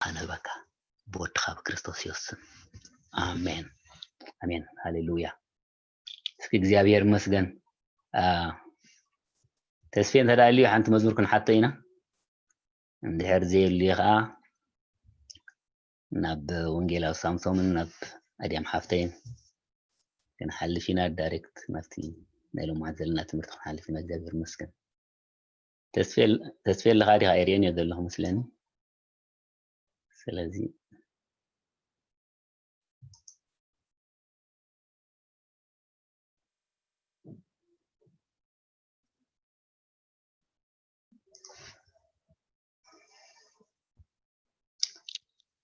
ንህበካ ብወድኻ ብክርስቶስ የሱስ ስም። ኣሜን፣ ኣሜን፣ ሃሌሉያ። እስኪ እግዚኣብሔር ይመስገን። ተስፌ እንተዳልዩ ሓንቲ መዝሙር ክንሓቶ ኢና። እንድሕር ዘየልዩ ከዓ ናብ ወንጌላዊ ሳምሶምን ናብ ኣድያም ሓፍተይን ክንሓልፍ ኢና። ዳይሬክት ናብቲ ናይ ሎማዓት ዘለና ትምህርቲ ክንሓልፍ ኢና። እግዚኣብሔር ይመስገን። ተስፌ ኣለኻ ዲኻ? ኤርየን እየ ዘለኹ መስለኒ። ስለዚ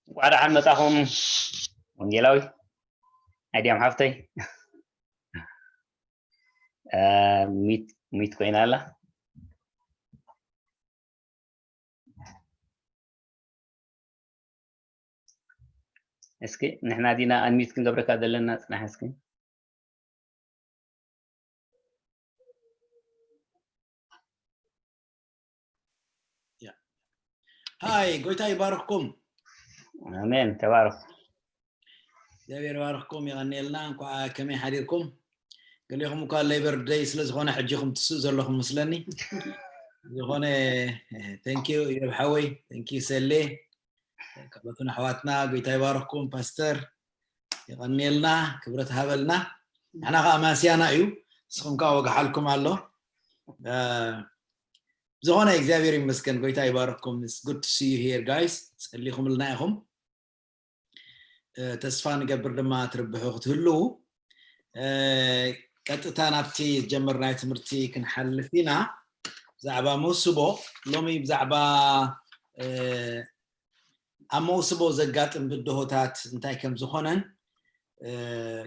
እንኳዕ ደሓን መጻኹም ወንጌላዊ ኣድያም ሓፍተይ። ሚት ኮይና ኣላ። እስኪ ንሕና ዲና ኣንሚት ክንገብረካ ዘለና? ጽናሕ እስኪ። ሃይ፣ ጎይታ ይባርኽኩም። ኣሜን። ተባረኽ። እግዚኣብሔር ባርኽኩም። የቐንየልና። እንኳዕ ከመይ ሓዲርኩም? ገሊኹም እኳ ሌበር ደይ ስለ ዝኾነ ሕጂ ኹም ትስእ ዘለኹም ምስለኒ። ዝኾነ፣ thank you እዮብ ሓወይ፣ thank you ሰሌ፣ ካልኦትን ኣሕዋትና። ጎይታ ይባርኽኩም። ፓስተር፣ የቐንየልና፣ ክብረት ሃበልና። ንሕና ከዓ ማስያና እዩ፣ ንስኹም ከዓ ወግሓልኩም ኣሎ። ዝኾነ እግዚኣብሔር ይመስገን። ጎይታ ይባርኽኩም። It's good to see you here, guys። ጸሊኹምልና ኢኹም። ተስፋ ንገብር ድማ ትርብሑ ክትህልዉ። ቀጥታ ናብቲ ዝጀመርናዮ ትምህርቲ ክንሓልፍ ኢና። ብዛዕባ መውስቦ ሎሚ ብዛዕባ ኣብ መውስቦ ዘጋጥም ብድሆታት እንታይ ከም ዝኾነን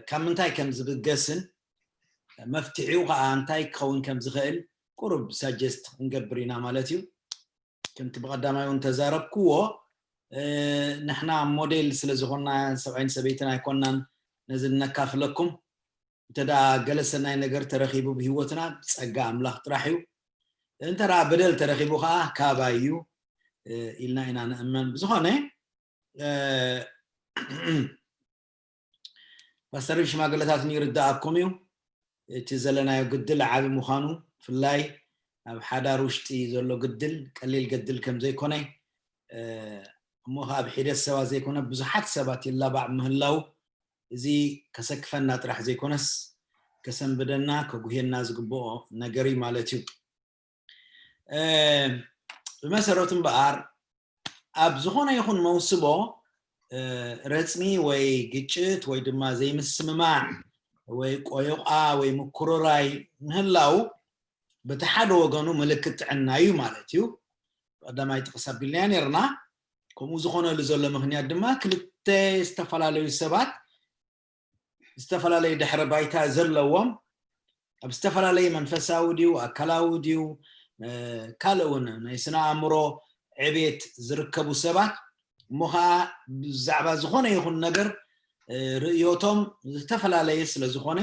ካብ ምንታይ ከም ዝብገስን መፍትሒኡ ከዓ እንታይ ክኸውን ከም ዝኽእል ቁሩብ ሳጀስት ክንገብር ኢና ማለት እዩ። ከምቲ ብቐዳማይ እውን ተዛረብክዎ፣ ንሕና ሞዴል ስለ ዝኾንና፣ ሰብኣይን ሰበይትን ኣይኮንናን ነዚ እነካፍለኩም። እንተ ደኣ ገለ ሰናይ ነገር ተረኺቡ ብህይወትና፣ ጸጋ ኣምላኽ ጥራሕ እዩ። እንተ ደኣ በደል ተረኺቡ ኸኣ፣ ካባይ እዩ ኢልና ኢና ንእመን። ብዝኾነ፣ ፓስተርን ሽማግለታትን ይርድኣኩም እዩ። እቲ ዘለናዮ ግድል ዓቢ ምዃኑ፣ ብፍላይ ኣብ ሓዳር ውሽጢ ዘሎ ግድል ቀሊል ገድል ከም ዘይኮነ፣ እሞ ኸዓ ኣብ ሒደት ሰባት ዘይኮነ ብዙሓት ሰባት ይላባዕ ምህላው፣ እዚ ከሰክፈና ጥራሕ ዘይኮነስ ከሰንብደና፣ ከጉህየና ዝግብኦ ነገር እዩ ማለት እዩ። ብመሰረቱ እምበኣር ኣብ ዝኾነ ይኹን መውስቦ ረጽሚ ወይ ግጭት ወይ ድማ ዘይምስምማዕ ወይ ቆዮቓ ወይ ምኩርራይ ምህላው በቲ ሓደ ወገኑ ምልክት ጥዕና እዩ ማለት እዩ። ቀዳማይ ጥቕስ ኣቢልናዮ ነርና። ከምኡ ዝኾነሉ ዘሎ ምኽንያት ድማ ክልተ ዝተፈላለዩ ሰባት ዝተፈላለየ ድሕረ ባይታ ዘለዎም ኣብ ዝተፈላለየ መንፈሳዊ ድዩ ኣካላዊ ድዩ ካልእ እውን ናይ ስነ ኣእምሮ ዕቤት ዝርከቡ ሰባት እሞ ከዓ ብዛዕባ ዝኾነ ይኹን ነገር ርእዮቶም ዝተፈላለየ ስለ ዝኾነ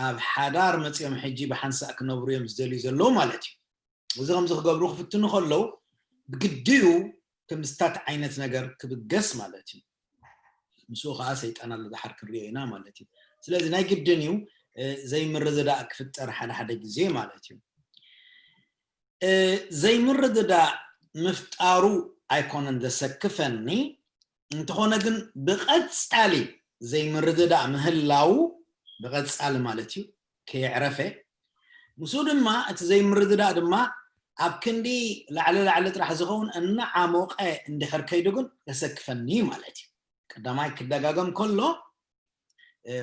ኣብ ሓዳር መፂኦም ሕጂ ብሓንሳእ ክነብሩ እዮም ዝደልዩ ዘለዉ ማለት እዩ። እዚ ከምዚ ክገብሩ ክፍትኑ ከለዉ ብግድኡ ክምስታት ዓይነት ነገር ክብገስ ማለት እዩ። ምስኡ ከዓ ሰይጣን ኣሎ ድሓር ክንሪኦ ኢና ማለት እዩ። ስለዚ ናይ ግድን እዩ ዘይምርድዳእ ክፍጠር ሓደ ሓደ ግዜ ማለት እዩ። ዘይምርድዳእ ምፍጣሩ ኣይኮነን ዘሰክፈኒ፣ እንተኾነ ግን ብቐጻሊ ዘይምርድዳእ ምህላው ብቐጻሊ ማለት እዩ ከየዕረፈ ምስኡ ድማ እቲ ዘይምርድዳእ ድማ ኣብ ክንዲ ላዕሊ ላዕሊ ጥራሕ ዝኸውን እናዓሞቐ እንድሕር ከይዱ ግን የሰክፈኒ ማለት እዩ። ቀዳማይ ክደጋገም ከሎ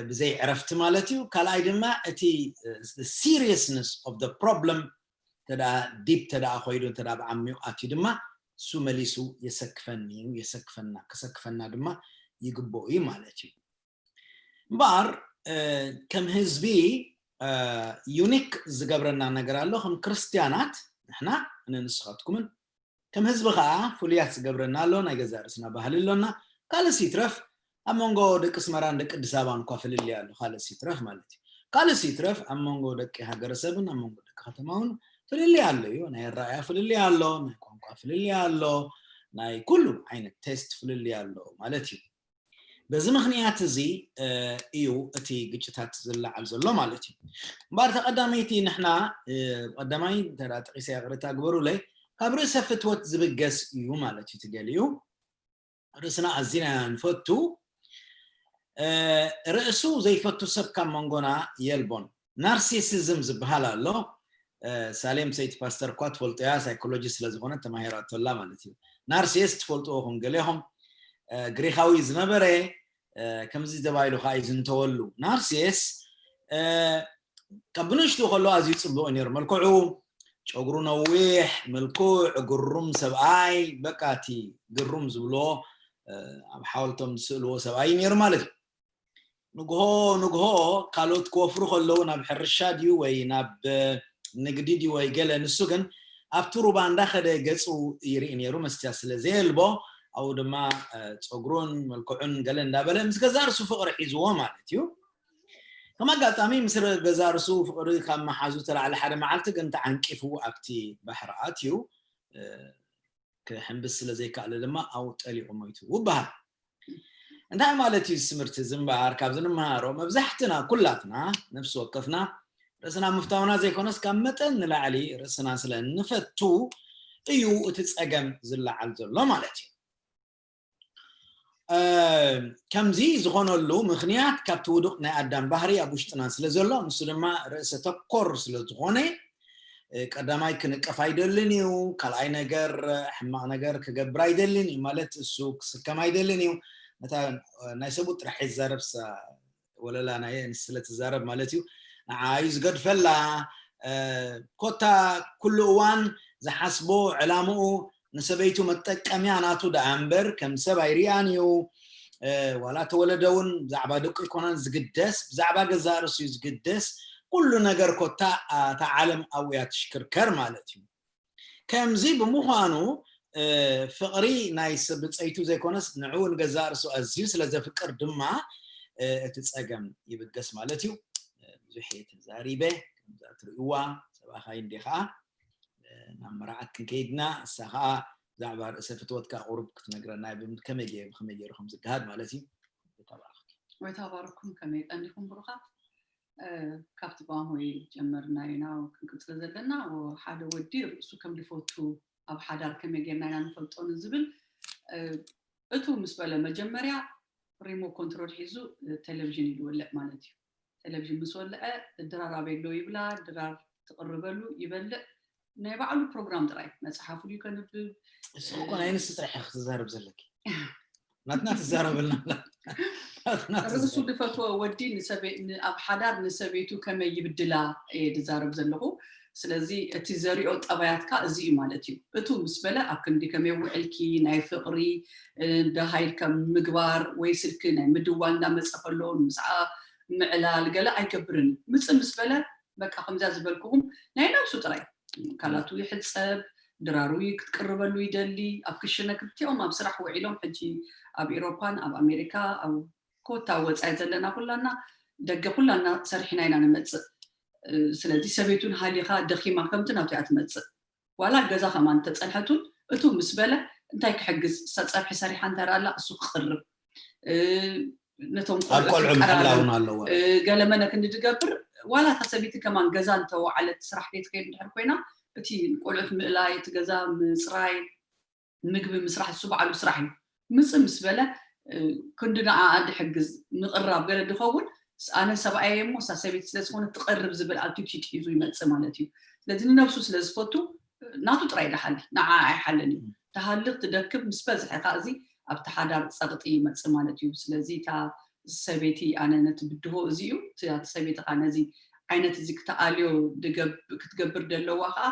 ብዘይ ዕረፍቲ ማለት እዩ። ካልኣይ ድማ እቲ seriousness of the problem ተደኣ ዲፕ ተደኣ ኮይዱ እንተ ብዓሚቑ ኣትዩ ድማ እሱ መሊሱ የሰክፈኒ እዩ የሰክፈና ከሰክፈና ድማ ይግብኦ እዩ ማለት እዩ። እምበኣር ከም ህዝቢ ዩኒክ ዝገብረና ነገር ኣሎ። ከም ክርስትያናት ንሕና ንስኻትኩምን ከም ህዝቢ ከዓ ፍሉያት ዝገብረና ኣሎ። ናይ ገዛእ ርእስና ባህሊ ኣሎና። ካልእ ይትረፍ ኣብ መንጎ ደቂ ኣስመራን ደቂ ኣዲስ ኣበባን እኳ ፍልልይ ኣሎ። ካልእ ይትረፍ ማለት እዩ። ካልእ ይትረፍ ኣብ መንጎ ደቂ ሃገረሰብን ኣብ መንጎ ደቂ ከተማ እውን ፍልልይ ኣሎ እዩ። ናይ ኣረኣእያ ፍልልይ ኣሎ፣ ናይ ቋንቋ ፍልልይ ኣሎ፣ ናይ ኩሉ ዓይነት ቴስት ፍልልይ ኣሎ ማለት እዩ። በዚ ምኽንያት እዚ እዩ እቲ ግጭታት ዝለዓል ዘሎ ማለት እዩ። እምበኣር ተቐዳመይቲ ንሕና ቀዳማይ ተራ ጥቂሰ ይቕርታ ግበሩለይ፣ ካብ ርእሰ ፍትወት ዝብገስ እዩ ማለት እዩ። ትገሊዩ ርእስና ኣዚና ንፈቱ፣ ርእሱ ዘይፈቱ ሰብ ካብ መንጎና የልቦን። ናርሲሲዝም ዝበሃል ኣሎ። ሳሌም ሰይቲ ፓስተር እኳ ትፈልጦ እያ፣ ሳይኮሎጂ ስለዝኾነ ተማሂራቶላ ማለት እዩ። ናርሲስ ትፈልጥዎ ኹም ገሌኹም፣ ግሪኻዊ ዝነበረ ከምዚ ተባሂሉ ከዓ ይዝንተወሉ። ናርሲስ ካብ ብንእሽቱ ከሎ ኣዝዩ ፅቡቅ ነይሩ። መልክዑ፣ ጨጉሩ ነዊሕ፣ ምልኩዕ፣ ግሩም ሰብኣይ፣ በቃ እቲ ግሩም ዝብልዎ ኣብ ሓወልቶም ዝስእልዎ ሰብኣይ ነይሩ ማለት እዩ። ንግሆ ንግሆ ካልኦት ክወፍሩ ከለዉ ናብ ሕርሻ ድዩ ወይ ናብ ንግዲ ድዩ ወይ ገለ፣ ንሱ ግን ኣብቲ ሩባ እንዳኸደ ገፁ ይርኢ ነይሩ። መስትያት ስለ ዘየልቦ ኣብኡ ድማ ፀጉሩን መልክዑን ገለ እንዳበለ ምስ ገዛ ርሱ ፍቅሪ ሒዝዎ ማለት እዩ። ከም ኣጋጣሚ ምስ ገዛ ርሱ ፍቅሪ ካብ መሓዙ ተላዕለ ሓደ መዓልቲ ግን ተዓንቂፉ ኣብቲ ባሕሪ ኣትዩ። ክሕንብስ ስለ ዘይከኣለ ድማ ኣብኡ ጠሊቑ ሞይቱ ይበሃል። እንታይ ማለት እዩ ትምህርቲ እዚ እምበኣር? ካብዚ ንምሃሮ መብዛሕትና ኩላትና ነፍሲ ወከፍና ርእስና ምፍታውና ዘይኮነስ ካብ መጠን ንላዕሊ ርእስና ስለ እንፈቱ እዩ እቲ ጸገም ዝለዓል ዘሎ ማለት እዩ። ከምዚ ዝኾነሉ ምኽንያት ካብቲ ውዱቕ ናይ ኣዳም ባህሪ ኣብ ውሽጥና ስለ ዘሎ፣ ንሱ ድማ ርእሰ ተኮር ስለ ዝኾነ፣ ቀዳማይ ክንቀፍ ኣይደልን እዩ፣ ካልኣይ ነገር ሕማቕ ነገር ክገብር ኣይደልን እዩ፣ ማለት እሱ ክስከም ኣይደልን እዩ። ነታ ናይ ሰብኡት ጥራሕ ይዛረብ፣ ወለላ ናይ ኣንስቲ ስለ ትዛረብ ማለት እዩ። ንዓ እዩ ዝገድፈላ። ኮታ ኩሉ እዋን ዝሓስቦ ዕላምኡ ንሰበይቱ መጠቀምያ ናቱ ደኣ እምበር ከም ሰብ ኣይርኣን እዩ። ዋላ ተወለደ እውን ብዛዕባ ደቁ ኣይኮነን ዝግደስ፣ ብዛዕባ ገዛእ ርእሱ እዩ ዝግደስ። ኩሉ ነገር ኮታ እታ ዓለም ኣብኡ እያ ትሽክርከር ማለት እዩ። ከምዚ ብምዃኑ ፍቕሪ ናይ ሰብ ብጸይቱ ዘይኮነስ ንዕኡ ንገዛእ ርእሱ ኣዝዩ ስለ ዘፍቅር ድማ እቲ ጸገም ይብገስ ማለት እዩ። ብዙሕ እየ ተዛሪበ፣ ከምዛ ትርእይዋ ሰብኣኻይ እንዴ ኸዓ ናብ መርዓት ክንከይድና፣ እሳ ኸዓ ብዛዕባ ርእሰ ፍትወት ከኣ ቁሩብ ክትነግረና እየ፣ ከመይ ገይሩ ብኸመይ ገይሩ ከም ዝገሃድ ማለት እዩ። ተባረኽኪ። ወይ ተባረኽኩም፣ ከመይ ቀኒኹም ብሩኻት? ካብቲ ቀዋሞይ ጀመርና ኢና ክንቅጽል ዘለና። ሓደ ወዲ ርእሱ ከም ዝፈቱ ኣብ ሓዳር ከመይ ጌርና ኢና ንፈልጦ ንዝብል፣ እቱ ምስ በለ መጀመርያ ሪሞት ኮንትሮል ሒዙ ቴሌቪዥን ኢሉ ወልዕ ማለት እዩ። ቴሌቪዥን ምስ ወልዐ ድራር ኣበይ ኣሎ ይብላ፣ ድራር ትቕርበሉ ይበልዕ። ናይ ባዕሉ ፕሮግራም ጥራይ፣ መጽሓፉ ድዩ ከንብብ? ንስኺ እኮ ናይ ኣንስቲ ጥራሕ ኢኺ ክትዛረብ ዘለኪ። ናትና ትዛረበልና። ርእሱ ዝፈትዎ ወዲ ንሰበ-፣ ን-፣ ኣብ ሓዳር ንሰበይቱ ከመይ ይብድላ እየ ዝዛረብ ዘለኹ። ስለዚ እቲ ዘሪኦ ጠባያትካ እዚ እዩ ማለት እዩ። እቱ ምስ በለ ኣብ ክንዲ ከመይ ውዕልኪ፣ ናይ ፍቕሪ፣ እ፣ ደሃይ ከም ምግባር ወይ ስልኪ ናይ ምድዋል እንዳመጸ ከሎ ምስኣ ምዕላል ገለ ኣይገብርን እዩ። ምጽእ ምስ በለ በቃ ከምዛ ዝበልኩኹም ናይ ነብሱ ጥራይ ካላቱ ይሕጸብ፣ ድራሩ ክትቅርበሉ ይደሊ፣ ኣብ ክሽነ ክልቲኦም ኣብ ስራሕ ውዒሎም ሕጂ ኣብ ኤሮፓን ኣብ ኣሜሪካ ኣብ ኮታ ወጻኢ ዘለና ኩላና ደገ ኩላና ሰሪሕና ኢና ንመጽእ። እ፣ ስለዚ ሰበይቱን ሃሊኻ ደኺማ ከምቲ ናቱ እያ ትመጽእ። ዋላ ገዛ ከማን ተጸንሐቱን እቱ ምስ በለ እንታይ ክሕግዝ፣ እሳ ጸብሒ ሰሪሓ እንተራላ እሱ ክቕርብ፣ እ፣ ነቶም ኣብ ቆልዑ ቆልዑ ምሕላው ክቀራረብ፣ ኣለዎ። እ፣ ገለመነ ክንዲ ድገብር፣ ዋላ እታ ሰበይቲ ከማን ገዛ እንተወዓለት ስራሕ ዘይትከይድ እንድሕር ኮይና፣ እቲ ቆልዑት ምእላይ፣ እቲ ገዛ ምጽራይ፣ ምግቢ ምስራሕ እሱ ባዕሉ ስራሕ እዩ። ምጽእ ምስ በለ፣ እ፣ ክንዲ ንዓኣ ድሕግዝ ምቕራብ ገለ ድኸውን፣ ስ-፣ ኣነ ሰብኣየ እሞ እሳ ሰበይቲ ስለ ዝኾነ ትቐርብ ዝብል ኣቲቲዩድ ሒዙ ይመጽእ ማለት እዩ። ስለዚ ንነብሱ ስለ ዝፈቱ፣ ናቱ ጥራይ ድሓሊ፣ ንዓ ኣይሓልን እዩ። ትሃልኽ ትደክም ምስ በዝሐ ከኣ እዚ ኣብቲ ሓዳር ጸቕጢ ይመጽእ ማለት እዩ። ስለዚ እታ ሰበይቲ ኣነ ነቲ ብድሆ እዚ እዩ፣ እቲ፣ እቲ ሰበይቲ ከኣ ነዚ ዓይነት እዚ ክትኣልዮ ድገብ-፣ ክትገብር ደለዋ ከኣ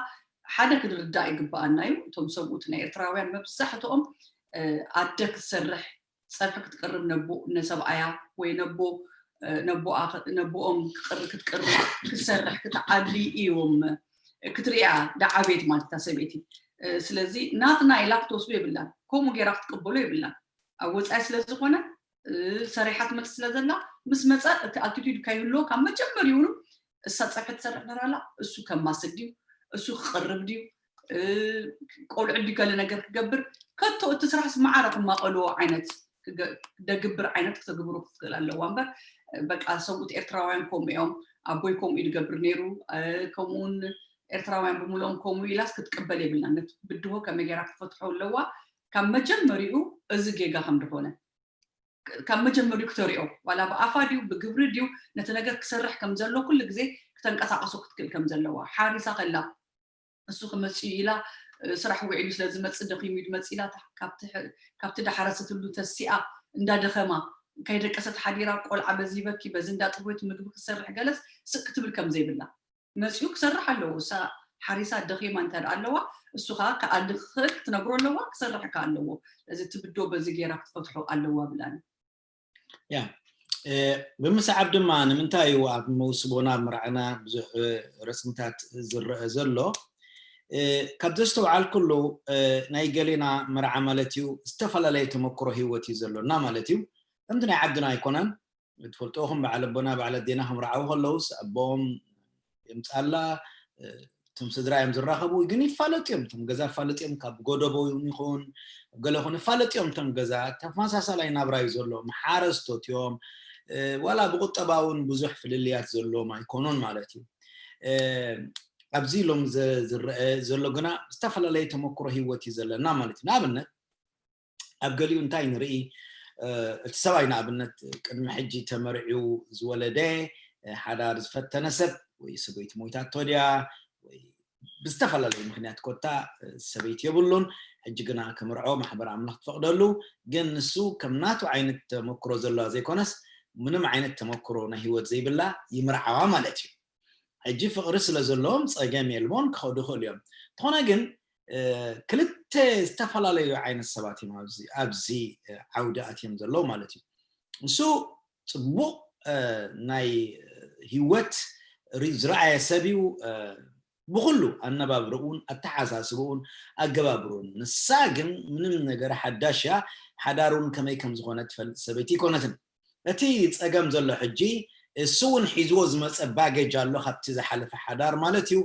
ሓደ ክንርዳእ ይግብኣና እዩ። እቶም ሰብኡት ናይ ኤርትራውያን መብዛሕትኦም፣ እ፣ ኣደ ክትሰርሕ ጸብሒ ክትቅርብ ነቦ-፣ ነሰብኣያ ወይ ነቦ-፣ እ፣ ነቦኣ ክ-፣ ነቦኦም ክቅር-፣ ክትቅርብ ክትሰርሕ ክትዓሊ እዮም ክትርእያ ደዓቤት ማለት እታ ሰበይቲ። እ፣ ስለዚ ናትና ኢላ ክትወስዶ የብላን። ከምኡ ጌራ ክትቅበሎ የብላን። ኣብ ወጻኢ ስለ ዝኾነ፣ እ፣ ሰሪሓ ትመጽእ ስለ ዘላ፣ ምስ መጸ እቲ ኣቲቲዩድ ከይህልዎ ካብ መጀመሪኡኑ እሳ ጸብሒ ትሰርሕ ነራላ፣ እሱ ከማስል ድዩ፣ እሱ ክቕርብ ድዩ፣ ቆልዑ ድገለ ነገር ክገብር ከቶ እቲ ስራሕስ ማዕረ ክማቐልዎ ዓይነት ክገብር ዓይነት ክተግብሩ ክትክእል ኣለዋ እምበር በቃ ሰብኡት ኤርትራውያን ከምኡ እዮም ኣቦይ ከምኡ ይድገብር ነይሩ ከምኡውን ኤርትራውያን ብምሎም ከምኡ ኢላስ ክትቅበል የብልና ብድሆ ከመይ ገይራ ክትፈትሖ ኣለዋ ካብ መጀመሪኡ እዚ ጌጋ ከም ድኾነ ካብ መጀመሪኡ ክተሪኦ ዋላ ብኣፋ ድዩ ብግብሪ ድዩ ነቲ ነገር ክሰርሕ ከም ዘሎ ኩሉ ግዜ ክተንቀሳቀሶ ክትክእል ከም ዘለዋ ሓሪሳ ከላ እሱ ክመፅእ ኢላ ስራሕ ውዒሉ ስለዝመፅእ ደኺሙ ድመፅ ኢላ ካብቲ ዳሓረሰትሉ ተሲኣ እንዳደኸማ ከይደቀሰት ሓዲራ ቆልዓ በዚ ይበኪ በዚ እንዳጥቦት ምግቢ ክሰርሕ ገለስ ስቅ ክትብል ከም ዘይብላ መፅኡ ክሰርሕ ኣለዎ እሳ ሓሪሳ ደኺማ እንተ ኣለዋ እሱ ከዓ ክኣሊ ክኽእል ክትነግሮ ኣለዋ ክሰርሕ ከ ኣለዎ እዚ ትብዶ በዚ ገይራ ክትፈትሖ ኣለዋ ብላኒ ያ ብምስዓብ ድማ ንምንታይ እዩ ኣብ መውስቦና ኣብ መርዓና ብዙሕ ረፅምታት ዝረአ ዘሎ ካብ ዘስተውዓልኩሉ ናይ ገሌና መርዓ ማለት እዩ ዝተፈላለየ ተመክሮ ህይወት እዩ ዘሎና ማለት እዩ ከምቲ ናይ ዓድና ኣይኮነን ትፈልጥኹም በዓል ኣቦና በዓል ኣዴና ከምርዓው ከለውስ ኣቦኦም የምፃላ እቶም ስድራ እዮም ዝራኸቡ ግን ይፋለጥ እዮም እቶም ገዛ ይፋለጥ እዮም ካብ ጎደቦ እውን ይኹን ገለ ኹን ይፋለጥ እዮም እቶም ገዛ ተመሳሳላይ ናብራ እዩ ዘለዎም ሓረስቶት እዮም ዋላ ብቁጠባ እውን ብዙሕ ፍልልያት ዘለዎም ኣይኮኑን ማለት እዩ ኣብዚ ሎም ዝረአ ዘሎ ግና ዝተፈላለየ ተመክሮ ህይወት እዩ ዘለና ማለት እዩ ንኣብነት ኣብ ገሊኡ እንታይ ንርኢ እቲ ሰብኣይ ንኣብነት ቅድሚ ሕጂ ተመርዒው ዝወለደ ሓዳር ዝፈተነ ሰብ ወይ ሰበይቲ ሞይታቶ ድያ ወይ ብዝተፈላለዩ ምክንያት ኮታ ሰበይቲ የብሉን ሕጂ ግና ክምርዖ ማሕበር ኣምላኽ ትፈቅደሉ ግን ንሱ ከም ናቱ ዓይነት ተመክሮ ዘለዋ ዘይኮነስ ምንም ዓይነት ተመክሮ ናይ ህይወት ዘይብላ ይምርዓዋ ማለት እዩ ሕጂ ፍቅሪ ስለ ዘለዎም ፀገም የልቦን ክኸዱ ይኽእሉ እዮም እንተኾነ ግን ክልተ ዝተፈላለዩ ዓይነት ሰባት እዮም ኣብዚ ዓውዲ ኣትዮም ዘለዉ ማለት እዩ ንሱ ፅቡቅ ናይ ህይወት ዝረኣየ ሰብ እዩ ብኩሉ ኣነባብርኡን ኣተሓሳስብኡን ኣገባብሩን ንሳ ግን ምንም ነገር ሓዳሽ እያ ሓዳሩን ከመይ ከም ዝኾነ ትፈልጥ ሰበይቲ ይኮነትን እቲ ፀገም ዘሎ ሕጂ እሱ እውን ሒዝዎ ዝመፀ ባጌጅ ኣሎ ካብቲ ዝሓለፈ ሓዳር ማለት እዩ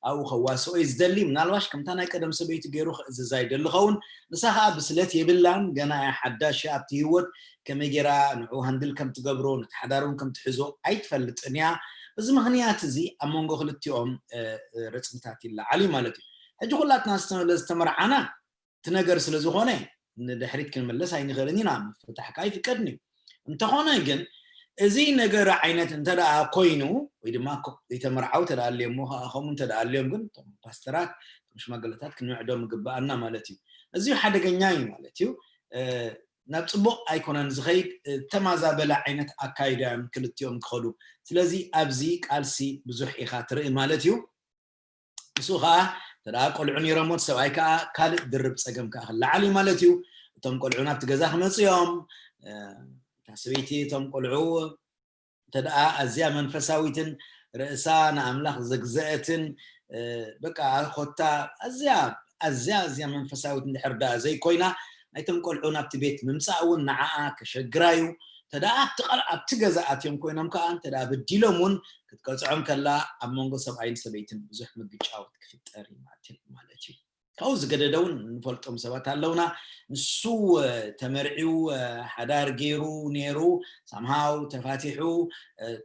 ኣብኡ ከዋስኦ እዩ ዝደሊ ምናልባሽ ከምታ ናይ ቀደም ሰበይቲ ገይሩ ክእዝዛ ይደሊ ኸውን ንሳ ከዓ ብስለት የብላን ገና እያ ሓዳሽ ኣብቲ ህይወት ከመይ ገይራ ንዑ ሃንድል ከም ትገብሮ ነቲ ሓዳር እውን ከም ትሕዞ ኣይትፈልጥን እያ በዚ ምክንያት እዚ ኣብ መንጎ ክልቲኦም ረፅምታት ይለዓል እዩ ማለት እዩ ሕጂ ኩላትና ዝተመርዓና እቲ ነገር ስለ ዝኾነ ንድሕሪት ክንምለስ ኣይንኽእልን ኢና ምፍታሕ ከዓ ይፍቀድን እዩ እንተኾነ ግን እዚ ነገር ዓይነት እንተ ደኣ ኮይኑ ወይ ድማ ዘይተመርዓው እንተ ደኣ ኣለዮሞ ከዓ ከምኡ እንተ ደኣ ኣለዮም ግን እቶም ፓስተራት እቶም ሽማግለታት ክንምዕዶም ይግበኣና ማለት እዩ እዚ ሓደገኛ እዩ ማለት እዩ ናብ ፅቡቅ ኣይኮነን ዝኸይድ ተማዛበለ ዓይነት ኣካይዳ እዮም ክልቲኦም ክኸዱ ስለዚ ኣብዚ ቃልሲ ብዙሕ ኢኻ ትርኢ ማለት እዩ ንሱ ከዓ ተደኣ ቆልዑ ነይሮሞ እቲ ሰብኣይ ከዓ ካልእ ድርብ ፀገም ከዓ ክለዓል እዩ ማለት እዩ እቶም ቆልዑ ናብቲ ገዛ ክመፅኦም እታ ሰበይቲ እቶም ቆልዑ እንተደኣ ኣዝያ መንፈሳዊትን ርእሳ ንኣምላኽ ዘግዘአትን በቃ ኮታ ኣዝያ ኣዝያ ኣዝያ መንፈሳዊት እንድሕር ደኣ ዘይኮይና ናይቶም ቆልዑ ናብቲ ቤት ምምፃእ እውን ንዓኣ ከሸግራ እዩ ተደኣ ኣብቲ ገዛ ኣትዮም ኮይኖም ከዓ እንተደኣ በዲሎም እውን ክትቀፅዖም ከላ ኣብ መንጎ ሰብኣይን ሰበይትን ብዙሕ ምግጫወት ክፍጠር ይማትል ማለት እዩ ካብኡ ዝገደደ እውን ንፈልጦም ሰባት ኣለውና ንሱ ተመርዒው ሓዳር ገይሩ ነይሩ ሳምሃው ተፋቲሑ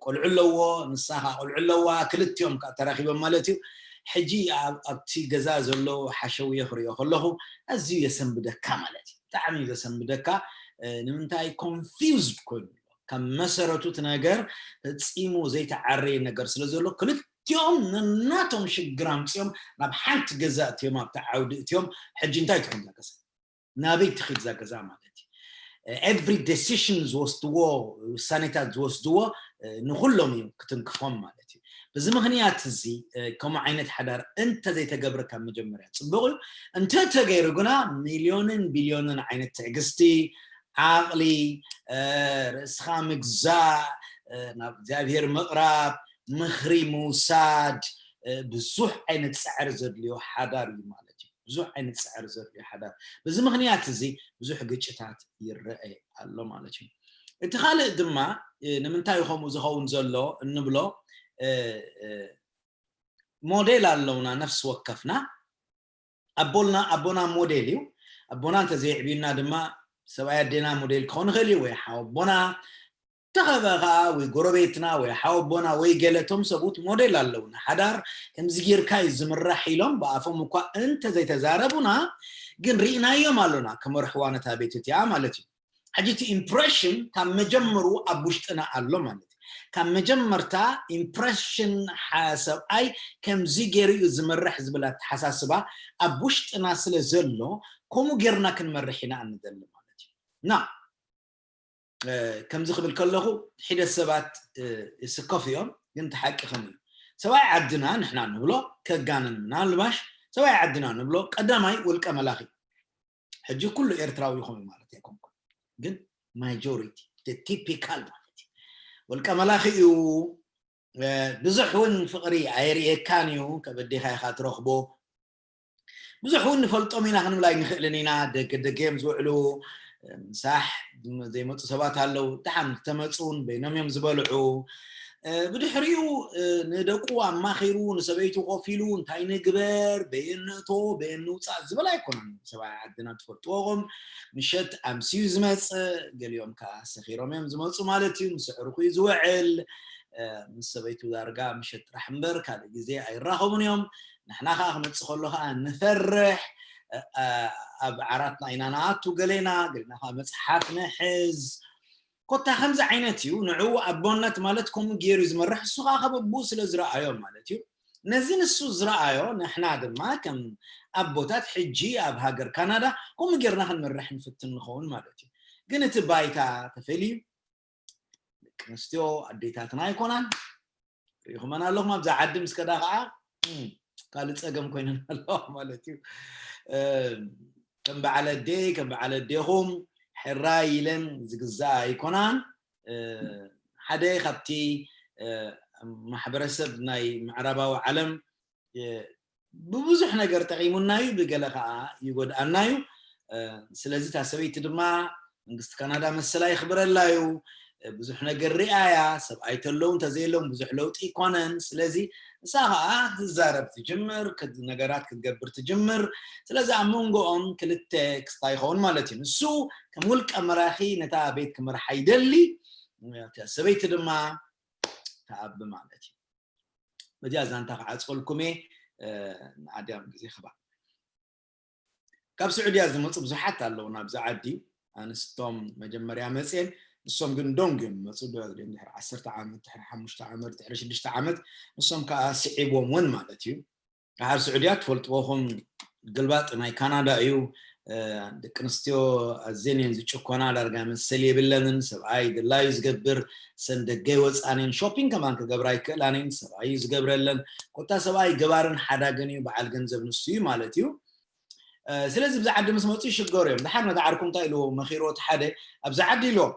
ቆልዑ ኣለዎ ንሳ ከዓ ቆልዑ ኣለዋ ክልቲኦም ከዓ ተራኪቦም ማለት እዩ ሕጂ ኣብቲ ገዛ ዘሎ ሓሸውየ ክሪኦ ከለኹ ኣዝዩ የሰንብደካ ማለት እዩ ብጣዕሚ እዩ ዘሰንብደካ ንምንታይ ኮንፊውዝድ ኮይኑ ካብ መሰረቱ እቲ ነገር ፈፂሙ ዘይተዓረየ ነገር ስለ ዘሎ ክልቲኦም ነናቶም ሽግር ኣምፅኦም ናብ ሓንቲ ገዛ እትዮም ኣብቲ ዓውዲ እትዮም ሕጂ እንታይ ትኾን ዛ ገዛ ናበይ ትኽድ ዛ ገዛ ማለት እዩ every decision ዝወስድዎ ውሳኔታት ዝወስድዎ ንኩሎም እዩ ክትንክፎም ማለት እዩ በዚ ምክንያት እዚ ከምኡ ዓይነት ሓዳር እንተ ዘይተገብረ ካብ መጀመርያ ፅቡቅ እዩ እንተ ተገይሩ ግና ሚልዮንን ቢልዮንን ዓይነት ትዕግስቲ ዓቕሊ ርእስኻ ምግዛእ ናብ እግዚኣብሔር ምቕራብ ምኽሪ ምውሳድ ብዙሕ ዓይነት ፃዕሪ ዘድልዮ ሓዳር እዩ ማለት እዩ ብዙሕ ዓይነት ፃዕሪ ዘድልዮ ሓዳር በዚ ምክንያት እዚ ብዙሕ ግጭታት ይረአ ኣሎ ማለት እዩ እቲ ካልእ ድማ ንምንታይ ከምኡ ዝኸውን ዘሎ እንብሎ ሞዴል ኣለውና ነፍሲ ወከፍና ኣቦልና ኣቦና ሞዴል እዩ። ኣቦና እንተዘይዕብዩና ድማ ሰብኣይ ኣዴና ሞዴል ክኾን ይኽእል እዩ፣ ወይ ሓወቦና ተኸበ ከዓ ወይ ጎረቤትና ወይ ሓወቦና ወይ ገለቶም ሰብኡት ሞዴል ኣለውና። ሓዳር ከምዚ ጌርካ እዩ ዝምራሕ ኢሎም ብኣፎም እኳ እንተዘይተዛረቡና፣ ግን ርኢናዮም ኣሎና ክመርሕዋ ነታ ቤት እቲኣ ማለት እዩ። ሕጂ እቲ ኢምፕሬሽን ካብ መጀመሩ ኣብ ውሽጥና ኣሎ ማለት እዩ። ካብ መጀመርታ ኢምፕሬሽን ሰብኣይ ከምዚ ገይሩ እዩ ዝመርሕ ዝብል ኣተሓሳስባ ኣብ ውሽጥና ስለ ዘሎ፣ ከምኡ ጌርና ክንመርሕ ኢና እንደሊ ማለት እዩ። ና ከምዚ ክብል ከለኹ፣ ሒደት ሰባት ይስከፉ እዮም፣ ግን እቲ ሓቂ ከም እዩ። ሰብኣይ ዓድና ንሕና ንብሎ፣ ከጋንን ምናልባሽ ሰብኣይ ዓድና ንብሎ ቀዳማይ ውልቀ መላኺ። ሕጂ ኩሉ ኤርትራዊ ይኹም ማለት ኣይኮንኩን፣ ግን ማጆሪቲ ቲፒካል ማለት እዩ። ውልቀ መላኺ እዩ። ብዙሕ እውን ፍቕሪ ኣይርእየካን እዩ። ከበዴኻ ኢኻ ትረኽቦ። ብዙሕ እውን ንፈልጦም ኢና ክንብል ኣይንኽእልን ኢና። ደገ ደገ እዮም ዝውዕሉ። ምሳሕ ዘይመፁ ሰባት ኣለዉ። ደሓን ዝተመፁን በይኖም እዮም ዝበልዑ። ብድሕሪኡ ንደቁ ኣማኺሩ፣ ንሰበይቱ ኮፍ ኢሉ እንታይ ንግበር፣ በየን ንእቶ፣ በየን ንውፃእ ዝበል ኣይኮነን። ሰብኣይ ዓድና ትፈልጥዎም ምሸት ኣምስዩ ዝመፅእ፣ ገሊኦም ከዓ ሰኺሮም እዮም ዝመፁ ማለት እዩ። ምስ ኣዕሩኹ እዩ ዝውዕል። ምስ ሰበይቱ ዳርጋ ምሸት ጥራሕ እምበር ካልእ ግዜ ኣይራኸቡን እዮም። ንሕና ከዓ ክመፅእ ከሎ ከዓ ንፈርሕ። ኣብ ዓራትና ኢና ንኣቱ ገሌና፣ ገሌና ከዓ መፅሓፍ ንሕዝ። ኮታ ከምዚ ዓይነት እዩ። ንዕኡ ኣቦነት ማለት ከምኡ ገይሩ እዩ ዝመርሕ፣ እሱ ከዓ ከበብኡ ስለ ዝረኣዮ ማለት እዩ። ነዚ ንሱ ዝረኣዮ ንሕና ድማ ከም ኣቦታት ሕጂ ኣብ ሃገር ካናዳ ከምኡ ጌርና ክንመርሕ ንፍትን ንኸውን ማለት እዩ። ግን እቲ ባይታ ተፈልዩ፣ ደቂ ኣንስትዮ ኣዴታትና ኣይኮናን። ሪኢኹመን ኣለኹም ኣብዛ ዓዲ ምስ ከዳ ከዓ ካልእ ፀገም ኮይነን ኣለዋ ማለት እዩ። ከም በዓል ኣደይ ከም በዓል ኣዴኹም ሕራይ ኢለን ዝግዛኣ ኣይኮናን። ሓደ ካብቲ ማሕበረሰብ ናይ ምዕራባዊ ዓለም ብብዙሕ ነገር ጠቒሙና እዩ፣ ብገለ ከዓ ይጎድኣና እዩ። ስለዚ እታ ሰበይቲ ድማ መንግስቲ ካናዳ መሰላ ይኽብረላ እዩ። ብዙሕ ነገር ሪኣያ፣ ሰብኣይ ተለዉ እንተዘየለውን ብዙሕ ለውጢ ይኮነን። ስለዚ ንሳ ከዓ ክትዛረብ ትጅምር፣ ነገራት ክትገብር ትጅምር። ስለዚ ኣብ መንጎኦም ክልተ ክስታ ይኸውን ማለት እዩ። ንሱ ከም ውልቀ መራኺ ነታ ቤት ክመርሓ ይደሊ፣ ሰበይቲ ድማ ተኣቢ ማለት እዩ። በዚኣ ዛንታ ክዓፅወልኩም እየ። ንኣድያም ግዜ ክባ ካብ ስዑድያ ዝመፁ ብዙሓት ኣለዉ ናብዚ ዓዲ። ኣንስቶም መጀመርያ መፅየን፣ ንሶም ግን ዶንግ እዮም መፁ። ድሕሪ ዓሰርተ ዓመት፣ ድሕሪ ሓሙሽተ ዓመት፣ ድሕሪ ሽዱሽተ ዓመት ንሶም ከዓ ስዒቦም እውን ማለት እዩ። ድሓር ስዑድያ ትፈልጥዎ ኹም ግልባጥ ናይ ካናዳ እዩ። ደቂ ኣንስትዮ ኣዝየን እየን ዝጭኮና፣ ዳርጋ መሰል የብለንን። ሰብኣይ ድላዩ ዝገብር፣ ሰን ደገ ይወፃን እየን። ሾፒንግ ከማን ክገብራ ይክእላን እየን። ሰብኣይ እዩ ዝገብረለን። ኮታ ሰብኣይ ገባርን ሓዳግን እዩ፣ በዓል ገንዘብ ንሱ እዩ ማለት እዩ። ስለዚ ብዚ ዓዲ ምስ መፁ ይሽገሩ እዮም። ድሓር ነቲ ዓርኩ እንታይ ኢልዎ መኺርዎ፣ እቲ ሓደ ኣብዚ ዓዲ ኢልዎ፣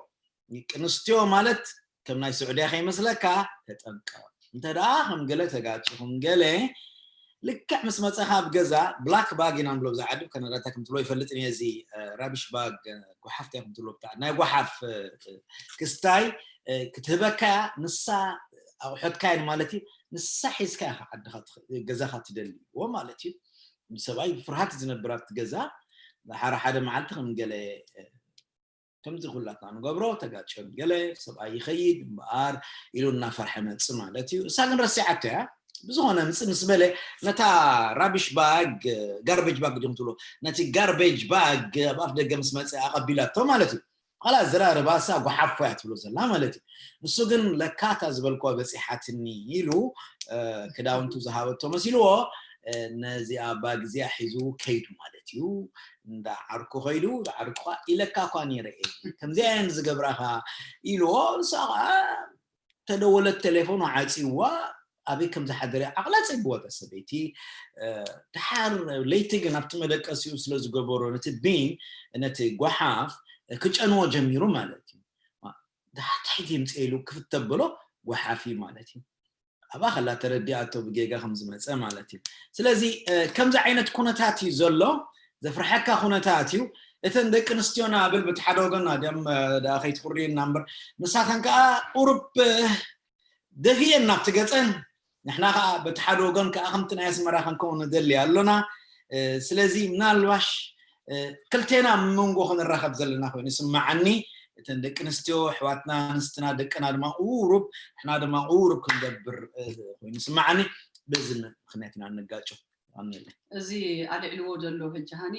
ደቂ ኣንስትዮ ማለት ከም ናይ ስዑድያ ከይመስለካ፣ ተጠንቀቕ። እንተ ደኣ ከም ገለ ተጋጭኹም ገለ፣ ልክዕ ምስ መጸኻ ኣብ ገዛ ብላክ ባግ ኢና ንብሎ ብዛ ዓዲ፣ ከነዳታ ከም ትብሎ ይፈልጥ እየ። እዚ ራቢሽ ባግ፣ ጎሓፍ እንታይ ከም ትብሎ ብታ ናይ ጎሓፍ ክስታይ ክትህበካ እያ። ንሳ ኣቑሑትካ እየን ማለት እዩ። ንሳ ሒዝካ ኢኻ ዓድኻ ገዛኻ ትደልዎ ማለት እዩ። ሰብኣይ ብፍርሃት ዝነብር ኣብቲ ገዛ፣ ሓደ ሓደ መዓልቲ ከም ገለ ከምዚ ኩላትና ንገብሮ፣ ተጋጭዮን ገለ ሰብኣይ ይኸይድ እምበኣር ኢሉ እናፈርሐ መጽእ ማለት እዩ። እሳ ግን ረሲዓቶ እያ። ብዝኾነ ምጽእ ምስ በለ ነታ ራቢሽ ባግ፣ ጋርቤጅ ባግ ድዮም ትብሎ፣ ነቲ ጋርቤጅ ባግ ኣብ ኣፍ ደገ ምስ መጸ ኣቐቢላቶ ማለት እዩ። ኻላ ዘራርባ እሳ ጓሓፎ እያ ትብሎ ዘላ ማለት እዩ። ንሱ ግን ለካ እታ ዝበልኳ በጺሓትኒ ኢሉ ክዳውንቱ ዝሃበቶ መሲልዎ ነዚኣ ባግ እዚኣ ሒዙ ከይዱ ማለት እዩ። እንዳ ዓርኩ ከይዱ ዓርኩ ኢለካ እኳ ነይረ እየ ከምዚኣ እየን ዝገብራኻ ኢልዎ። ንሳ ከዓ ተደወለት፣ ቴሌፎኑ ዓፂዋ። ኣበይ ከም ዝሓደረ ዓቕላ ፀቢዋ እታ ሰበይቲ። ድሓር ለይቲ ግን ኣብቲ መደቀሲኡ ስለ ዝገበሮ ነቲ ቢን ነቲ ጓሓፍ ክጨንዎ ጀሚሩ ማለት እዩ። ድሓር ትሕት ይምፅእ ኢሉ ክፍተ ብሎ ጓሓፍ እዩ ማለት እዩ። ኣብኣ ከላ ተረዲኣቶ ብጌጋ ከም ዝመፀ ማለት እዩ። ስለዚ ከምዚ ዓይነት ኩነታት እዩ ዘሎ። ዘፍርሐካ ኩነታት እዩ። እተን ደቂ ኣንስትዮና ብል ብቲ ሓደ ወገን ድም ደኣ ከይትኩርየና እምበር ንሳተን ከዓ ቁሩብ ደፊኤን ናብቲ ገፀን፣ ንሕና ከዓ በቲ ሓደ ወገን ከዓ ከምቲ ናይ ኣስመራ ክንከውን ንደሊ ኣሎና። ስለዚ ምናልባሽ ክልቴና መንጎ ክንራኸብ ዘለና ኮይኑ ስማዓኒ። እተን ደቂ ኣንስትዮ ኣሕዋትና ኣንስትና ደቅና ድማ ቁሩብ ንሕና ድማ ቁሩብ ክንገብር ኮይኑ ስማዓኒ። በዚ ምክንያት ኢና እንጋጮ። እዚ ኣልዕልዎ ዘሎ ሕጂ ሃኒ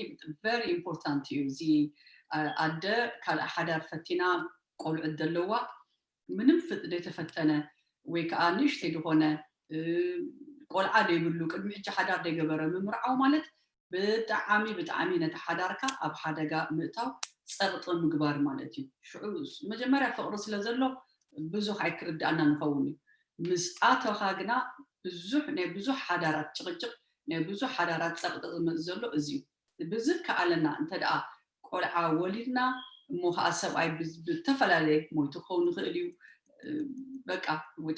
very important እዩ። እዚ ኣደ ካልእ ሓዳር ፈቲና ቆልዑት ዘለዋ ምንም ፍጥ ዘይተፈተነ ወይ ከዓ ንእሽተይ ዝኾነ ቆልዓ ዘይብሉ ቅድሚ ሕጂ ሓዳር ዘይገበረ ምምርዓው ማለት ብጣዕሚ ብጣዕሚ ነቲ ሓዳርካ ኣብ ሓደጋ ምእታው ጸቕጢ ምግባር ማለት እዩ። ሽዑ መጀመርያ ፍቕሪ ስለ ዘሎ ብዙሕ ኣይክርድኣና ንኸውን እዩ። ምስ ኣተኻ ግና ብዙሕ ናይ ብዙሕ ሓዳራት ጭቕጭቕ ናይ ብዙሕ ሓዳራት ጸቕጢ ዝመጽእ ዘሎ እዚ እዩ። ብዝከኣለና እንተ ደኣ ቆልዓ ወሊድና እሞ ከዓ ሰብኣይ ብዝተፈላለየ ሞይቱ ክኸውን ይኽእል እዩ። በቃ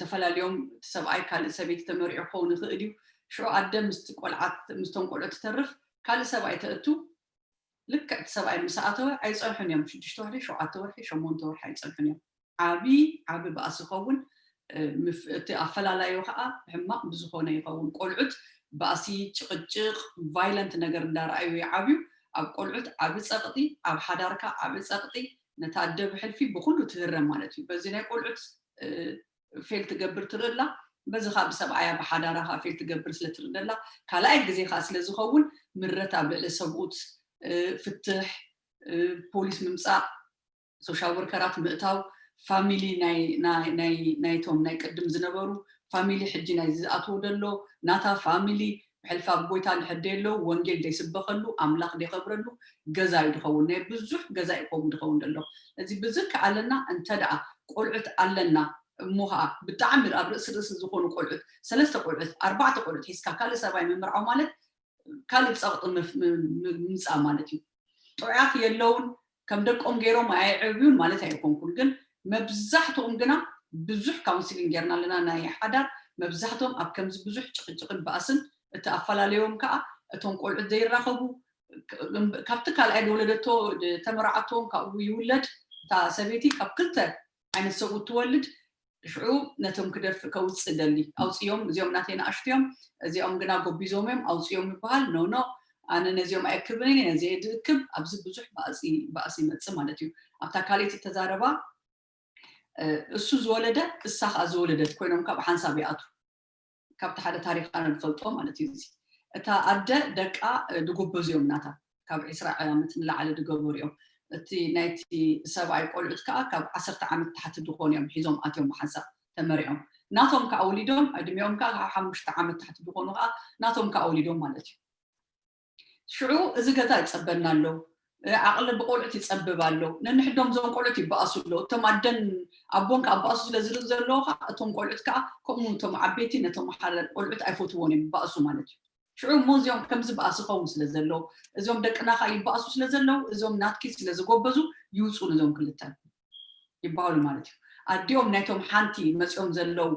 ተፈላለዮም ሰብኣይ ካልእ ሰበይቲ ተመሪዑ ክኸውን ይኽእል እዩ። ሽዑ ኣደ ምስቲ ቆልዓት ምስቶም ቆልዑ ትተርፍ ካልእ ሰብኣይ ተእቱ። ልክዕ እቲ ሰብኣይ ምስ ኣተወ ኣይፀንሑን እዮም። ሽዱሽተ ወርሒ፣ ሸውዓተ ወርሒ፣ ሸሞንተ ወርሒ ኣይፀንሑን እዮም። ዓብዪ ዓቢ ባእሲ ይኸውን። እቲ ኣፈላላዩ ከዓ ሕማቕ ብዝኾነ ይኸውን። ቆልዑት ባእሲ፣ ጭቕጭቕ፣ ቫይለንት ነገር እንዳረኣዩ ይዓብዩ። ኣብ ቆልዑት ዓቢ ፀቕጢ፣ ኣብ ሓዳርካ ዓቢ ፀቕጢ፣ ነታ ኣደ ብሕልፊ ብኩሉ ትህረም ማለት እዩ። በዚ ናይ ቆልዑት ፌል ትገብር ትርኢ ኣላ። በዚ ከዓ ብሰብኣያ ብሓዳራ ከዓ ፌል ትገብር ስለ ትርኢ ኣላ። ካልኣይ ግዜ ከዓ ስለ ዝኸውን ምረት ኣብ ልዕሊ ሰብኡት፣ ፍትሕ፣ ፖሊስ ምምፃእ፣ ሶሻል ወርከራት ምእታው፣ ፋሚሊ ናይቶም ናይ ቅድም ዝነበሩ ፋሚሊ ሕጂ ናይ ዝኣትዎ ደሎ ናታ ፋሚሊ ብሕልፊ ኣብ ጎይታ እንድሕር ደሎ ወንጌል ደይስበኸሉ ኣምላኽ ደይኸብረሉ ገዛ እዩ ድኸውን። ናይ ብዙሕ ገዛ እዩ ከምኡ ድኸውን ደሎ። እዚ ብዝከኣለና እንተ ደኣ ቆልዑት ኣለና እሞ ከዓ ብጣዕሚ ኣብ ርእሲ ርእሲ ዝኾኑ ቆልዑት ሰለስተ ቆልዑት ኣርባዕተ ቆልዑት ሒዝካ ካልእ ሰብኣይ ምምርዓው ማለት ካልእ ፀቕጢ ምምፃእ ማለት እዩ። ጥዑያት የለውን ከም ደቆም ገይሮም ኣየዕብዩን ማለት ኣይኮንኩን፣ ግን መብዛሕትኦም ግና ብዙሕ ካውንስሊንግ ጌርና ኣለና። ናይ ሓዳር መብዛሕትኦም ኣብ ከምዚ ብዙሕ ጭቕጭቕን ባእስን እቲ ኣፈላለዮም ከዓ እቶም ቆልዑት ዘይራኸቡ ካብቲ ካልኣይ ዝወለደቶ ተመርዓቶ ካብኡ ይውለድ እታ ሰበይቲ ካብ ክልተ ዓይነት ሰብኡ ትወልድ ሽዑ ነቶም ክደፍእ ከውፅእ ደሊ ኣውፅዮም እዚኦም ናተይ ንኣሽቱ እዮም እዚኦም ግና ጎቢዞም እዮም ኣውፅዮም ይበሃል ኖኖ ኣነ ነዚኦም ኣየክብን እየ ነዚ ድእክብ ኣብዚ ብዙሕ ባእሲ ይመፅእ ማለት እዩ ኣብታ ካልኣይቲ ተዛረባ እሱ ዝወለደ እሳ ከዓ ዝወለደት ኮይኖም ካብ ሓንሳብ ይኣቱ ካብቲ ሓደ ታሪክ ኣነ ዝፈልጦ ማለት እዩ እዚ እታ ኣደ ደቃ ድጎበዙ እዮም ናታ ካብ ዕስራ ዓመት ንላዕሊ ድገበሩ እዮም እቲ ናይቲ ሰብኣይ ቆልዑት ከዓ ካብ ዓሰርተ ዓመት ታሕቲ ድኾኑ እዮም ሒዞም ኣትዮም ብሓንሳብ ተመሪዖም ናቶም ከዓ ወሊዶም ዕድሚኦም ከዓ ካብ ሓሙሽተ ዓመት ታሕቲ ድኾኑ ከዓ ናቶም ከዓ ወሊዶም ማለት እዩ ሽዑ እዚ ገዛ ይፀበና ኣሎ ዓቕሊ ብቆልዑት ይፀብብ ኣሎ ነንሕዶም እዞም ቆልዑት ይበኣሱ ኣሎ እቶም ኣደን ኣቦን ከዓ በኣሱ ስለ ዝርኢ ዘለዎ ከዓ እቶም ቆልዑት ከዓ ከምኡ እቶም ዓበይቲ ነቶም ሓደ ቆልዑት ኣይፈትዎን እዮም ይበኣሱ ማለት እዩ ሽዑ እሞ እዚኦም ከምዚ በኣሲ ኸውን ስለ ዘለዉ እዚኦም ደቅና ከዓ ይበኣሱ ስለ ዘለዉ እዚኦም ናትኪ ስለ ዝጎበዙ ይውፁ ነዞም ክልተ ይበሃሉ ማለት እዩ ኣዲኦም ናይቶም ሓንቲ መፂኦም ዘለዉ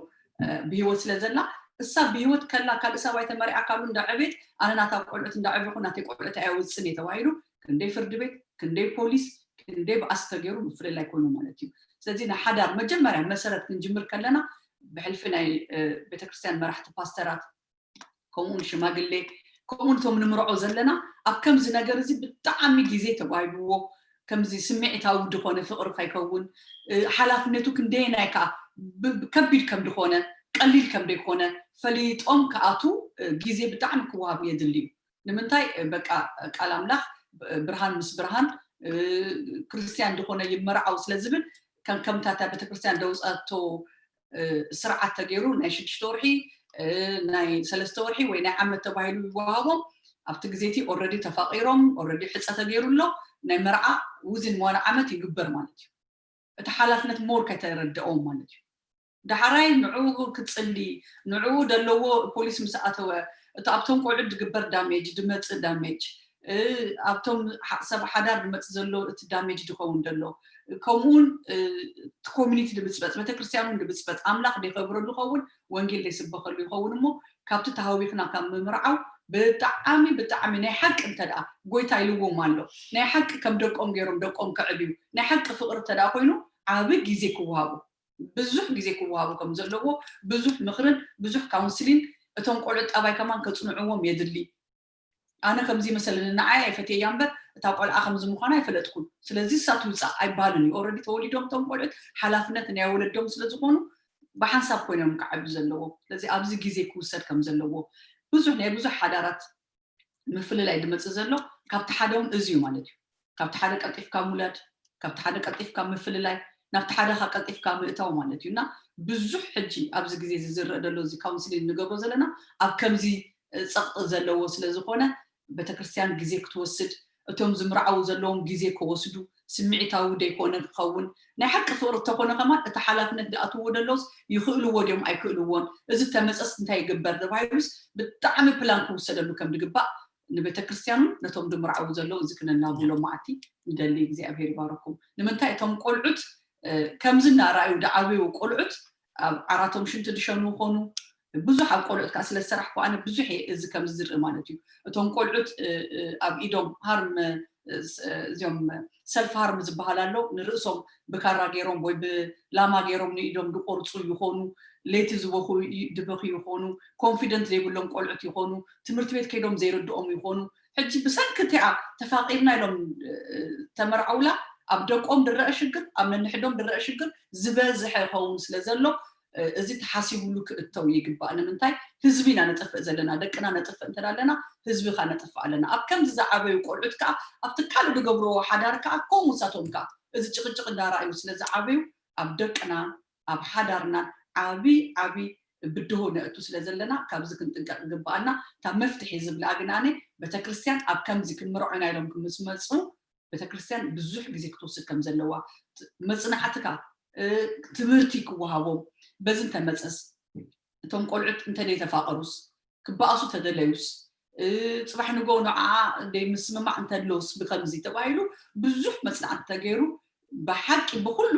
ብሂወት ስለ ዘላ እሳ ብሂወት ከላ ካልእ ሰብኣይ ተመሪዓ ካሉ እንዳዕቤት ኣነ ናታ ቆልዑት እንዳዕበኹ ናተይ ቆልዑት ኣየውፅን እየ ተባሂሉ ክንደይ ፍርዲ ቤት ክንደይ ፖሊስ ክንደይ ብኣስ ተገይሩ ምፍልላይ ኮይኑ ማለት እዩ ስለዚ ንሓዳር መጀመርያ መሰረት ክንጅምር ከለና ብሕልፊ ናይ ቤተክርስትያን መራሕቲ ፓስተራት ከምኡውን ሽማግሌ ከምኡ ነቶም ንምርዖ ዘለና ኣብ ከምዚ ነገር እዚ ብጣዕሚ ግዜ ተጓሂብዎ ከምዚ ስምዒታዊ ድኾነ ፍቕሪ ከይከውን ሓላፍነቱ ክንደየናይ ከዓ ከቢድ ከም ድኾነ ቀሊል ከም ደይኮነ ፈሊጦም ክኣቱ ግዜ ብጣዕሚ ክወሃብ የድሊ እዩ ንምንታይ በቃ ቃል ኣምላኽ ብርሃን ምስ ብርሃን ክርስትያን ድኾነ ይመርዓው ስለ ዝብል ከም ከምታታ ቤተክርስትያን ደውፃቶ ስርዓት ተገይሩ ናይ ሽዱሽተ ወርሒ ናይ ሰለስተ ወርሒ ወይ ናይ ዓመት ተባሂሉ ይወሃቦም ኣብቲ ግዜቲ ኦረዲ ተፋቂሮም ኦረዲ ሕፀ ተገይሩ ኣሎ ናይ መርዓ ውዝን ዋን ዓመት ይግበር ማለት እዩ እቲ ሓላፍነት ሞር ከተረድኦም ማለት እዩ ዳሕራይ ንዕኡ ክፅሊ ንዕኡ ደለዎ ፖሊስ ምስ ኣተወ እቲ ኣብቶም ቆልዑ ድግበር ዳሜጅ ድመፅእ ዳሜጅ ኣብቶም ሰብ ሓዳር ድመፅእ ዘሎ እቲ ዳሜጅ ድኸውን ደሎ ከምኡውን ኮሚኒቲ ድብፅበፅ ቤተክርስትያን እውን ድብፅበፅ ኣምላኽ ደይከብረሉ ኸውን ወንጌል ደይስበኸሉ ይኸውን እሞ ካብቲ ተሃዊኽና ካብ ምምርዓው ብጣዕሚ ብጣዕሚ ናይ ሓቂ እንተ ደኣ ጎይታ ኢልዎም ኣሎ ናይ ሓቂ ከም ደቆም ገይሮም ደቆም ከዕብዩ ናይ ሓቂ ፍቕሪ እንተ ደኣ ኮይኑ ዓቢ ግዜ ክወሃቡ ብዙሕ ግዜ ክወሃቡ ከም ዘለዎ ብዙሕ ምኽርን ብዙሕ ካውንስሊን እቶም ቆልዑ ጠባይ ከማን ከፅንዕዎም የድሊ ኣነ ከምዚ መሰለኒ፣ ንዓይ ኣይፈትየያ እምበር እታ ቆልዓ ከምዚ ምዃና ኣይፈለጥኩን፣ ስለዚ እሳ ትውፃእ ኣይበሃልን እዩ። ኦረዲ ተወሊዶም እቶም ቆልዑት ሓላፍነት ናይ ወለዶም ስለዝኾኑ ብሓንሳብ ኮይኖም ክዓቢ ዘለዎ። ስለዚ ኣብዚ ግዜ ክውሰድ ከም ዘለዎ ብዙሕ ናይ ብዙሕ ሓዳራት ምፍልላይ ድመፅእ ዘሎ ካብቲ ሓደ እውን እዚ እዩ ማለት እዩ። ካብቲ ሓደ ቀልጢፍካ ምውላድ፣ ካብቲ ሓደ ቀልጢፍካ ምፍልላይ፣ ናብቲ ሓደ ካ ቀልጢፍካ ምእታው ማለት እዩ። እና ብዙሕ ሕጂ ኣብዚ ግዜ እዚ ዝረእ ዘሎ እዚ ካውንስሊን ንገብሮ ዘለና ኣብ ከምዚ ፀቕጢ ዘለዎ ስለዝኾነ ቤተክርስትያን ግዜ ክትወስድ፣ እቶም ዝምርዓው ዘለዎም ግዜ ክወስዱ፣ ስምዒታዊ ደይኮነ ክኸውን፣ ናይ ሓቂ ፍቕሪ እተኾነ ከማን እቲ ሓላፍነት ዝኣትውዎ ደለውስ ይኽእልዎ ድዮም ኣይክእልዎን፣ እዚ ተመፀስ እንታይ ይግበር ተባሂሉስ ብጣዕሚ ፕላን ክውሰደሉ ከም ዝግባእ ንቤተክርስትያኑን ነቶም ድምርዓው ዘለዉ እዚ ክነናብሎም መዓቲ ንደሊ። እግዚኣብሔር ይባረኩም። ንምንታይ እቶም ቆልዑት ከምዚ እናረኣዩ ዝዓበዩ ቆልዑት ኣብ ዓራቶም ሽንቲ ድሸኑ ይኾኑ። ብዙሕ ኣብ ቆልዑት ከዓ ስለ ዝሰራሕኩ ኣነ ብዙሕ እየ እዚ ከምዚ ዝርኢ ማለት እዩ። እቶም ቆልዑት ኣብ ኢዶም ሃርም እዚኦም ሰልፍ ሃርም ዝበሃል ኣሎ። ንርእሶም ብካራ ገይሮም ወይ ብላማ ገይሮም ንኢዶም ዝቆርፁ ይኾኑ። ለይቲ ዝበኹ ድበኺ ይኾኑ። ኮንፊደንት ዘይብሎም ቆልዑት ይኾኑ። ትምህርቲ ቤት ከይዶም ዘይርድኦም ይኾኑ። ሕጂ ብሰንኪ እቲኣ ተፋቂርና ኢሎም ተመርዓውላ ኣብ ደቆም ድረአ ሽግር፣ ኣብ ነንሕዶም ድረአ ሽግር ዝበዝሐ ይኸውን ስለ ዘሎ እዚ ተሓሲቡሉ ክእተው ይግባእ። ንምንታይ ህዝቢ ኢና ነጥፍእ ዘለና? ደቅና ነጥፍእ እንተ ኣለና ህዝቢ ካ ነጥፍእ ኣለና። ኣብ ከምዚ ዝዓበዩ ቆልዑት ከዓ ኣብቲ ካልእ ዝገብርዎ ሓዳር ከዓ ከምኡ ንሳቶም ከዓ እዚ ጭቕጭቕ እንዳረኣዩ ስለ ዝዓበዩ ኣብ ደቅና ኣብ ሓዳርና ዓቢ ዓቢ ብድሆ ነእቱ ስለ ዘለና ካብዚ ክንጥንቀቕ ይግባኣና። እታ መፍትሒ ዝብላ ግን ኣነ ቤተክርስትያን ኣብ ከምዚ ክንምርዖ ኢና ኢሎም ምስ መፁ ቤተክርስትያን ብዙሕ ግዜ ክትወስድ ከም ዘለዋ፣ መፅናዕትካ ትምህርቲ ክወሃቦም፣ በዚ እንተመፀስ እቶም ቆልዑት እንተደይተፋቀሩስ ክበኣሱ ተደለዩስ ፅባሕ ንጎ ንዓ ደይ ምስምማዕ እንተለውስ ብከምዚ ተባሂሉ ብዙሕ መፅናዕቲ ተገይሩ ብሓቂ ብኩሉ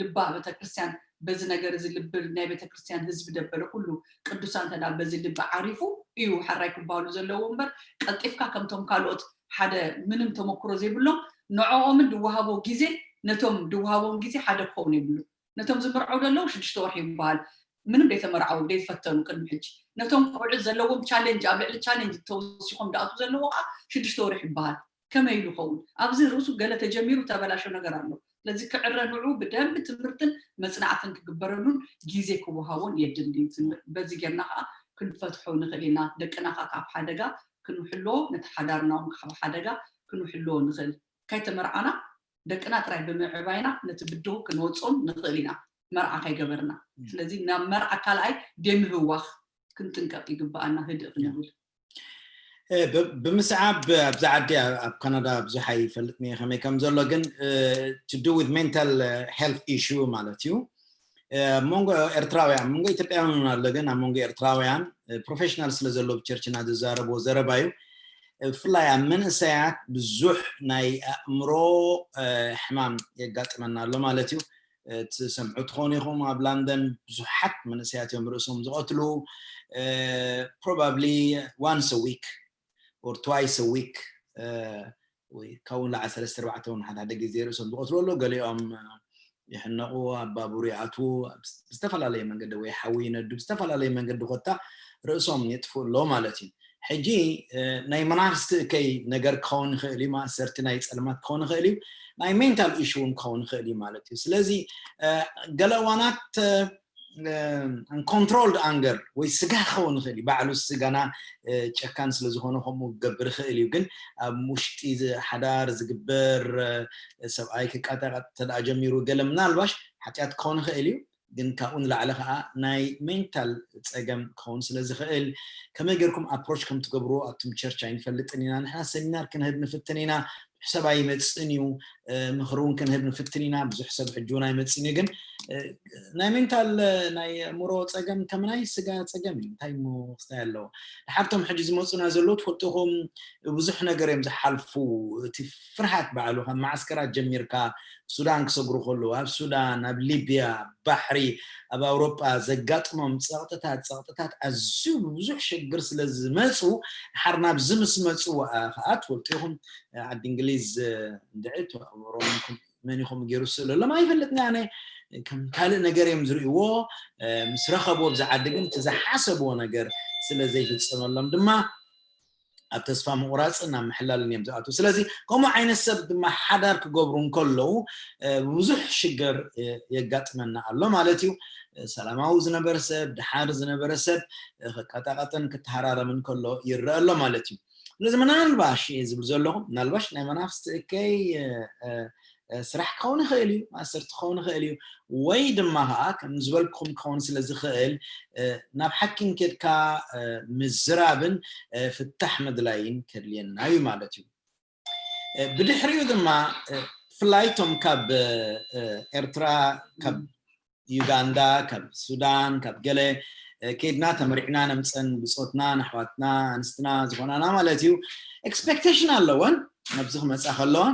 ልባ ቤተክርስትያን በዚ ነገር እዚ ልቢ ናይ ቤተክርስትያን ህዝቢ ደበለ ኩሉ ቅዱሳን ተዳ በዚ ልቢ ዓሪፉ እዩ ሓራይ ክበሃሉ ዘለዎ እምበር ቀልጢፍካ ከምቶም ካልኦት ሓደ ምንም ተመክሮ ዘይብሎም ንዕኦምን ድወሃቦ ግዜ ነቶም ድወሃቦም ግዜ ሓደ ክኸውን የብሉ። ነቶም ዝምርዐው ዘለዉ ሽዱሽተ ወርሒ ይበሃል። ምንም ደይተመርዓው ደይፈተኑ ቅድሚ ሕጂ ነቶም ቆልዑት ዘለዎም ቻሌንጅ ኣብ ልዕሊ ቻሌንጅ ተወሲኾም ድኣቱ ዘለዎ ከዓ ሽዱሽተ ወርሒ ይበሃል። ከመይ ኢሉ ይኸውን? ኣብዚ ርእሱ ገለ ተጀሚሩ ተበላሸ ነገር ኣሎ። ስለዚ ክዕረ ንዑ ብደንብ ትምህርትን መፅናዕትን ክግበረሉን ግዜ ክወሃቦን የድሊ። በዚ ጌርና ከዓ ክንፈትሖ ንኽእል ኢና። ደቅና ከዓ ካብ ሓደጋ ክንሕልዎ ነቲ ሓዳርና እውን ካብ ሓደጋ ክንሕልዎ ንኽእል። ካይተመርዓና ደቅና ጥራይ ብምዕባይና ነቲ ብድሆ ክንወፅኦም ንኽእል ኢና። መርዓ ካይገበርና ስለዚ ናብ መርዓ ካልኣይ ደምህዋኽ ክንጥንቀቕ ይግበኣና። ህድእ ክንብል ብምስዓብ ኣብዚ ዓዲ ኣብ ካናዳ ብዙሕ ኣይፈልጥን እየ ከመይ ከም ዘሎ ግን to do with mental health issue ማለት እዩ። ኣብ መንጎ ኤርትራውያን ኣብ መንጎ ኢትዮጵያውያን እውን ኣሎ ግን ኣብ መንጎ ኤርትራውያን ፕሮፌሽናል ስለ ዘሎ ብቸርችና ዝዛረብዎ ዘረባ እዩ። ብፍላይ ኣብ መንእሰያት ብዙሕ ናይ ኣእምሮ ሕማም የጋጥመና ኣሎ ማለት እዩ። ትሰምዑ ትኾኑ ኢኹም ኣብ ላንደን ብዙሓት መንእሰያት እዮም ርእሶም ዝቐትሉ። Probably once a week or twice a week ወይ ካብኡ ንላዕሊ ሰለስተ ኣርባዕተ እውን ሓደ ሓደ ግዜ ርእሶም ዝቐትሉ ኣሎ። ገሊኦም ይሕነቑ ኣብ ባቡር ይኣትዉ ብዝተፈላለየ መንገዲ ወይ ሓዊ ይነዱ ብዝተፈላለየ መንገዲ ኮታ ርእሶም የጥፍኡ ኣሎ ማለት እዩ። ሕጂ ናይ መናፍስቲ እከይ ነገር ክኸውን ይኽእል እዩ ማእሰርቲ ናይ ፀልማት ክኸውን ይኽእል እዩ። ናይ ሜንታል ኢሹ እውን ክኸውን ይኽእል እዩ ማለት እዩ። ስለዚ ገለ እዋናት controlled anger ወይ ስጋ ክኸውን ይኽእል እዩ ባዕሉ ስጋና ጨካን ስለዝኾነ ከምኡ ክገብር ይኽእል እዩ ግን ኣብ ውሽጢ ሓዳር ዝግበር ሰብኣይ ክቃጠቀጥ ተደኣ ጀሚሩ ገለ ምናልባሽ ሓጢኣት ክኸውን ይኽእል እዩ ግን ካብኡ ንላዕሊ ከዓ ናይ ሜንታል ፀገም ክኸውን ስለ ዝኽእል ከመይ ጌርኩም ኣፕሮች ከም ትገብርዎ ኣብቱም ቸርች ኣይንፈልጥን ኢና ንሕና ሰሚናር ክንህብ ንፍትን ኢና ሰብ ኣይመፅን እዩ ምኽሪ እውን ክንህብ ንፍትን ኢና ብዙሕ ሰብ ሕጂ እውን ኣይመፅን እዩ ግን ናይ ሜንታል ናይ ኣእምሮ ፀገም ከም ናይ ስጋ ፀገም እዩ እንታይ ሞ ክስታይ ኣለዎ ድሓርቶም ሕጂ ዝመፁና ዘለዉ ትፈልጥኹም ብዙሕ ነገር እዮም ዝሓልፉ እቲ ፍርሃት ባዕሉ ካብ ማዓስከራት ጀሚርካ ሱዳን ክሰግሩ ከለዉ ኣብ ሱዳን ኣብ ሊብያ ባሕሪ ኣብ ኣውሮጳ ዘጋጥሞም ፀቕጥታት ፀቕጥታት ኣዝዩ ብብዙሕ ሽግር ስለ ዝመፁ ድሓር ናብዚ ምስ መፁ ከዓ ትፈልጡ ኢኹም ዓዲ እንግሊዝ እንድዒ ሮምኩም መን ይኹም ገይሩ ስእለሎም ኣይፈልጥን ኣነ ከም ካልእ ነገር እዮም ዝርእይዎ ምስ ረኸብዎ ብዚ ዓዲ ግን እቲ ዝሓሰብዎ ነገር ስለ ዘይፍፀመሎም ድማ ኣብ ተስፋ ምቑራፅን ኣብ ምሕላልን እዮም ዝኣትዉ። ስለዚ ከምኡ ዓይነት ሰብ ድማ ሓዳር ክገብሩ እንከለዉ ብዙሕ ሽግር የጋጥመና ኣሎ ማለት እዩ። ሰላማዊ ዝነበረ ሰብ፣ ድሓር ዝነበረ ሰብ ክቀጣቀጥን ክተሃራረምን ከሎ ይረአ ኣሎ ማለት እዩ። ስለዚ ምናልባሽ እየ ዝብል ዘለኹ፣ ምናልባሽ ናይ መናፍስቲ እከይ ስራሕ ክኸውን ይኽእል እዩ፣ ማእሰርቲ ክኸውን ይኽእል እዩ፣ ወይ ድማ ከዓ ከም ዝበልኩም ክኸውን ስለ ዝኽእል ናብ ሓኪም ኬድካ ምዝራብን ፍታሕ ምድላይን ከድልየና እዩ ማለት እዩ። ብድሕሪኡ ድማ ብፍላይ እቶም ካብ ኤርትራ፣ ካብ ዩጋንዳ፣ ካብ ሱዳን፣ ካብ ገለ ከይድና ተመሪዕና ነምፀን ብፆትና፣ ነሕዋትና፣ ኣንስትና ዝኾናና ማለት እዩ፣ ኤክስፔክቴሽን ኣለወን። ኣብዚ ክመፃ ከለዋ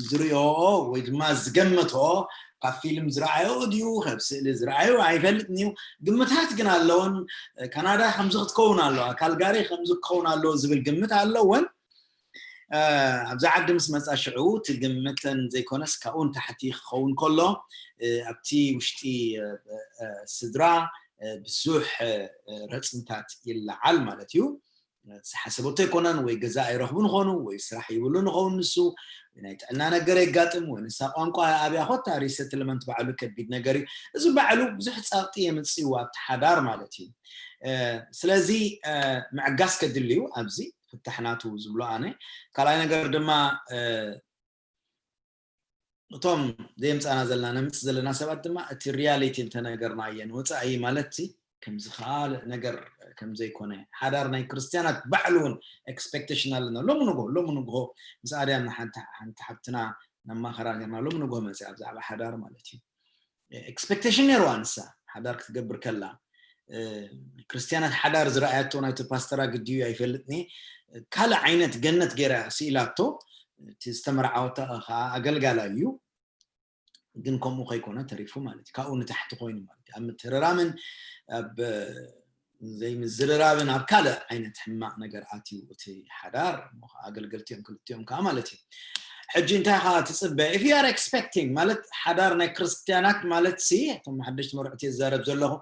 ዝሪኦ ወይ ድማ ዝገመቶ ካብ ፊልም ዝረኣዮ ድዩ ካብ ስእሊ ዝረኣዩ ኣይፈልጥን እዩ። ግምታት ግን ኣለውን። ካናዳ ከምዚ ክትከውን ኣለዋ፣ ካልጋሪ ከምዚ ክኸውን ኣለዎ ዝብል ግምት ኣለወን። ኣብዚ ዓዲ ምስ መፃ ሽዑ እቲ ግምተን ዘይኮነስ ካብኡ ንታሕቲ ክኸውን ከሎ ኣብቲ ውሽጢ ስድራ ብዙሕ ረፅምታት ይለዓል ማለት እዩ። ዝሓሰበቶ ኣይኮነን፣ ወይ ገዛ ኣይረኽቡን ኾኑ፣ ወይ ስራሕ ይብሉ ንኸውን ንሱ፣ ወይ ናይ ጥዕና ነገር የጋጥም፣ ወይ ንሳ ቋንቋ ኣብያ ኮታ ሪሰትልመንት ባዕሉ ከቢድ ነገር እዩ። እዚ ባዕሉ ብዙሕ ጸቕጢ የምጽእዎ ኣብቲ ሓዳር ማለት እዩ። ስለዚ ምዕጋስ ከድልዩ ኣብዚ ፍታሕ ናቱ ዝብሎ ኣነ። ካልኣይ ነገር ድማ እቶም ዘየምፃና ዘለና ነምፅ ዘለና ሰባት ድማ እቲ ሪያሊቲ እንተነገርናየን ወፃኢ ማለት ከምዚ ካልእ ነገር ከምዘይኮነ ሓዳር ናይ ክርስትያናት ባዕሉ እውን ኤክስፔክቴሽን ኣለና። ሎሚ ንግሆ ሎሚ ንግሆ ምስ ኣድያም ሓንቲ ሓብትና ነማኸራ ነርና። ሎሚ ንግሆ መፅያ ብዛዕባ ሓዳር ማለት እዩ። ኤክስፔክቴሽን ነይርዋ ንሳ ሓዳር ክትገብር ከላ። ክርስትያናት ሓዳር ዝረኣያቶ ናይቲ ፓስተራ ግድዩ ኣይፈልጥኒ። ካልእ ዓይነት ገነት ገይራ ስኢላቶ። እቲ ዝተመርዓወታ ከዓ ኣገልጋላ እዩ። ግን ከምኡ ከይኮነ ተሪፉ ማለት እዩ። ካብኡ ንታሕቲ ኮይኑ ማለት እዩ። ኣብ ምትህርራምን ኣብ ዘይምዝርራብን ኣብ ካልእ ዓይነት ሕማቕ ነገር ኣትዩ እቲ ሓዳር። ኣገልገልቲ እዮም ክልቲኦም ከዓ ማለት እዩ። ሕጂ እንታይ ከዓ ትፅበ? If you are expecting ማለት ሓዳር ናይ ክርስትያናት ማለት ሲ እቶም ሓደሽቲ መርዕቲ ዝዛረብ ዘለኹ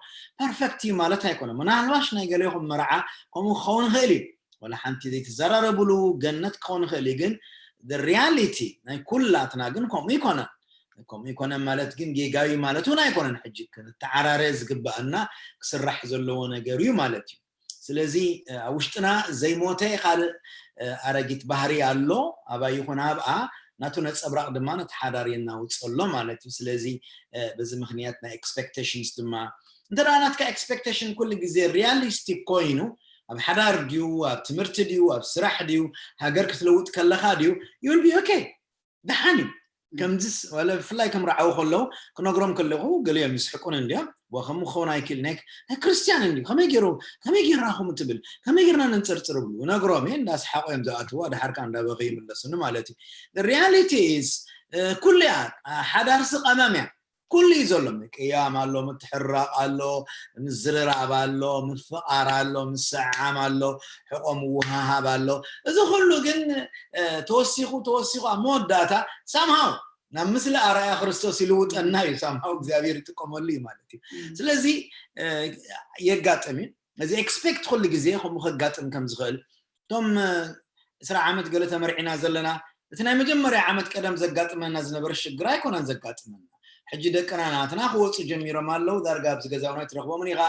ፐርፌክት እዩ ማለት ኣይኮነ። ምናልባሽ ናይ ገሌኹም መርዓ ከምኡ ክኸውን ይኽእል እዩ። ወላ ሓንቲ ዘይተዘራረብሉ ገነት ክኸውን ይኽእል እዩ። ግን ሪያሊቲ ናይ ኩላትና ግን ከምኡ ይኮነ። ከምኡ ይኮነ ማለት ግን ጌጋዊ ማለት እውን ኣይኮነን። ሕጂ ክንተዓራረ ዝግባኣና ክስራሕ ዘለዎ ነገር እዩ ማለት እዩ። ስለዚ ኣብ ውሽጥና ዘይሞተ ካልእ ኣረጊት ባህሪ ኣሎ። ኣባይ ይኹን ኣብኣ ናቱ ነፀብራቕ ድማ ነቲ ሓዳር የናውፀሎ ማለት እዩ። ስለዚ በዚ ምክንያት ናይ ኤክስፔክቴሽንስ ድማ እንተ ናትካ ኤክስፔክቴሽን ኩሉ ግዜ ሪያሊስቲክ ኮይኑ ኣብ ሓዳር ድዩ ኣብ ትምህርቲ ድዩ ኣብ ስራሕ ድዩ ሃገር ክትለውጥ ከለካ ድዩ you will be okay። ደሓን እዩ። ከምዚስ ብፍላይ ከም ረዓዊ ከለዉ ክነግሮም ከለኹ ገሊኦም ይስሕቁን እንዲያ ከምኡ ክኸውን ኣይክእል ናይ ክርስትያን እንዲ ከመይ ገይሩ ከመይ ገይርና ከምኡ ትብል ከመይ ገይርና ነንፅርፅር ብሉ ነግሮም እየ እንዳስሓቆ እዮም ዝኣትዋ ድሓርካ እንዳበኸ ይምለሱኒ ማለት እዩ። ሪያሊቲ ኢስ ኩሉ እያ ሓዳርሲ ቀመም እያ። ኩሉ እዩ ዘሎ። ምቅያም ኣሎ፣ ምትሕራቕ ኣሎ፣ ምዝርራብ ኣሎ፣ ምፍቓር ኣሎ፣ ምስዕዓም ኣሎ፣ ሕቖ ምውሃሃብ ኣሎ። እዚ ኩሉ ግን ተወሲኹ ተወሲኹ ኣብ መወዳእታ ሳምሃው ናብ ምስሊ ኣርኣያ ክርስቶስ ይልውጠና እዩ። ሳምሃው እግዚኣብሔር ይጥቀመሉ እዩ ማለት እዩ። ስለዚ የጋጥም እዩ። እዚ ኤክስፔክት ኩሉ ግዜ ከምኡ ከጋጥም ከም ዝኽእል እቶም ዕስራ ዓመት ገለ ተመርዒና ዘለና እቲ ናይ መጀመርያ ዓመት ቀደም ዘጋጥመና ዝነበረ ሽግር ኣይኮነን ዘጋጥመና። ሕጂ ደቅና ናትና ክወፁ ጀሚሮም ኣለዉ። ዳርጋ ኣብዚ ገዛ እውን ኣይትረኽቦምን ኢኻ።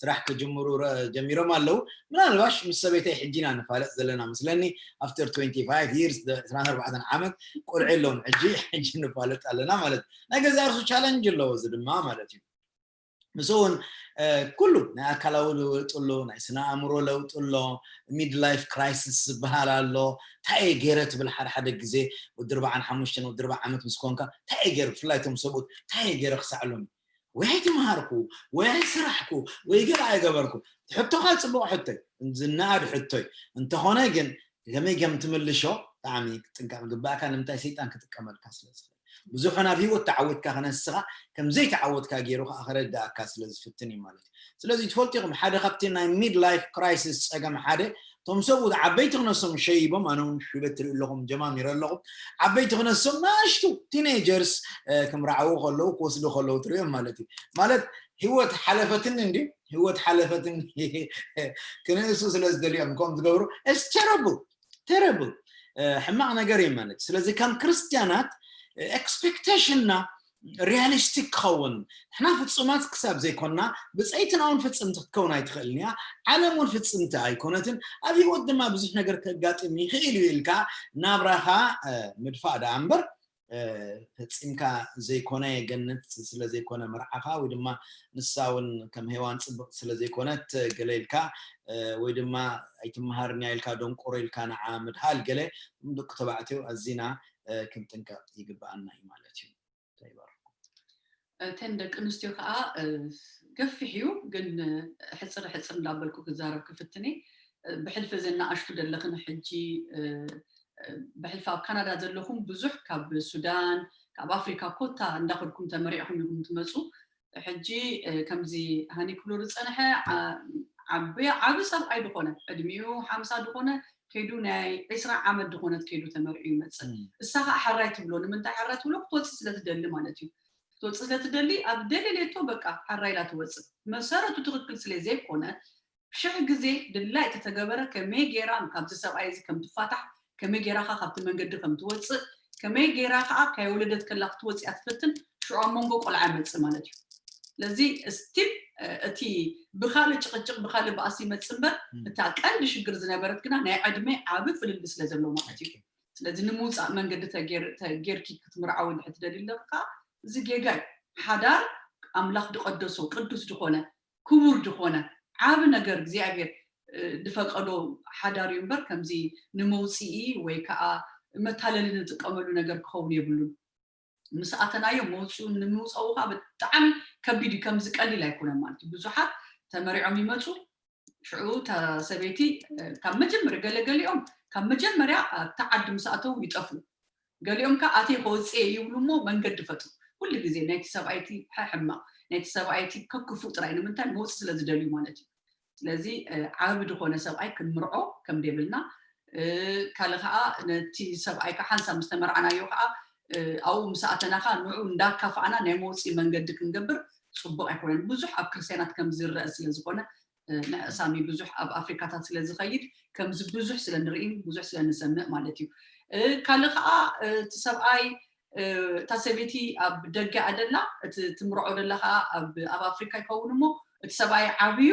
ስራሕ ክጅምሩ ጀሚሮም ኣለዉ። ምናልባሽ ምስ ሰበይተይ ሕጂ ኢና ንፋለጥ ዘለና መስለኒ። After twenty five years ዕስራን ኣርባዕተን ዓመት ቆልዑ የለውን ሕጂ ሕጂ ንፋለጥ ኣለና ማለት ናይ ገዛ እርሱ ቻለንጅ ኣለዎ። እዚ ድማ ማለት እዩ ምስ እውን ኩሉ ናይ ኣካላዊ ለውጢ ኣሎ፣ ናይ ስነ ኣእምሮ ለውጢ ኣሎ፣ ሚድላይፍ ክራይሲስ ዝበሃል ኣሎ። እንታይ እየ ገይረ ትብል ሓደ ሓደ ግዜ ወዲ ኣርባዓን ሓሙሽተን ወዲ ኣርባዓ ዓመት ምስ ኮንካ እንታይ እየ ገይረ ብፍላይ እቶም ሰብኡት እንታይ እየ ገይረ ክሳዕ ሎሚ ወይ ኣይተምሃርኩ ወይ ኣይሰራሕኩ ወይ ገለ ኣይገበርኩ። ሕቶኻ ፅቡቕ ሕቶይ ዝነኣድ ሕቶይ እንተኾነ ግን ከመይ ከም ትምልሾ ብጣዕሚ ክትጥንቀቕ ግባእካ። ንምንታይ ሰይጣን ክጥቀመልካ ስለ ዝኽእል ብዙሑ ናብ ህይወት ተዓወትካ ከነስኻ ከምዘይተዓወትካ ገይሩ ከዓ ከረዳእካ ስለ ዝፍትን እዩ ማለት እዩ። ስለዚ ትፈልጡ ኢኹም ሓደ ካብቲ ናይ ሚድ ላይፍ ክራይሲስ ፀገም ሓደ እቶም ሰብኡት ዓበይቲ ክነሶም ሸይቦም ኣነ እውን ሽበት ትርኢ ኣለኹም ጀማሚረ ኣለኹ። ዓበይቲ ክነሶም ናሽቱ ቲኔጀርስ ክምርዓዉ ከለዉ ክወስዱ ከለዉ ትሪኦም ማለት እዩ። ማለት ህይወት ሓለፈትኒ እንዲ ህይወት ሓለፈትኒ ክንእሱ ስለ ዝደልዮም ከም ዝገብሩ። It's terrible, terrible. ሕማቕ ነገር እዩ ማለት። ስለዚ ከም ክርስትያናት ኤክስፔክቴሽንና ሪያሊስቲክ ክኸውን፣ ንሕና ፍጹማት ክሳብ ዘይኮንና ብጸይትና እውን ፍጽምቲ ክትከውን ኣይትኽእልን እያ። ዓለም እውን ፍጽምቲ ኣይኮነትን። ኣብ ህይወት ድማ ብዙሕ ነገር ከጋጥም ይኽእል እዩ ኢልካ ናብራኻ ምድፋእ ደኣ እምበር ፈጺምካ ዘይኮነ፣ ገነት ስለ ዘይኮነ መርዓኻ ወይ ድማ ንሳ እውን ከም ሄዋን ጽብቕቲ ስለ ዘይኮነት ገለ ኢልካ ወይ ድማ ኣይትመሃርን እያ ኢልካ ደንቆሮ ኢልካ ንዓ ምድሃል ገለ ደቂ ተባዕትዮ ኣዚና ክንጥንቀቕ ይግብኣና እዩ ማለት እዩ። እተን ደቂ ኣንስትዮ ከዓ ገፊሕ እዩ፣ ግን ሕፅር ሕፅር እንዳበልኩ ክዛረብ ክፍትኔ። ብሕልፊ ዘናኣሽቱ ዘለኽን ሕጂ ብሕልፊ ኣብ ካናዳ ዘለኹም ብዙሕ ካብ ሱዳን ካብ ኣፍሪካ ኮታ እንዳኸድኩም ተመሪዕኹም ኢኹም ትመፁ። ሕጂ ከምዚ ሃኒ ክብሎ ዝፀንሐ ዓቢ ሰብኣይ ዝኾነ ዕድሚኡ ሓምሳ ዝኾነ ከይዱ ናይ ዕስራ ዓመት ዝኾነት ከይዱ ተመሪዑ ይመፅእ። እሳ ከዓ ሕራይ ትብሎ። ንምንታይ ሕራይ ትብሎ? ክትወፅእ ስለትደሊ ማለት እዩ። ክትወፅእ ስለትደሊ ኣብ ደለለቶ በቃ ሕራይ ኢላ ትወፅእ። መሰረቱ ትኽክል ስለ ዘይኮነ ሽሕ ግዜ ድላይ ተተገበረ ከመይ ገይራ ካብዚ ሰብኣይ እዚ ከም ትፋታሕ፣ ከመይ ገይራ ከዓ ካብቲ መንገዲ ከም ትወፅእ፣ ከመይ ገይራ ከዓ ከይወለደት ከላ ክትወፅእ እያ ትፈትን። ሽዑ ኣብ መንጎ ቆልዓ ይመፅእ ማለት እዩ። ስለዚ ስቲል እቲ ብካልእ ጭቅጭቅ ብካልእ ባእሲ ይመፅእ እምበር እታ ቀንዲ ሽግር ዝነበረት ግና ናይ ዕድመ ዓቢ ፍልልይ ስለ ዘሎ ማለት እዩ። ስለዚ ንምውፃእ መንገዲ ተጌርኪ ክትምርዓዊ እንድሕር ትደሊ ኣለካ እዚ ጌጋ እዩ። ሓዳር ኣምላኽ ዝቀደሶ ቅዱስ ዝኾነ ክቡር ዝኾነ ዓቢ ነገር እግዚኣብሔር ዝፈቀዶ ሓዳር እዩ እምበር ከምዚ ንመውፅኢ ወይ ከዓ መታለሊ ንጥቀመሉ ነገር ክኸውን የብሉን። ምስ ኣተናዮ መውፅኡ ንምውፀኡ ከዓ ብጣዕሚ ከቢድ እዩ። ከምዚ ቀሊል ኣይኮነን ማለት እዩ። ብዙሓት ተመሪዖም ይመፁ። ሽዑ እታ ሰበይቲ ካብ መጀመርያ ገለገሊኦም ካብ መጀመርያ ኣብቲ ዓዲ ምስ ኣተው ይጠፍኡ። ገሊኦም ከዓ ኣትየ ከወፅእ እየ ይብሉ እሞ መንገዲ ፈጥሩ። ኩሉ ግዜ ናይቲ ሰብኣይቲ ሕማቕ ናይቲ ሰብኣይቲ ከክፉእ ጥራይ ንምንታይ መውፅእ ስለ ዝደልዩ ማለት እዩ። ስለዚ ዓቢ ዝኾነ ሰብኣይ ክንምርዖ ከም ደብልና ካልእ ከዓ ነቲ ሰብኣይ ከዓ ሓንሳብ ምስ ተመርዓናዮ ከዓ ኣብኡ ምስ ኣተና ከዓ ንዑ እንዳካፋእና ናይ መውፅኢ መንገዲ ክንገብር ፅቡቅ ኣይኮነን። ብዙሕ ኣብ ክርስትያናት ከም ዝረአ ስለ ዝኾነ ንዕሳሚ ብዙሕ ኣብ ኣፍሪካታት ስለ ዝኸይድ ከምዚ ብዙሕ ስለ ንርእን ብዙሕ ስለ ንሰምዕ ማለት እዩ። ካልእ ከዓ እቲ ሰብኣይ እታ ሰበይቲ ኣብ ደገ ኣደላ እቲ ትምርዖ ደላ ከዓ ኣብ ኣፍሪካ ይኸውን እሞ እቲ ሰብኣይ ዓብዩ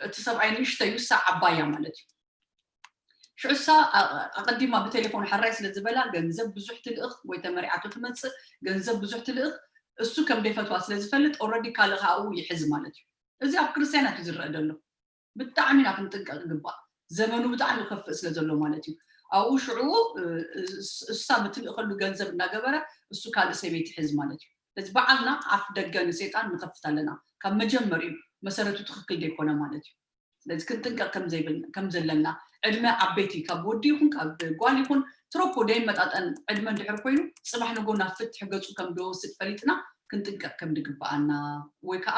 እቲ ሰብኣይ ንእሽተዩ እሳ ዓባያ ማለት እዩ። ሽዑሳ ኣቀዲማ ብቴሌፎን ሕራይ ስለ ዝበላ ገንዘብ ብዙሕ ትልእኽ ወይ ተመሪዓቶ ትመፅእ ገንዘብ ብዙሕ ትልእኽ እሱ ከም ደይፈትዋ ስለ ዝፈልጥ ኦረዲ ካልእ ካብኡ ይሕዝ ማለት እዩ። እዚ ኣብ ክርስትያናት እዩ ዝረአ ዘሎ። ብጣዕሚ ኢና ክንጥንቀቅ ይግባእ። ዘመኑ ብጣዕሚ ይኸፍእ ስለ ዘሎ ማለት እዩ። ኣብኡ ሽዑ እሳ ብትልእኸሉ ገንዘብ እናገበረ እሱ ካልእ ሰበይቲ ይሕዝ ማለት እዩ። ስለዚ በዓልና ኣፍ ደገ ንሰይጣን ንኸፍት ኣለና። ካብ መጀመሪኡ መሰረቱ ትኽክል ዘይኮነ ማለት እዩ። ስለዚ ክንጥንቀቅ ከም ዘለና ዕድመ ዓበይቲ ካብ ወዲ ይኹን ካብ ጓል ይኹን ትረኮ ደይመጣጠን ዕድመ እንድሕር ኮይኑ ፅባሕ ንጎ ናብ ፍትሒ ገፁ ከም ደወስድ ፈሊጥና ክንጥንቀቅ ከም ድግበኣና ወይ ከዓ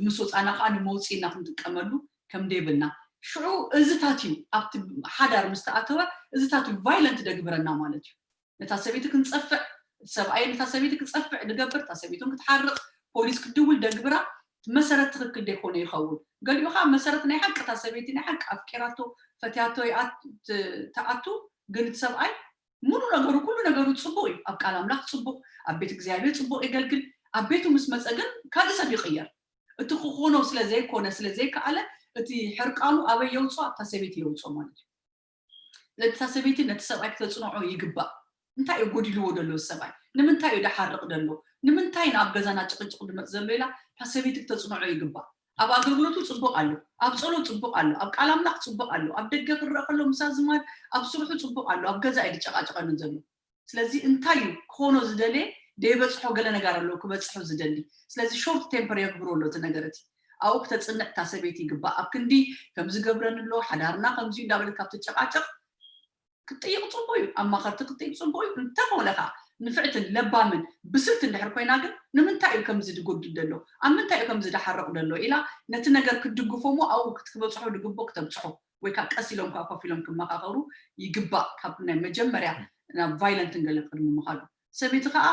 ምስ ወፃና ከዓ ንመውፅኢና ክንጥቀመሉ ከም ደይብልና ሽዑ እዝታት እዩ ኣብቲ ሓዳር ምስ ተኣተወ እዝታት እዩ ቫይለንት ደግብረና ማለት እዩ። ነታ ሰበይቲ ክንፀፍዕ ሰብኣይ ነታ ሰበይቲ ክፀፍዕ ንገብር እታ ሰበይቶም ክትሓርቕ ፖሊስ ክድውል ደግብራ መሰረት ትኽክል ደይኮነ ይኸውን። ገሊኡ ከዓ መሰረት ናይ ሓቂ እታ ሰበይቲ ናይ ሓቂ ኣፍቂራቶ ፈትያቶ ትኣቱ ግን እቲ ሰብኣይ ሙሉ ነገሩ ኩሉ ነገሩ ፅቡቅ እዩ። ኣብ ቃል ኣምላኽ ፅቡቅ ኣብ ቤት እግዚኣብሔር ፅቡቅ የገልግል። ኣብ ቤቱ ምስ መፀ ግን ካልእ ሰብ ይቅየር። እቲ ክኾኖ ስለ ዘይኮነ ስለ ዘይከኣለ እቲ ሕርቃኑ ኣበይ የውፅኦ ኣብታ ሰበይቲ የውፅኦ ማለት እዩ። ነታ ሰበይቲ ነቲ ሰብኣይ ክተፅንዖ ይግባእ። እንታይ እዩ ጎዲልዎ ደሎ ሰብኣይ? ንምንታይ እዩ ደሓርቕ ደሎ? ንምንታይ ናብ ገዛና ጭቅጭቅ ድመፅ ዘሎ ኢላ እታ ሰበይቲ ክተፅንዖ ይግባእ። ኣብ ኣገልግሎቱ ፅቡቅ ኣሎ፣ ኣብ ፀሎት ፅቡቅ ኣሎ፣ ኣብ ቃል ኣምላኽ ፅቡቅ ኣሎ፣ ኣብ ደገ ክረአ ከሎ ምሳ ዝማድ ኣብ ስርሑ ፅቡቅ ኣሎ፣ ኣብ ገዛ እዩ ድጨቃጨቀኒ ዘሎ። ስለዚ እንታይ እዩ ክኾኖ ዝደልየ ደይበፅሖ ገለ ነገር ኣሎ ክበፅሖ ዝደሊ። ስለዚ ሾርት ቴምፐር የግብሮ ኣሎ እቲ ነገር እቲ ኣብኡ ክተፅንዕ እታ ሰበይቲ ይግባእ። ኣብ ክንዲ ከምዚ ገብረኒ ኣሎ ሓዳርና ከምዚ እንዳበለት ካብ ትጨቃጨቅ ክትጥይቅ ፅቡቅ እዩ። ኣማኸርቲ ክትጥይቅ ፅቡቅ እዩ። እንተኾነ ከዓ ንፍዕትን ለባምን ብስልቲ እንድሕር ኮይና ግን ንምንታይ እዩ ከምዚ ድጎድል ደሎ ኣብ ምንታይ እዩ ከምዚ ድሓርቕ ደሎ ኢላ ነቲ ነገር ክትድግፎ እሞ ኣብኡ ክትክበፅሖ ድግቦ ክተብፅሖ ወይ ከዓ ቀስ ኢሎም ከዓ ኮፍ ኢሎም ክመኻኸሩ ይግባእ። ካብ ናይ መጀመርያ ናብ ቫይለንትን ገለ ቅድሚ ምኻዱ፣ ሰበይቲ ከዓ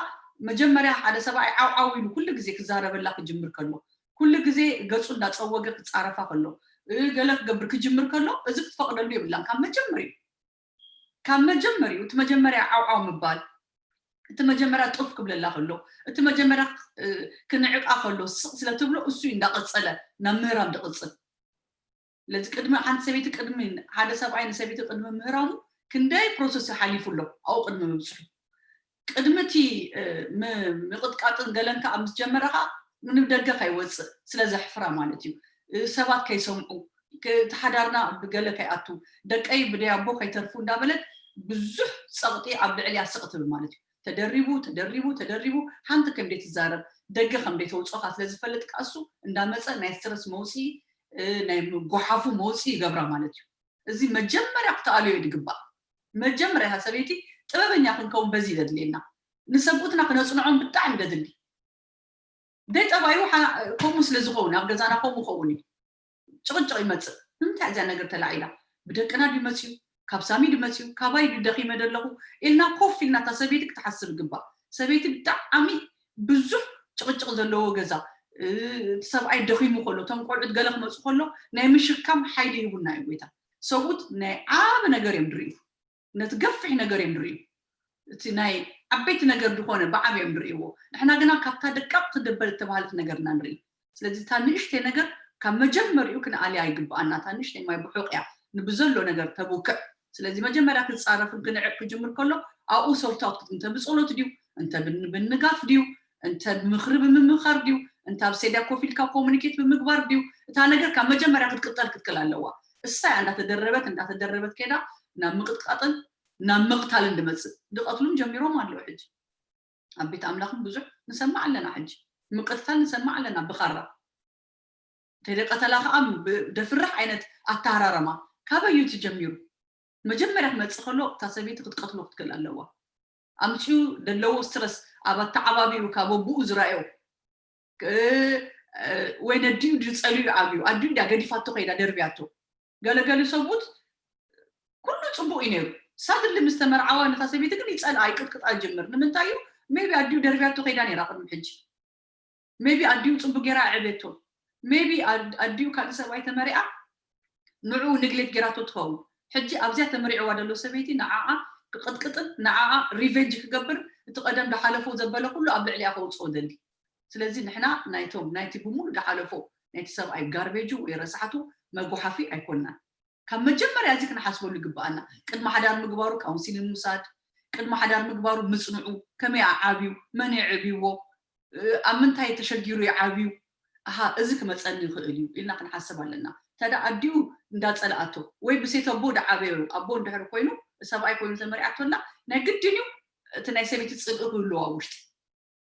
መጀመርያ ሓደ ሰብኣይ ዓው ዓው ኢሉ ኩሉ ግዜ ክዛረበላ ክጅምር ከሎ፣ ኩሉ ግዜ ገፁ እንዳፀወገ ክፃረፋ ከሎ፣ እ፣ ገለ ክገብር ክጅምር ከሎ፣ እዚ ክትፈቅደሉ የብላን። ካብ መጀመሪኡ ካብ መጀመሪኡ እቲ መጀመርያ ዓው ዓው ምባል፣ እቲ መጀመርያ ጡፍ ክብለላ ከሎ፣ እቲ መጀመርያ እ፣ ክንዕቃ ከሎ ስቕ ስለ ትብሎ፣ እሱ እዩ እንዳቐፀለ ናብ ምህራም ድቕፅል። ስለዚ ቅድሚ ሓንቲ ሰበይቲ ቅድሚ ሓደ ሰብኣይ ንሰበይቲ ቅድሚ ምህራሙ ክንደይ ፕሮሰስ ሓሊፉ ኣሎ ኣብኡ ቅድሚ ምብፅሑ። ቅድሚ እቲ እ፣ ም- ምቕጥቃጥን ገለን ከዓ ምስ ጀመረ ከዓ ንደገ ከይወፅእ ስለ ዘሕፍራ ማለት እዩ። እ፣ ሰባት ከይሰምዑ፣ ክ- እቲ ሓዳርና ብገለ ከይኣቱ፣ ደቀይ ብደይ ኣቦ ከይተርፉ እንዳበለት ብዙሕ ፀቕጢ ኣብ ልዕልያ ስቕ ትብል ማለት እዩ። ተደሪቡ ተደሪቡ ተደሪቡ ሓንቲ ከም ደይ ትዛረብ፣ ደገ ከም ደይ ተውፅኦካ ስለ ዝፈልጥ ከዓ እሱ እንዳመፀ ናይ ስትረስ መውፅኢ እ፣ ናይ ምጉሓፉ መውፅኢ ይገብራ ማለት እዩ። እዚ መጀመርያ ክትኣልዮ እዩ ድግባእ። መጀመርያ እታ ሰበይቲ ጥበበኛ ክንከውን በዚ ዘድልየና፣ ንሰብኡትና ክነፅንዖም ብጣዕሚ ደድሊ። ደይጠባዩ ሓ- ከምኡ ስለ ዝኸውን ኣብ ገዛና ከምኡ ኸውን እዩ። ጭቕጭቕ ይመፅእ። ንምንታይ እዚያ ነገር ተላዒላ? ብደቅና ድዩ መፅዩ? ካብ ሳሚ ድዩ መፅዩ? ካባይ ድዩ ደኺመ ደለኹ? ኢልና ኮፍ ኢልና እታ ሰበይቲ ክትሓስብ ይግባእ። ሰበይቲ ብጣዕሚ ብዙሕ ጭቕጭቕ ዘለዎ ገዛ እ፣ እቲ ሰብኣይ ደኺሙ ከሎ፣ እቶም ቆልዑት ገለ ክመፁ ከሎ ናይ ምሽካም ሓይሊ ይህቡና እዩ ጎይታ። ሰብኡት ናይ ዓቢ ነገር እዮም ድርእዩ፣ ነቲ ገፊሕ ነገር እዮም ድርእዩ። እቲ ናይ ዓበይቲ ነገር ዝኾነ ብዓብ እዮም ድርእይዎ። ንሕና ግና ካብታ ደቃቕ ትደበል እተባህለት ነገር ኢና ንርኢ። ስለዚ እታ ንእሽተይ ነገር ካብ መጀመሪኡ ክንኣልያ ይግብኣና። እታ ንእሽተይ ማይ ብሑቕ እያ ንብዘሎ ነገር ተብውክዕ። ስለዚ መጀመርያ ክፃረፍን ክንዕቅ ክጅምር ከሎ ኣብኡ ሶርታውት ክት እንተ ብፀሎት ድዩ፣ እንተ ብን- ብንጋፍ ድዩ፣ እንተ ብምኽሪ ብምምኻር ድዩ፣ እንተ ኣብ ሴድያ ኮፍ ኢልካ ኮሙኒኬት ብምግባር ድዩ፣ እታ ነገር ካብ መጀመርያ ክትቅጠል ክትክል ኣለዋ። እሳ እያ እንዳተደረበት እንዳተደረበት ከይዳ ናብ ምቕጥቃጥን ናብ ምቕታልን ድመፅእ። ድቐትሉም ጀሚሮም ኣለዉ ሕጂ። ኣብ ቤት ኣምላኽን ብዙሕ ንሰማዕ ኣለና። ሕጂ ምቅትታል ንሰማዕ ኣለና ብኻራ። እንተደቀተላ ከዓ ብደፍርሕ ዓይነት ኣተሃራረማ። ካበይ እዩ እቲ ጀሚሩ? መጀመርያ ክመፅእ ከሎ እታ ሰበይቲ ክትቀትሎ ክትክእል ኣለዋ። ኣምፅኡ ደለዎ ስትረስ ኣብ ኣተዓባቢኡ ካብ ኣቦኡ ዝረኣዮ እ፣ እ፣ ወይ ነዲኡ ዝፀልዩ ዓብዩ ኣዲኡ ዳ ገዲፋቶ ከይዳ ደርብያቶ። ገለገሉ ሰብኡት ኩሉ ፅቡቅ እዩ ነይሩ። ሳድሊ ምስ ተመርዓዋ ነታ ሰበይቲ ግን ይፀልኣ ይቅጥቅጣ ይጀምር። ንምንታይ እዩ? ሜቢ ኣዲኡ ደርብያቶ ከይዳ ነይራ ቅድሚ ሕጂ። ሜቢ ኣዲኡ ፅቡቅ ገይራ ኣዕቤቶ። ሜቢ ኣዲኡ ካልእ ሰብኣይ ተመሪዓ ንዕኡ ንግሌት ገይራቶ ትኸውን። ሕጂ ኣብዚኣ ተመሪዕዋ ደሎ ሰበይቲ ንዓኣ ክቅጥቅጥን ንዓኣ ሪቨንጅ ክገብር እቲ ቀደም ዝሓለፎ ዘበለ ኩሉ ኣብ ልዕሊኣ ከውፅኦ ደሊ። ስለዚ ንሕና ናይቶም ናይቲ ብሙሉ ዝሓለፎ ናይቲ ሰብኣይ ጋርቤጁ ወይ ረሳሕቱ መጉሓፊ ኣይኮንናን። ካብ መጀመርያ እዚ ክንሓስበሉ ይግብኣና። ቅድሚ ሓዳር ምግባሩ ካውንሲሊን ምውሳድ፣ ቅድሚ ሓዳር ምግባሩ ምፅንዑ፣ ከመይ ኣዓብዩ፣ መን የዕብይዎ፣ እ፣ ኣብ ምንታይ ተሸጊሩ ይዓብዩ፣ ኣሃ እዚ ክመፀኒ ይኽእል እዩ ኢልና ክንሓስብ ኣለና። እንተ ደኣ ኣዲኡ እንዳፀልኣቶ ወይ ብሴት ኣቦ ደዓበዮ ኣቦ እንድሕር ኮይኑ ሰብኣይ ኮይኑ ተመሪዓቶ ኣላ ናይ ግድን እዩ እቲ ናይ ሰበይቲ ፅልኢ ክህልዎ ኣብ ውሽጢ።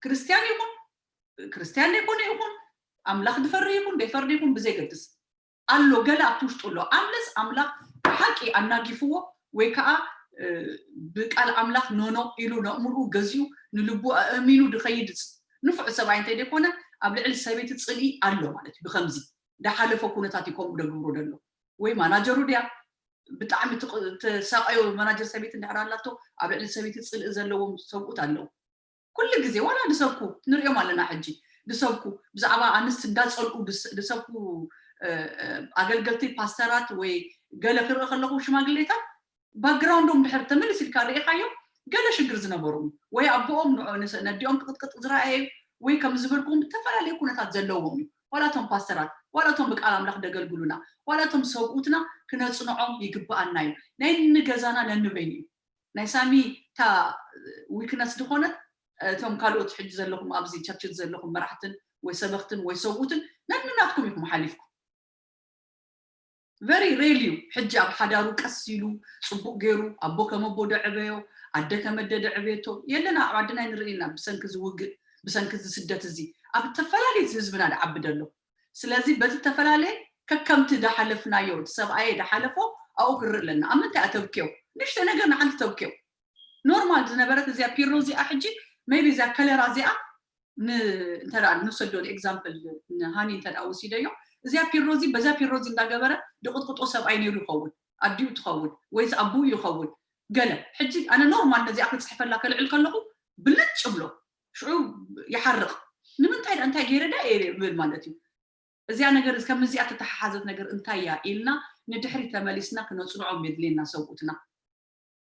ክርስትያን ይኹን ክርስትያን ዘይኮነ ይኹን ኣምላኽ ድፈሪ ይኹን ደይፈርዲ ይኹን ብዘይገድስ ኣሎ ገለ ኣብቲ ውሽጡ ኣሎ። ኣምለስ ኣምላኽ ብሓቂ ኣናጊፍዎ ወይ ከዓ እ፣ ብቃል ኣምላኽ ኖኖ ኢሉ ነእምርኡ ገዚኡ ንልቡ ኣእሚኑ ድኸይድ ንፉዕ ሰብኣይ እንተይ ደይኮነ ኣብ ልዕሊ ሰበይቲ ፅልኢ ኣሎ ማለት እዩ። ብከምዚ ዳሓለፈ ኩነታት እዩ ከምኡ ደግብሮ ደሎ ወይ ማናጀሩ ድያ ብጣዕሚ ትቕ- ተሳቀዮ ማናጀር ሰበይቲ እንድሕር ኣላቶ ኣብ ልዕሊ ሰበይቲ ፅልኢ ዘለዎም ሰብኡት ኣለዉ። ኩሉ ግዜ ዋላ ድሰብኩ ንሪኦም ኣለና ሕጂ ድሰብኩ ብዛዕባ ኣንስቲ እንዳፀልኡ ድስ- ድሰብኩ እ፣ እ፣ ኣገልገልቲ ፓስተራት ወይ ገለ ክርኢ ከለኹ ሽማግሌታት ባክግራውንዶም ድሕር ተመልስ ኢልካ ርኢኻዮም ገለ ሽግር ዝነበሮም ወይ ኣቦኦም ንዖ- ንሰ- ነዲኦም ክቅጥቅጥ ዝረኣየ ወይ ከም ዝበልኩም ዝተፈላለዩ ኩነታት ዘለዎም እዩ። ዋላ እቶም ፓስተራት ዋላ እቶም ብቃል ኣምላኽ ደገልግሉና ዋላ እቶም ሰብኡትና ክነፅንዖም ይግብኣና እዩ። ናይ ንገዛና ነንበይኑ እዩ። ናይ ሳሚ እታ ዊክነስ ዝኾነት እቶም ካልኦት ሕጂ ዘለኹም ኣብዚ ቸርች ዘለኹም መራሕትን ወይ ሰበኽትን ወይ ሰብኡትን ነንናትኩም ኢኹም ሓሊፍኩም። ቨሪ ሬል እዩ። ሕጂ ኣብ ሓዳሩ ቀስ ኢሉ ፅቡቅ ገይሩ ኣቦ ከመቦ ደዕበዮ ኣደ ከመደ ደዕበየቶ የለና ኣብ ዓድና ንርኢ ኢና። ብሰንኪ ዝውግእ ብሰንኪ እዚ ስደት እዚ ኣብ ተፈላለየ ህዝብና ድዓቢ ደሎ። ስለዚ በቲ ተፈላለየ ከከምቲ ዳሓለፍናዮ እቲ ሰብኣየ ዳሓለፎ ኣብኡ ክርኢ ኣለና። ኣብ ምንታይ ኣተብክዮ ንሽተ ነገር ንሓንቲ ተብክዮ ኖርማል ዝነበረት እዚኣ ፒሮ እዚኣ ሕጂ ሜቢ እዚኣ ከለራ እዚኣ ን- እንተ ደኣ ንውሰዶ ንኤግዛምፕል ንሃኒ እንተ ደኣ ወሲደዮ እዚኣ ፒሮዚ በዛ ፒሮዚ እንዳገበረ ድቕጥቅጦ ሰብኣይ ነይሩ ይኸውን፣ ኣዲኡ ትኸውን ወይስ ኣቦኡ ይኸውን። ገለ ሕጂ ኣነ ኖርማል ነዚኣ ክፅሕፈላ ከልዕል ከለኹ ብልጭ ብሎ ሽዑ ይሓርቕ። ንምንታይ እንታይ ገይረ ዳ እየ ብል ማለት እዩ። እዚኣ ነገር ከምዚኣ ተተሓሓዘት ነገር እንታይ እያ ኢልና ንድሕሪ ተመሊስና ክነፅንዖም የድልየና ሰብኡትና።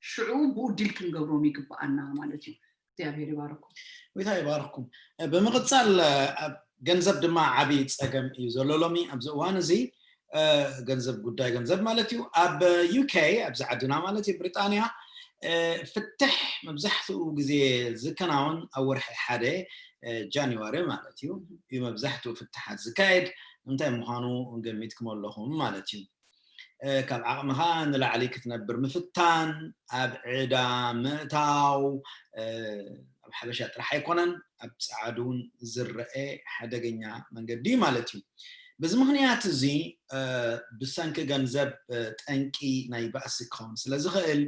ሽዑ ብኡ ዲል ክንገብሮም ይግብኣና ማለት እዩ። እግዚኣብሔር ይባርኩም። ጎይታ ይባርኩም። ብምቕፃል ኣብ ገንዘብ ድማ ዓብዪ ፀገም እዩ ዘሎ ሎሚ ኣብዚ እዋን እዚ። ገንዘብ ጉዳይ ገንዘብ ማለት እዩ። ኣብ ዩኬ ኣብዚ ዓድና ማለት እዩ ብሪጣንያ ፍትሕ መብዛሕትኡ ግዜ ዝከናውን ኣብ ወርሒ ሓደ ጃንዋሪ ማለት እዩ እዩ መብዛሕትኡ ፍትሓት ዝካየድ። እንታይ ምዃኑ ገሚትኩም ኣለኹም ማለት እዩ። ካብ ዓቕምኻ ንላዕሊ ክትነብር ምፍታን፣ ኣብ ዕዳ ምእታው ኣብ ሓበሻ ጥራሕ ኣይኮነን ኣብ ፃዓዱ እውን ዝረአ ሓደገኛ መንገዲ ማለት እዩ። በዚ ምኽንያት እዚ ብሰንኪ ገንዘብ ጠንቂ ናይ ባእሲ ክኸውን ስለ ዝኽእል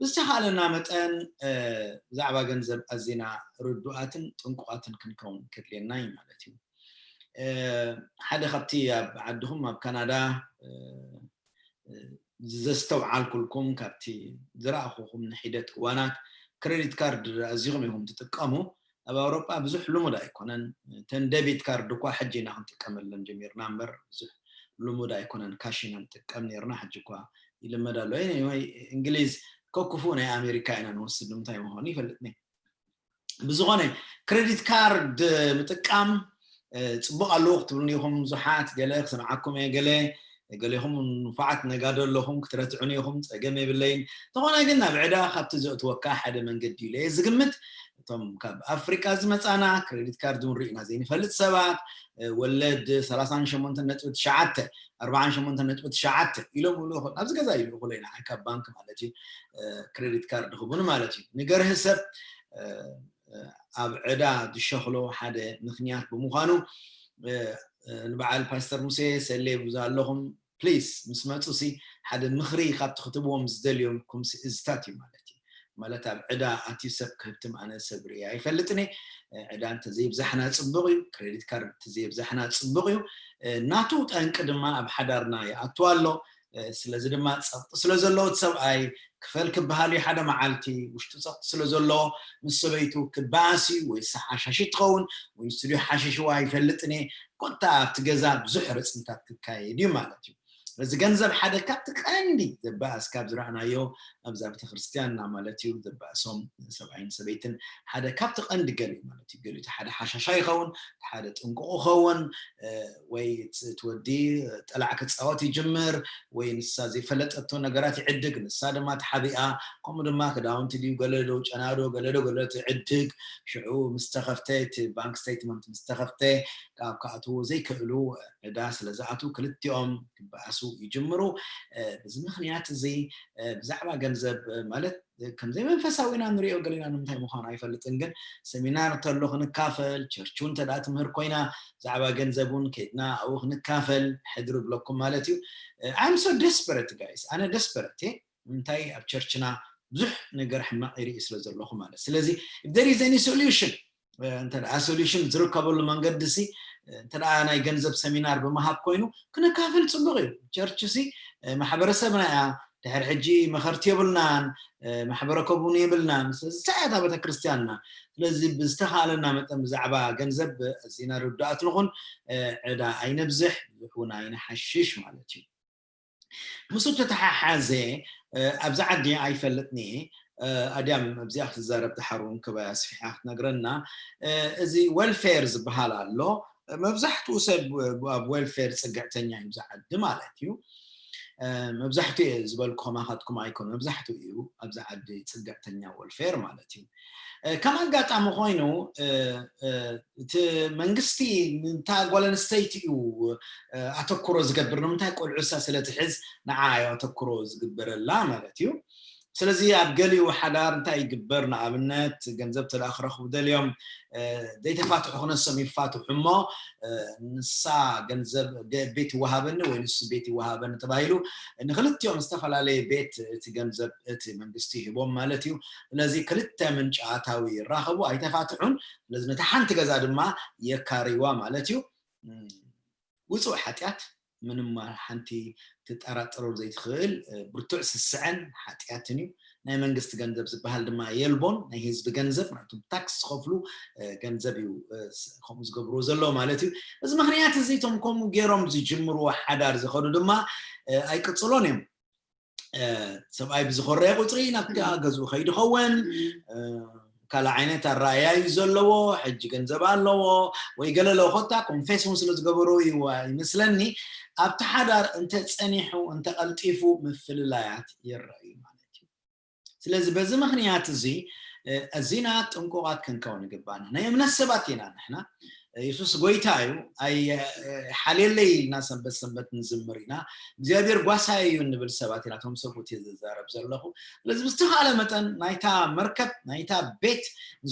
ብዝተኻለና መጠን ብዛዕባ ገንዘብ ኣዚና ርዱኣትን ጥንቁቓትን ክንከውን ከድልየና እዩ ማለት እዩ። ሓደ ካብቲ ኣብ ዓድኹም ኣብ ካናዳ ዘስተውዓልኩልኩም ካብቲ ዝረኣኹኹም ንሒደት እዋናት ክሬዲት ካርድ ኣዚኹም ኢኹም ትጥቀሙ። ኣብ ኣውሮጳ ብዙሕ ልሙድ ኣይኮነን። ተን ደቢት ካርድ እኳ ሕጂ ኢና ክንጥቀመለን ጀሚርና እምበር ብዙሕ ልሙድ ኣይኮነን። ካሽ ኢና ንጥቀም ነርና፣ ሕጂ እኳ ይልመድ ኣሎ። ወይ እንግሊዝ ከክፉ ናይ ኣሜሪካ ኢና ንወስድ ንምንታይ ምዃኑ ይፈልጥኒ። ብዝኾነ ክሬዲት ካርድ ምጥቃም ፅቡቅ ኣለዎ ክትብሉኒ ኢኹም ብዙሓት። ገለ ክሰምዓኩም እየ፣ ገለ ገሌኹም ንፉዓት ነጋዶ ኣለኹም ክትረትዑኒ ኢኹም፣ ፀገም የብለይን። እንተኾነ ግን ናብ ዕዳ ካብቲ ዘእትወካ ሓደ መንገዲ ኢለ እየ ዝግምት። እቶም ካብ ኣፍሪቃ ዝመፃና ክሬዲት ካርድ እውን ርኢና ዘይንፈልጥ ሰባት ወለድ ሰላሳን ሸሞንተን ነጥቢ ትሽዓተ ኣርባዓን ሸሞንተን ነጥቢ ትሽዓተ ኢሎም ይልእኹ ኣብዚ ገዛ ይልእኹ ለይና ካብ ባንክ ማለት እዩ። ክሬዲት ካርድ ክቡን ማለት እዩ። ንገርህ ሰብ ኣብ ዕዳ ዝሸኽሎ ሓደ ምኽንያት ብምዃኑ ንበዓል ፓስተር ሙሴ ሰሌ ብዙ ኣለኹም ፕሊስ ምስ መፁ ሲ ሓደ ምኽሪ ካብቲ ክትብዎም ዝደልዮም ኩም እዝታት እዩ ማለት እዩ። ማለት ኣብ ዕዳ ኣትዩ ሰብ ክህብትም ኣነ ሰብ ርእየ ኣይፈልጥን እየ። ዕዳ እንተዘይብዛሕና ፅቡቕ እዩ። ክሬዲት ካርድ እንተዘይብዛሕና ፅቡቕ እዩ። ናቱ ጠንቂ ድማ ኣብ ሓዳርና ይኣቱ ኣሎ። ስለዚ ድማ ፀቕጢ ስለ ዘለዎ እቲ ሰብኣይ ክፈል ክበሃል እዩ ሓደ መዓልቲ። ውሽጡ ፀቕጢ ስለ ዘለዎ ምስ ሰበይቱ ክበኣስ እዩ ወይ ሓሻሺ ትኸውን ወይ ንሱ ድዩ ሓሽሽዋ ኣይፈልጥን እየ። ኮታ ኣብቲ ገዛ ብዙሕ ረፅምታት ክካየድ እዩ ማለት እዩ። እዚ ገንዘብ ሓደ ካብቲ ቀንዲ ዘበኣስ ካብ ዝረኣናዮ ኣብዛ ቤተክርስትያንና ማለት እዩ ዘበኣሶም ሰብኣይን ሰበይትን ሓደ ካብቲ ቀንዲ ገሊኡ ማለት እዩ። ገሊኡ እቲ ሓደ ሓሻሻ ይኸውን፣ እቲ ሓደ ጥንቁቕ ይኸውን ወይ እቲ ወዲ ጠላዕ ክፃወት ይጅምር ወይ ንሳ ዘይፈለጠቶ ነገራት ይዕድግ፣ ንሳ ድማ ተሓቢኣ ከምኡ ድማ ክዳውንቲ ድዩ ገለዶ ጨናዶ ገለዶ ገለ ትዕድግ። ሽዑ ምስ ተኸፍተ እቲ ባንክ ስቴትመንት ምስ ተኸፍተ ካብ ክኣትዎ ዘይክእሉ ዕዳ ስለ ዝኣትዉ ክልቲኦም ክበኣሱ ይጅምሩ። በዚ ምኽንያት እዚ ብዛዕባ ገንዘብ ማለት ከም ዘይመንፈሳዊ ኢና ንሪኦ ገሊና ንምንታይ ምዃኑ ኣይፈልጥን፣ ግን ሰሚናር እንተሎ ክንካፈል ቸርቹ እንተ ደኣ ትምህር ኮይና ብዛዕባ ገንዘብ እውን ከይድና ኣብኡ ክንካፈል ሕድሪ ብለኩም ማለት እዩ። I'm so desperate guys፣ ኣነ ደስፐረት እየ። እንታይ ኣብ ቸርችና ብዙሕ ነገር ሕማቕ ይርኢ ስለ ዘለኹ ማለት ስለዚ if there is any solution እንተ ደኣ ሶሉሽን ዝርከበሉ መንገዲ ሲ እንተ ደኣ ናይ ገንዘብ ሰሚናር ብምሃብ ኮይኑ ክነካፍል ፅቡቕ እዩ። ቸርች ሲ ማሕበረሰብና እያ። ድሕሪ ሕጂ መኸርቲ የብልናን ማሕበረ ኮቡን የብልናን። ስለዚ እንታይ እያ እታ ቤተክርስትያንና? ስለዚ ብዝተኻለና መጠን ብዛዕባ ገንዘብ ኣዚና ርዱኣት ንኹን። ዕዳ ኣይነብዝሕ፣ ብዙሕ እውን ኣይንሓሽሽ ማለት እዩ። ምስኡ ተተሓሓዘ ኣብዚ ዓዲ ኣይፈልጥኒ ኣድያም ኣብዚኣ ክትዛረብ ተሓሩን ክባይ ኣስፊሓ ክትነግረና። እዚ ዌልፌር ዝበሃል ኣሎ። መብዛሕትኡ ሰብ ኣብ ዌልፌር ፅግዕተኛ እዩ እዚ ዓዲ ማለት እዩ። መብዛሕትኡ እየ ዝበልኩ ከማኻትኩም ኣይኮኑ፣ መብዛሕትኡ እዩ ኣብዚ ዓዲ ፅግዕተኛ ዌልፌር ማለት እዩ። ከም ኣጋጣሚ ኮይኑ እቲ መንግስቲ ንታ ጓል ኣንስተይቲ እዩ ኣተኩሮ ዝገብር፣ ንምንታይ ቆልዑሳ ስለ ትሕዝ ንዓ እዩ ኣተኩሮ ዝግበረላ ማለት እዩ። ስለዚ ኣብ ገሊኡ ሓዳር እንታይ ይግበር? ንኣብነት ገንዘብ ተደኣ ክረኽቡ ደልዮም ዘይተፋትሑ ክነሶም ይፋትሑ እሞ ንሳ ገንዘብ ቤት ይወሃበኒ ወይ ንሱ ቤት ይወሃበኒ ተባሂሉ ንክልቲኦም ዝተፈላለየ ቤት እቲ ገንዘብ እቲ መንግስቲ ይህቦም ማለት እዩ። ስለዚ ክልተ ምንጪ ኣታዊ ይራኸቡ ኣይተፋትሑን። ስለዚ ነቲ ሓንቲ ገዛ ድማ የካርይዋ ማለት እዩ። ውፁእ ሓጢኣት፣ ምንም ሓንቲ ትጠራጠሮ ዘይትኽእል ብርቱዕ ስስዐን ሓጢኣትን እዩ። ናይ መንግስቲ ገንዘብ ዝበሃል ድማ የልቦን። ናይ ህዝቢ ገንዘብ ናይቶም ታክስ ዝኸፍሉ ገንዘብ እዩ። ከምኡ ዝገብርዎ ዘለዉ ማለት እዩ። እዚ ምክንያት እዚ እቶም ከምኡ ገይሮም ዝጅምርዎ ሓዳር ዝኸዱ ድማ ኣይቅፅሎን እዮም። ሰብኣይ ብዝኮረየ ቁፅሪ ናብ ገዝኡ ከይዱ ኸውን ካልእ ዓይነት ኣረኣያ እዩ ዘለዎ። ሕጂ ገንዘብ ኣለዎ ወይ ገለ ኣለዎ። ኮታ ኮንፌስ እውን ስለ ዝገበሩ እዩ ይመስለኒ። ኣብቲ ሓዳር እንተፀኒሑ እንተቐልጢፉ ምፍልላያት ይረኣዩ ማለት እዩ። ስለዚ በዚ ምክንያት እዚ ኣዚና ጥንቁቓት ክንከውን ይግባና። ናይ እምነት ሰባት ኢና ንሕና። የሱስ ጎይታ እዩ። ኣይ ሓልየለይ ኢልና ሰንበት ሰንበት ንዝምር ኢና። እግዚኣብሔር ጓሳይ እዩ እንብል ሰባት ኢና። እቶም ሰብኡት እየ ዝዛረብ ዘለኹ። ስለዚ ብዝተኻለ መጠን ናይታ መርከብ ናይታ ቤት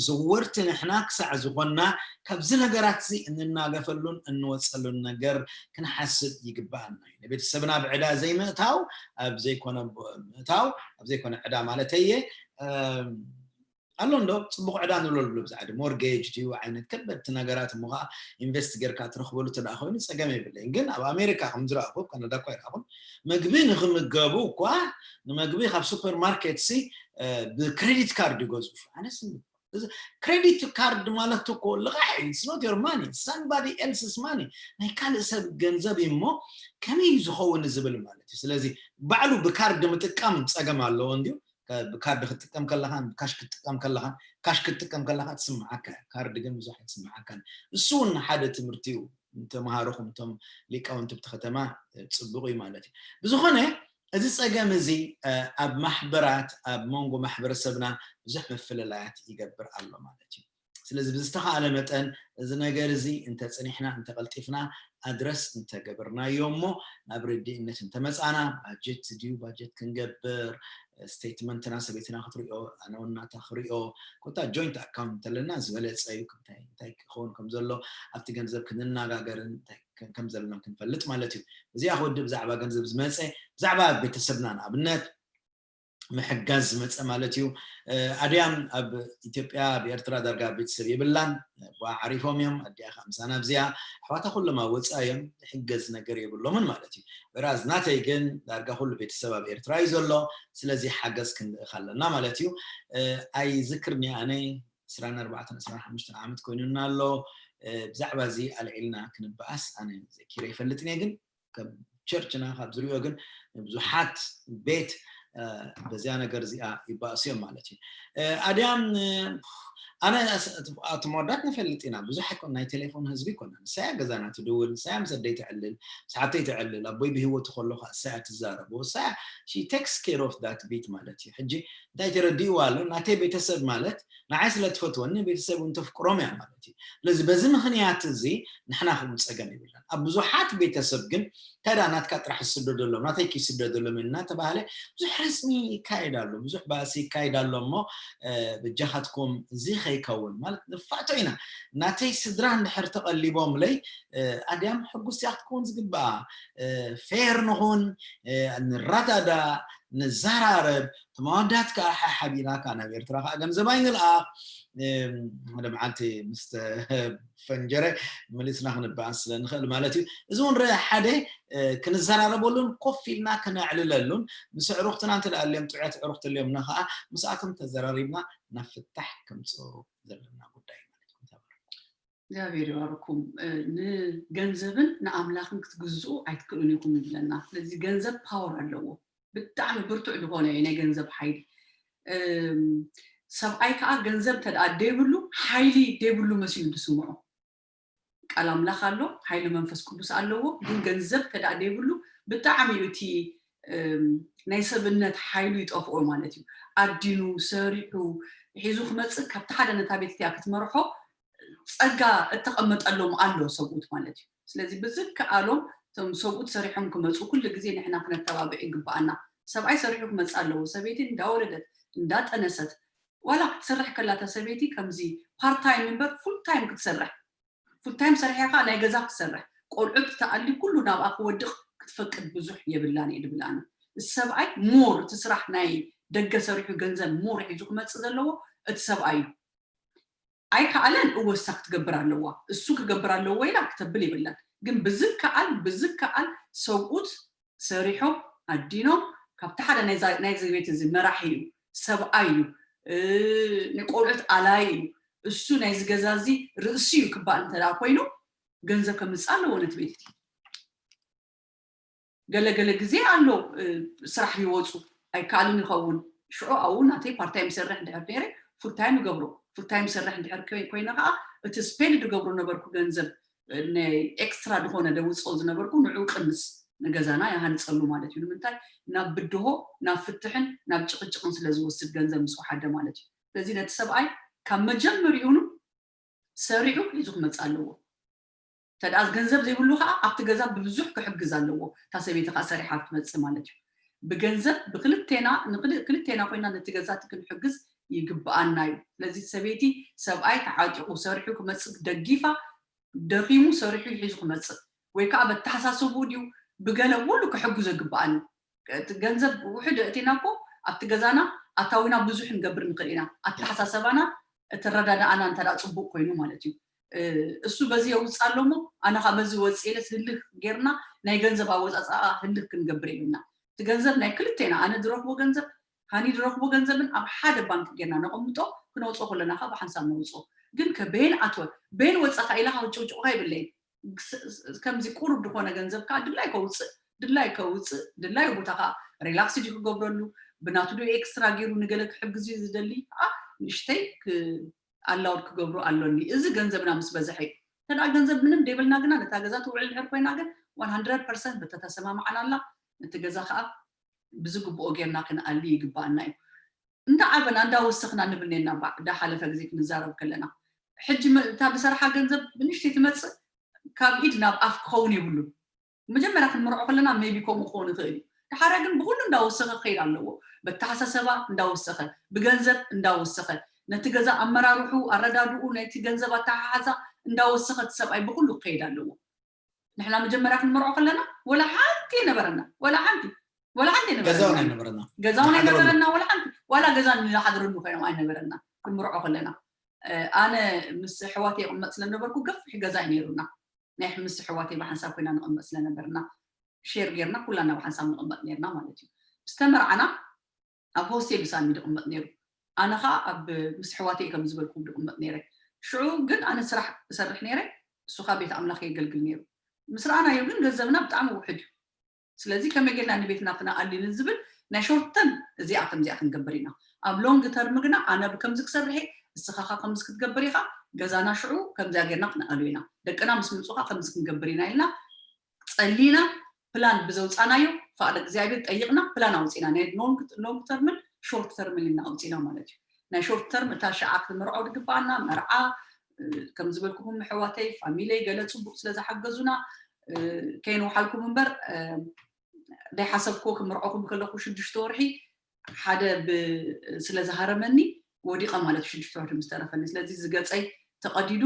ዘወርቲ ንሕና ክሳዕ ዝኾንና ካብዚ ነገራት እዚ እንናገፈሉን እንወፀሉን ነገር ክንሓስብ ይግባኣና እዩ። ንቤተሰብና ብዕዳ ዘይምእታው ኣብ ዘይኮነ ምእታው ኣብ ዘይኮነ ዕዳ ማለተየ ኣሎ እንዶ ፅቡቕ ዕዳ ንብለሉ ብዛዕዲ ሞርጌጅ ድዩ ዓይነት ከበድቲ ነገራት እሞ ከዓ ኢንቨስት ጌርካ ትረኽበሉ እንተ ኮይኑ ፀገም የብለይን። ግን ኣብ ኣሜሪካ ከም ዝረኣኹ ካናዳ እኳ ይረኣኹን ምግቢ ንክምገቡ እኳ ንመግቢ ካብ ሱፐርማርኬት ሲ ብክሬዲት ካርድ ይገዝፉ። ኣነስ ክሬዲት ካርድ ማለት እኮ ልቃሕ እዩ። It's not your money, somebody else's money። ናይ ካልእ ሰብ ገንዘብ እዩ እሞ ከመይ እዩ ዝኸውን ዝብል ማለት እዩ። ስለዚ ባዕሉ ብካርድ ምጥቃም ፀገም ኣለዎ እንዲዩ። ብካርድ ክትጥቀም ከለኻን ብካሽ ክትጥቀም ከለኻን ካሽ ክትጥቀም ከለኻ ትስምዓካ እያ። ካርድ ግን ብዙሕ ኣይትስምዓካን። እሱ እውን ሓደ ትምህርቲ እዩ። ንተምሃሮኹም እቶም ሊቃውንቲ ብቲ ከተማ ፅቡቕ እዩ ማለት እዩ። ብዝኾነ እዚ ፀገም እዚ ኣብ ማሕበራት ኣብ መንጎ ማሕበረሰብና ብዙሕ ምፍልላያት ይገብር ኣሎ ማለት እዩ። ስለዚ ብዝተኻእለ መጠን እዚ ነገር እዚ እንተፅኒሕና እንተቐልጢፍና ኣድረስ እንተገበርናዮ እሞ ናብ ርድእነት እንተመፃና ባጀት ድዩ ባጀት ክንገብር ስቴትመንትና ሰበይትና ክትሪኦ ኣነ ወናታ ክሪኦ ኮታ ጆይንት ኣካውንት እንተለና ዝበለፀ እዩ። እንታይ ክኸውን ከም ዘሎ ኣብቲ ገንዘብ ክንነጋገርን ከም ዘለና ክንፈልጥ ማለት እዩ። እዚኣ ክወዲ ብዛዕባ ገንዘብ ዝመፀ ብዛዕባ ቤተሰብና ንኣብነት ምሕጋዝ ዝመፀ ማለት እዩ። ኣድያም ኣብ ኢትዮጵያ ኣብ ኤርትራ ዳርጋ ቤተሰብ የብላን። ኣቦኣ ዓሪፎም እዮም። ኣዲኣ ከዓ ምሳና ኣብዚኣ ኣሕዋታ ኩሎም ኣብ ወፃኢ እዮም። ዝሕገዝ ነገር የብሎምን ማለት እዩ። ወይራዝ ናተይ ግን ዳርጋ ኩሉ ቤተሰብ ኣብ ኤርትራ እዩ ዘሎ። ስለዚ ሓገዝ ክንልእኽ ኣለና ማለት እዩ። ኣይዝክርኒ ኣነ ዕስራን ኣርባዕተን ዕስራን ሓሙሽተን ዓመት ኮይኑና ኣሎ። ብዛዕባ እዚ ኣልዒልና ክንበኣስ ኣነ ዘኪረ ይፈልጥን እየ ግን ከም ቸርችና ካብ ዝሪኦ ግን ብዙሓት ቤት በዚያ ነገር እዚኣ ይባእሱ እዮም ማለት እዩ። ኣድያም ኣነ እቲ መወዳት ንፈልጥ ኢና ብዙሕ ኣይኮን ናይ ቴሌፎን ህዝቢ ይኮና ንሳያ ገዛና ትድውል ንሳያ ምስ ኣደይ ትዕልል ምስ ሓብተይ ትዕልል ኣቦይ ብህይወቱ ከሎ ከዓ እሳያ ትዛረብ እሳያ she takes care of that ቤት ማለት እዩ። ሕጂ እንታይ ተረዲእዋ ኣሎ ናተይ ቤተሰብ ማለት ንዓይ ስለ ትፈትወኒ ቤተሰብ እውን ተፍቅሮም እያ ማለት እዩ። ስለዚ በዚ ምክንያት እዚ ንሕና ከምኡ ፀገም የብልናን። ኣብ ብዙሓት ቤተሰብ ግን እንታይ ደኣ ናትካ ጥራሕ ዝስደደሎም ናተይ ክይስደደሎም እናተባህለ ብዙሕ ረስሚ ይካየድ ኣሎ፣ ብዙሕ ባእሲ ይካየድ ኣሎ። እሞ በጃኻትኩም እዚ ከይከውን ማለት ንፋቶ ኢና። ናተይ ስድራ እንድሕር ተቐሊቦምለይ ኣድያም ሕጉስ እያ ክትከውን ዝግብኣ። ፌር ንኹን፣ ንረዳዳእ፣ ንዘራረብ። ተማወዳት ከዓ ሓሓቢና ከዓ ናብ ኤርትራ ከዓ ገንዘብ ኣይንልኣኽ። ሓደ መዓልቲ ምስ ተፈንጀረ መሊስና ክንበኣስ ስለ ንኽእል ማለት እዩ። እዚ እውን ሓደ ክንዘራረበሉን ኮፍ ኢልና ክነዕልለሉን ምስ ኣዕሩኽትና እንተደኣ ኣልዮም ጥዑያት ኣዕሩኽቲ ኣልዮምና ከዓ ምስኣቶም ተዘራሪብና ናብ ፍታሕ ከምፅኦ ዘለና ጉዳይ ማለት እዩ። እግዚኣብሔር ይባርኩም። ንገንዘብን ንኣምላኽን ክትግዝኡ ኣይትክእሉን ኢኹም ይብለና። ስለዚ ገንዘብ ፓወር ኣለዎ። ብጣዕሚ ብርቱዕ ዝኾነ ናይ ገንዘብ ሓይሊ። ሰብኣይ ከዓ ገንዘብ እንተ ደይብሉ ሓይሊ ደይብሉ መሲሉ ዝስምዖ። ቃል ኣምላኽ ኣሎ፣ ሓይሊ መንፈስ ቅዱስ ኣለዎ። ግን ገንዘብ እንተ ደይብሉ ብጣዕሚ እዩ እቲ ናይ ሰብነት ሓይሉ ይጠፍኦ ማለት እዩ። ኣዲኑ ሰሪሑ ሒዙ ክመፅእ ካብቲ ሓደ ነታ ቤት እቲኣ ክትመርሖ ፀጋ እተቐመጠሎም ኣሎ ሰብኡት ማለት እዩ። ስለዚ ብዝከኣሎም እቶም ሰብኡት ሰሪሖም ክመፁ ኩሉ ግዜ ንሕና ክነተባብዕ ይግበኣና። ሰብኣይ ሰሪሑ ክመፅእ ኣለዎ። ሰበይቲ እንዳወለደት እንዳጠነሰት ዋላ ክትሰርሕ ከላ እታ ሰበይቲ ከምዚ ፓርት ታይም እምበር ፉል ታይም ክትሰርሕ ፉል ታይም ሰሪሐ ከዓ ናይ ገዛ ክትሰርሕ ቆልዑት ትኣሊ ኩሉ ናብኣ ክወድቕ ክትፈቅድ ብዙሕ የብላን እየ ድብል ኣነ። ሰብኣይ ሞር እቲ ስራሕ ናይ ደገ ሰሪሑ ገንዘብ ሞር ሒዙ ክመፅእ ዘለዎ እቲ ሰብኣይ እዩ። ኣይከኣለን እወሳ ክትገብር ኣለዋ እሱ ክገብር ኣለዎ ኢላ ክተብል የብላን። ግን ብዝከኣል ብዝከኣል ሰብኡት ሰሪሖም ኣዲኖም ካብቲ ሓደ ናይዚ ቤት እዚ መራሒ እዩ፣ ሰብኣይ እዩ፣ ንቆልዑት ኣላይ እዩ፣ እሱ ናይዚ ገዛ እዚ ርእሲ እዩ ክበሃል እንተ ኮይኑ ገንዘብ ከምፅእ ኣለዎ ነቲ ቤት እቲ። ገለገለ ግዜ ኣሎ ስራሕ ይወፁ ኣይከኣልን ይኸውን። ሽዑ ኣብኡ ናተይ ፓርታይም ይሰርሕ እንድሕር ነይረ ፉልታይም ይገብሮ። ፉልታይም ይሰርሕ እንድሕር ኮይነ ከዓ እቲ ስፔንድ ዝገብሮ ነበርኩ ገንዘብ ናይ ኤክስትራ ዝኾነ ደውፅኦ ዝነበርኩ ንዑ ቅንስ ንገዛና ይሃንፀሉ ማለት እዩ። ንምንታይ ናብ ብድሆ ናብ ፍትሕን ናብ ጭቕጭቕን ስለ ዝወስድ ገንዘብ ምስ ወሓደ ማለት እዩ። ስለዚ ነቲ ሰብኣይ ካብ መጀመሪኡኑ ሰሪዑ ሒዙ ክመፅእ ኣለዎ። ተደኣ ገንዘብ ዘይብሉ ከዓ ኣብቲ ገዛ ብብዙሕ ክሕግዝ ኣለዎ። እታ ሰበይቲ ከዓ ሰሪሓ ክትመፅእ ማለት እዩ። ብገንዘብ ብክልቴና ንክል- ክልቴና ኮይና ነቲ ገዛ እቲ ክንሕግዝ ይግብኣና እዩ። ስለዚ ሰበይቲ ሰብኣይ ተዓጢቑ ሰሪሑ ክመፅእ ደጊፋ ደኺሙ ሰሪሑ ሒዙ ክመፅእ ወይ ከዓ በተሓሳሰብኡ ድዩ ብገለ ኩሉ ክሕግዞ ይግብኣኒ። እቲ ገንዘብ ውሕድ እቲና እኮ ኣብቲ ገዛና ኣታዊና ብዙሕ ንገብር ንኽእል ኢና። ኣተሓሳሰባና እቲ ረዳዳኣና እንተ ደኣ ፅቡቅ ኮይኑ ማለት እዩ። እሱ በዚ የውፅእ ኣሎ እሞ ኣነ ከዓ በዚ ወፅእ ኢለስ ህልኽ ጌርና ናይ ገንዘብ ኣወፃፅኣ ህልኽ ክንገብር የብልና። እቲ ገንዘብ ናይ ክልቴና ኣነ ዝረኽቦ ገንዘብ ሃኒ ዝረኽቦ ገንዘብን ኣብ ሓደ ባንክ ጌርና ነቐምጦ ክነውፅኦ ከለና ከዓ ብሓንሳብ ነውፅኦ። ግን ከበየን ኣትወ በየን ወፀኻ ኢላ ከዓ ጭውጭውካ የብለይን። ከምዚ ቁሩብ ዝኾነ ገንዘብ ከዓ ድላይ ከውፅእ ድላይ ከውፅእ ድላይ ቦታ ከዓ ሪላክስ ድዩ ክገብረሉ ብናቱ ዶ ኤክስትራ ገይሩ ንገለ ክሕግዝ እዩ ዝደሊ ከዓ ንእሽተይ ኣላውድ ክገብሩ ኣሎኒ። እዚ ገንዘብና ምስ በዝሐ እዩ። ተዳ ገንዘብ ምንም ደይበልና ግና ነታ ገዛ ትውዕል ድሕር ኮይና ግን ዋን ሃንድረድ ፐርሰንት በተተሰማማዕናላ ነቲ ገዛ ከዓ ብዝግብኦ ጌርና ክንኣሊ ይግባኣና እዩ። እንዳዓበና እንዳወሰኽና ንብል ኔና ዳሓለፈ ግዜ ክንዛረብ ከለና ሕጂ እታ ዝሰርሓ ገንዘብ ብንሽተይ ትመፅእ ካብ ኢድ ናብ ኣፍ ክኸውን የብሉን። መጀመርያ ክንምርዖ ከለና ሜቢ ከምኡ ክኸውን ይኽእል እዩ። ድሓረ ግን ብኩሉ እንዳወሰኸ ክኸይድ ኣለዎ። በተሓሳሰባ እንዳወሰኸ፣ ብገንዘብ እንዳወሰኸ፣ ነቲ ገዛ ኣመራርሑ ኣረዳድኡ፣ ነቲ ገንዘብ ኣተሓሓዛ እንዳወሰኸ እቲ ሰብኣይ ብኩሉ ክኸይድ ኣለዎ። ንሕና መጀመርያ ክንምርዖ ከለና ወላ ሓንቲ የነበረና ወላ ሓንቲ ወላ ሓንቲ የነበረና ገዛውን ኣይነበረና ወላ ሓንቲ ዋላ ገዛ ንሓድረሉ ኮይኖም ኣይነበረና። ክንምርዖ ከለና ኣነ ምስ ኣሕዋተይ ይቕመጥ ስለነበርኩ ገፊሕ ገዛ እዩ ነይሩና። ናይ ምስ ኣሕዋተይ ብሓንሳብ ኮይና ንቕመጥ ስለነበርና ሼር ጌርና ኩላና ብሓንሳብ ንቕመጥ ነርና ማለት እዩ። ምስ ተመርዓና ኣብ ሆስቴል እዩ ሳሚ ዝቕመጥ ነይሩ። ኣነ ከዓ ኣብ ምስ ኣሕዋተይ ከም ዝበልኩም ዝቕመጥ ነይረ። ሽዑ ግን ኣነ ስራሕ እሰርሕ ነይረ፣ እሱ ከዓ ቤት ኣምላኽ የገልግል ነይሩ። ምስ ረኣናዮ ግን ገንዘብና ብጣዕሚ ውሕድ እዩ። ስለዚ ከመይ ጌርና ንቤትና ክነኣሊ ንዝብል ናይ ሾርት ተርም እዚኣ ከምዚኣ ክንገብር ኢና። ኣብ ሎንግ ተርም ግና ኣነ ብከምዚ ክሰርሕ እየ፣ እስኻ ከዓ ከምዚ ክትገብር ኢኻ፣ ገዛና ሽዑ ከምዚኣ ጌርና ክነኣሉ ኢና፣ ደቅና ምስ ምፁ ከዓ ከምዚ ክንገብር ኢና ኢልና ፀሊና ፕላን ብዘውፃናዮ ፍቓድ እግዚኣብሔር ጠይቕና ፕላን ኣውፂና ናይ ሎንግ ተርምን ሾርት ተርምን ኢልና ኣውፂና ማለት እዩ። ናይ ሾርት ተርም እታ ሽዓ ክትምርዖ ዝግባኣና መርዓ ከም ዝበልኩኹም ኣሕዋተይ ፋሚለይ ገለ ፅቡቅ ስለ ዝሓገዙና ከይንውሓልኩም እምበር ዘይሓሰብክዎ ክምርዖኹም ከለኹ ሽዱሽተ ወርሒ ሓደ ስለ ዝሃረመኒ ወዲቐ ማለት ሽዱሽተ ወርሒ ምስ ተረፈኒ ስለዚ ዝገፀይ ተቐዲዱ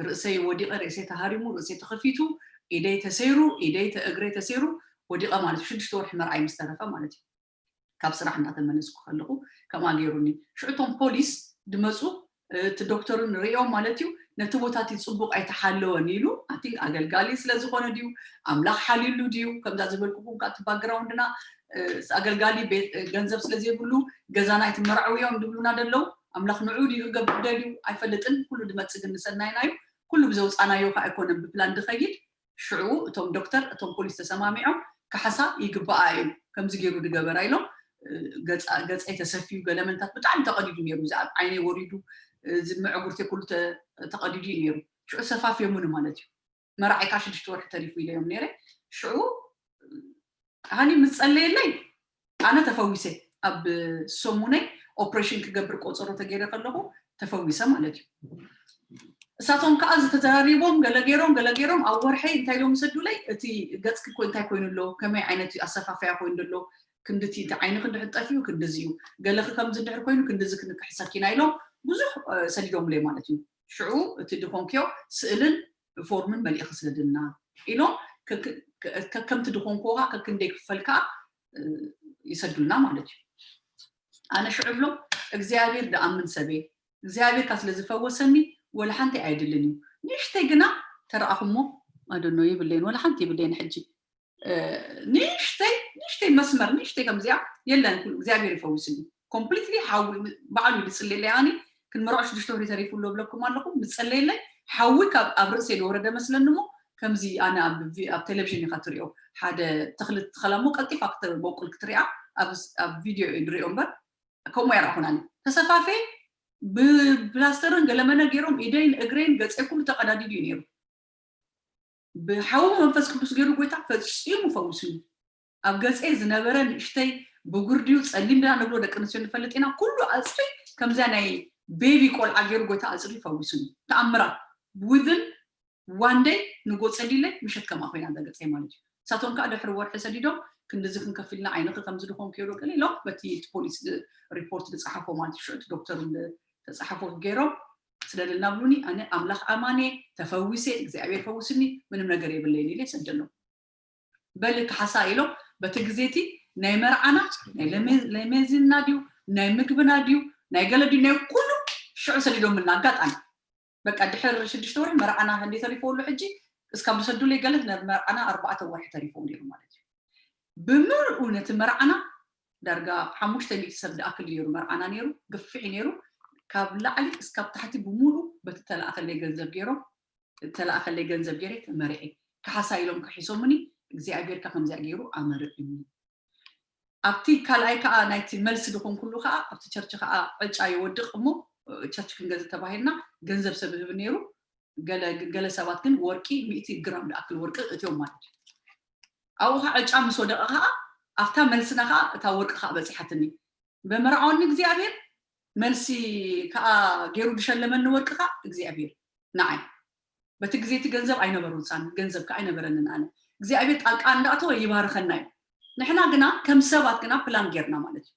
ርእሰይ ወዲቐ ርእሰይ ተሃሪሙ ርእሰይ ተኸፊቱ ኢደይ ተሰይሩ ኢደይ እግረይ ተሰይሩ ወዲቐ ማለት ሽዱሽተ ወርሒ መርዓይ ምስ ተረፈ ማለት እዩ። ካብ ስራሕ እናተመለስኩ ከለኹ ከምኣ ገይሩኒ። ሽዑ እቶም ፖሊስ ድመፁ እቲ ዶክተር ንርእዮም ማለት እዩ ነቲ ቦታ እቲ ፅቡቅ ኣይተሓለወን ኢሉ ኣቲንክ ኣገልጋሊ ስለዝኮነ ድዩ ኣምላኽ ሓልዩሉ ድዩ ከምዛ ዝበልኩኩም ካብቲ ባክግራውንድና ኣገልጋሊ ገንዘብ ስለዘይብሉ ገዛና ኣይትመርዐውዮም ድብሉና ደለው ኣምላኽ ንዑ ድዩ ክገብር ደልዩ ኣይፈልጥን ኩሉ ድመፅእ ግን ንሰናይና እዩ ኩሉ ብዘውፃናዮ ከዓ ኣይኮነን ብፕላን ድኸይድ ሽዑ እቶም ዶክተር እቶም ፖሊስ ተሰማሚዖም ካሕሳ ይግበኣ እዩ ከምዚ ገይሩ ድገበራ ኢሎም ገፀይ ተሰፊዩ ገለመንታት ብጣዕሚ ተቐዲዱ ነይሩ እዚ ኣብ ዓይነይ ወሪዱ እዚ መዕጉርቴ ኩሉ ተቐዲዱ እዩ ነይሩ ሽዑ ሰፋፍዮሙኒ ማለት እዩ መርዓይ ከዓ ሽዱሽተ ወርሒ ተሪፉ ኢለዮም ነይረ ሽዑ ሃኒ ምስ ፀለየለይ ኣነ ተፈዊሰ ኣብ ሰሙነይ ኦፕሬሽን ክገብር ቆፀሮ ተገይረ ከለኹ ተፈዊሰ ማለት እዩ እሳቶም ከዓ ዝተዘራሪቦም ገለ ገይሮም ገለ ገይሮም ኣብ ወርሐይ እንታይ ኢሎም ሰዱለይ እቲ ገፅኪ እኮ እንታይ ኮይኑ ኣሎ ከመይ ዓይነት ኣሰፋፈያ ኮይኑ ኣሎ ክንድቲ እቲ ዓይንክ እንድሕር ጠፊኡ ክንድዚ እዩ ገለክ ከምዚ እንድሕር ኮይኑ ክንድዚ ክንክሕሰኪና ኢሎም ብዙሕ ሰዲዶምለይ ማለት እዩ ሽዑ እቲ ድኾንክዮ ስእልን ፎርምን መሊእክ ስደድልና ኢሎም ከከምቲ ድኾንክዎ ከዓ ከክንደይ ክፈል ከዓ ይሰዱልና ማለት እዩ ኣነ ሽዑ ብሎም እግዚኣብሔር ደኣምን ሰበይ እግዚኣብሔር ካ ስለዝፈወሰኒ ወላ ሓንቲ ኣይድልን እዩ ንእሽተይ ግና ተረኣኹሞ ኣደኖ ይብለይን ወላ ሓንቲ ይብለይን ሕጂ። ንእሽተይ ንእሽተይ መስመር ንእሽተይ ከምዚኣ የለን። እግዚኣብሔር ይፈውስኒ ኮምፕሊትሊ። ሓዊ ባዕሉ ይድፅልለይ። ኣኒ ክንመርዖ ሽዱሽተ ወሪ ተሪፉ ኣሎ ብለኩም ኣለኹ። ምፀለየለይ ሓዊ ካብ ኣብ ርእሰይ ዝወረደ መስለኒ። ሞ ከምዚ ኣነ ኣብ ቴሌቪዥን ኢካ ትሪኦ፣ ሓደ ተክሊ ትኸላ ሞ ቀልጢፋ ክትበቁል ክትሪኣ ኣብ ቪድዮ ንሪኦ እምበር ከምኡ ኣይረኣኹናን። ተሰፋፌ ብፕላስተርን ገለመነ ገይሮም ኢደይን እግረይን ገፀይ ኩሉ ተቀዳዲዱ እዩ ነይሩ። ብሓዊ መንፈስ ቅዱስ ገይሩ ጎይታ ፈፂሙ ፈውስኒ። ኣብ ገፀይ ዝነበረ ንእሽተይ ብጉር ድዩ ፀሊም ድና ንብሎ ደቂ ኣንስትዮ ንፈልጥ ኢና። ኩሉ ኣፅሪ ከምዚያ ናይ ቤቢ ቆልዓ ገይሩ ጎይታ ኣፅሪ ፈዊሱኒ። ተኣምራት ውዝን ዋን ደይ ንጎ ፀሊለይ ምሸት ከምኣ ኮይና እዛ ገፀይ ማለት እዩ። ንሳቶም ከዓ ድሕሪ ወርሒ ሰዲዶም ክንድዚ ክንከፍልና ዓይንኺ ከምዚ ድኾን ከይሩ ገለ ኢሎም በቲ ፖሊስ ሪፖርት ዝፀሓፎ ማለት እዩ። ሽዑ ዶክተር ተፃሓፎ ገይሮም ስለደልና ብሉኒ። ኣነ ኣምላኽ ኣማኔ ተፈዊሰ እግዚኣብሔር ፈውስኒ ምንም ነገር የብለይን ኢለ ሰደሎም። በል ክሓሳ ኢሎም በቲ ግዜ እቲ ናይ መርዓና ናይ ለሜዝና ድዩ ናይ ምግብና ድዩ ናይ ገለ ድዩ ናይ ኩሉ ሽዑ ሰዲዶምልና ኣጋጣሚ በቃ ድሕር ሽዱሽተ ወርሒ መርዓና እንደ ተሪፈሉ ሕጂ እስካብ ዝሰዱለይ ገለ መርዓና ኣርባዕተ ወርሒ ተሪፈው ነይሩ ማለት እዩ። ብምልኡ ነቲ መርዓና ዳርጋ ሓሙሽተ ሚእቲ ሰብ ዝኣክል ነይሩ መርዓና ነይሩ። ግፍዒ ነይሩ ካብ ላዕሊ እስካብ ታሕቲ ብምሉኡ በቲ ተለኣኸለይ ገንዘብ ገይሮም ተለኣኸለይ ገንዘብ ገይረ ተመርዒ። ክሓሳ ኢሎም ክሒሶምኒ እግዚኣብሔር ከ ከምዚኣ ገይሩ ኣመርዕኒ። ኣብቲ ካልኣይ ከዓ ናይቲ መልሲ ዝኾንኩሉ ከዓ ኣብቲ ቸርች ከዓ ዕጫ ይወድቕ እሞ ቸርች ክንገዝእ ተባሂልና ገንዘብ ሰብ ህብ ነይሩ። ገለ ሰባት ግን ወርቂ ሚእቲ ግራም ዝኣክል ወርቂ እትዮም ማለት እዩ። ኣብኡ ከዓ ዕጫ ምስ ወደቐ ከዓ ኣብታ መልስና ከዓ እታ ወርቂ ከዓ በፂሓትኒ። በመርዓወኒ እግዚኣብሔር መልሲ ከዓ ገይሩ ዝሸለመኒ ወርቂ ከዓ እግዚኣብሔር ንዓይ በቲ ግዜ እቲ ገንዘብ ኣይነበሩን ሳሚ ገንዘብ ከዓ ኣይነበረንን ኣነ እግዚኣብሔር ጣልቃ እንዳእተወ ይባርኸና እዩ። ንሕና ግና ከም ሰባት ግና ፕላን ጌርና ማለት እዩ።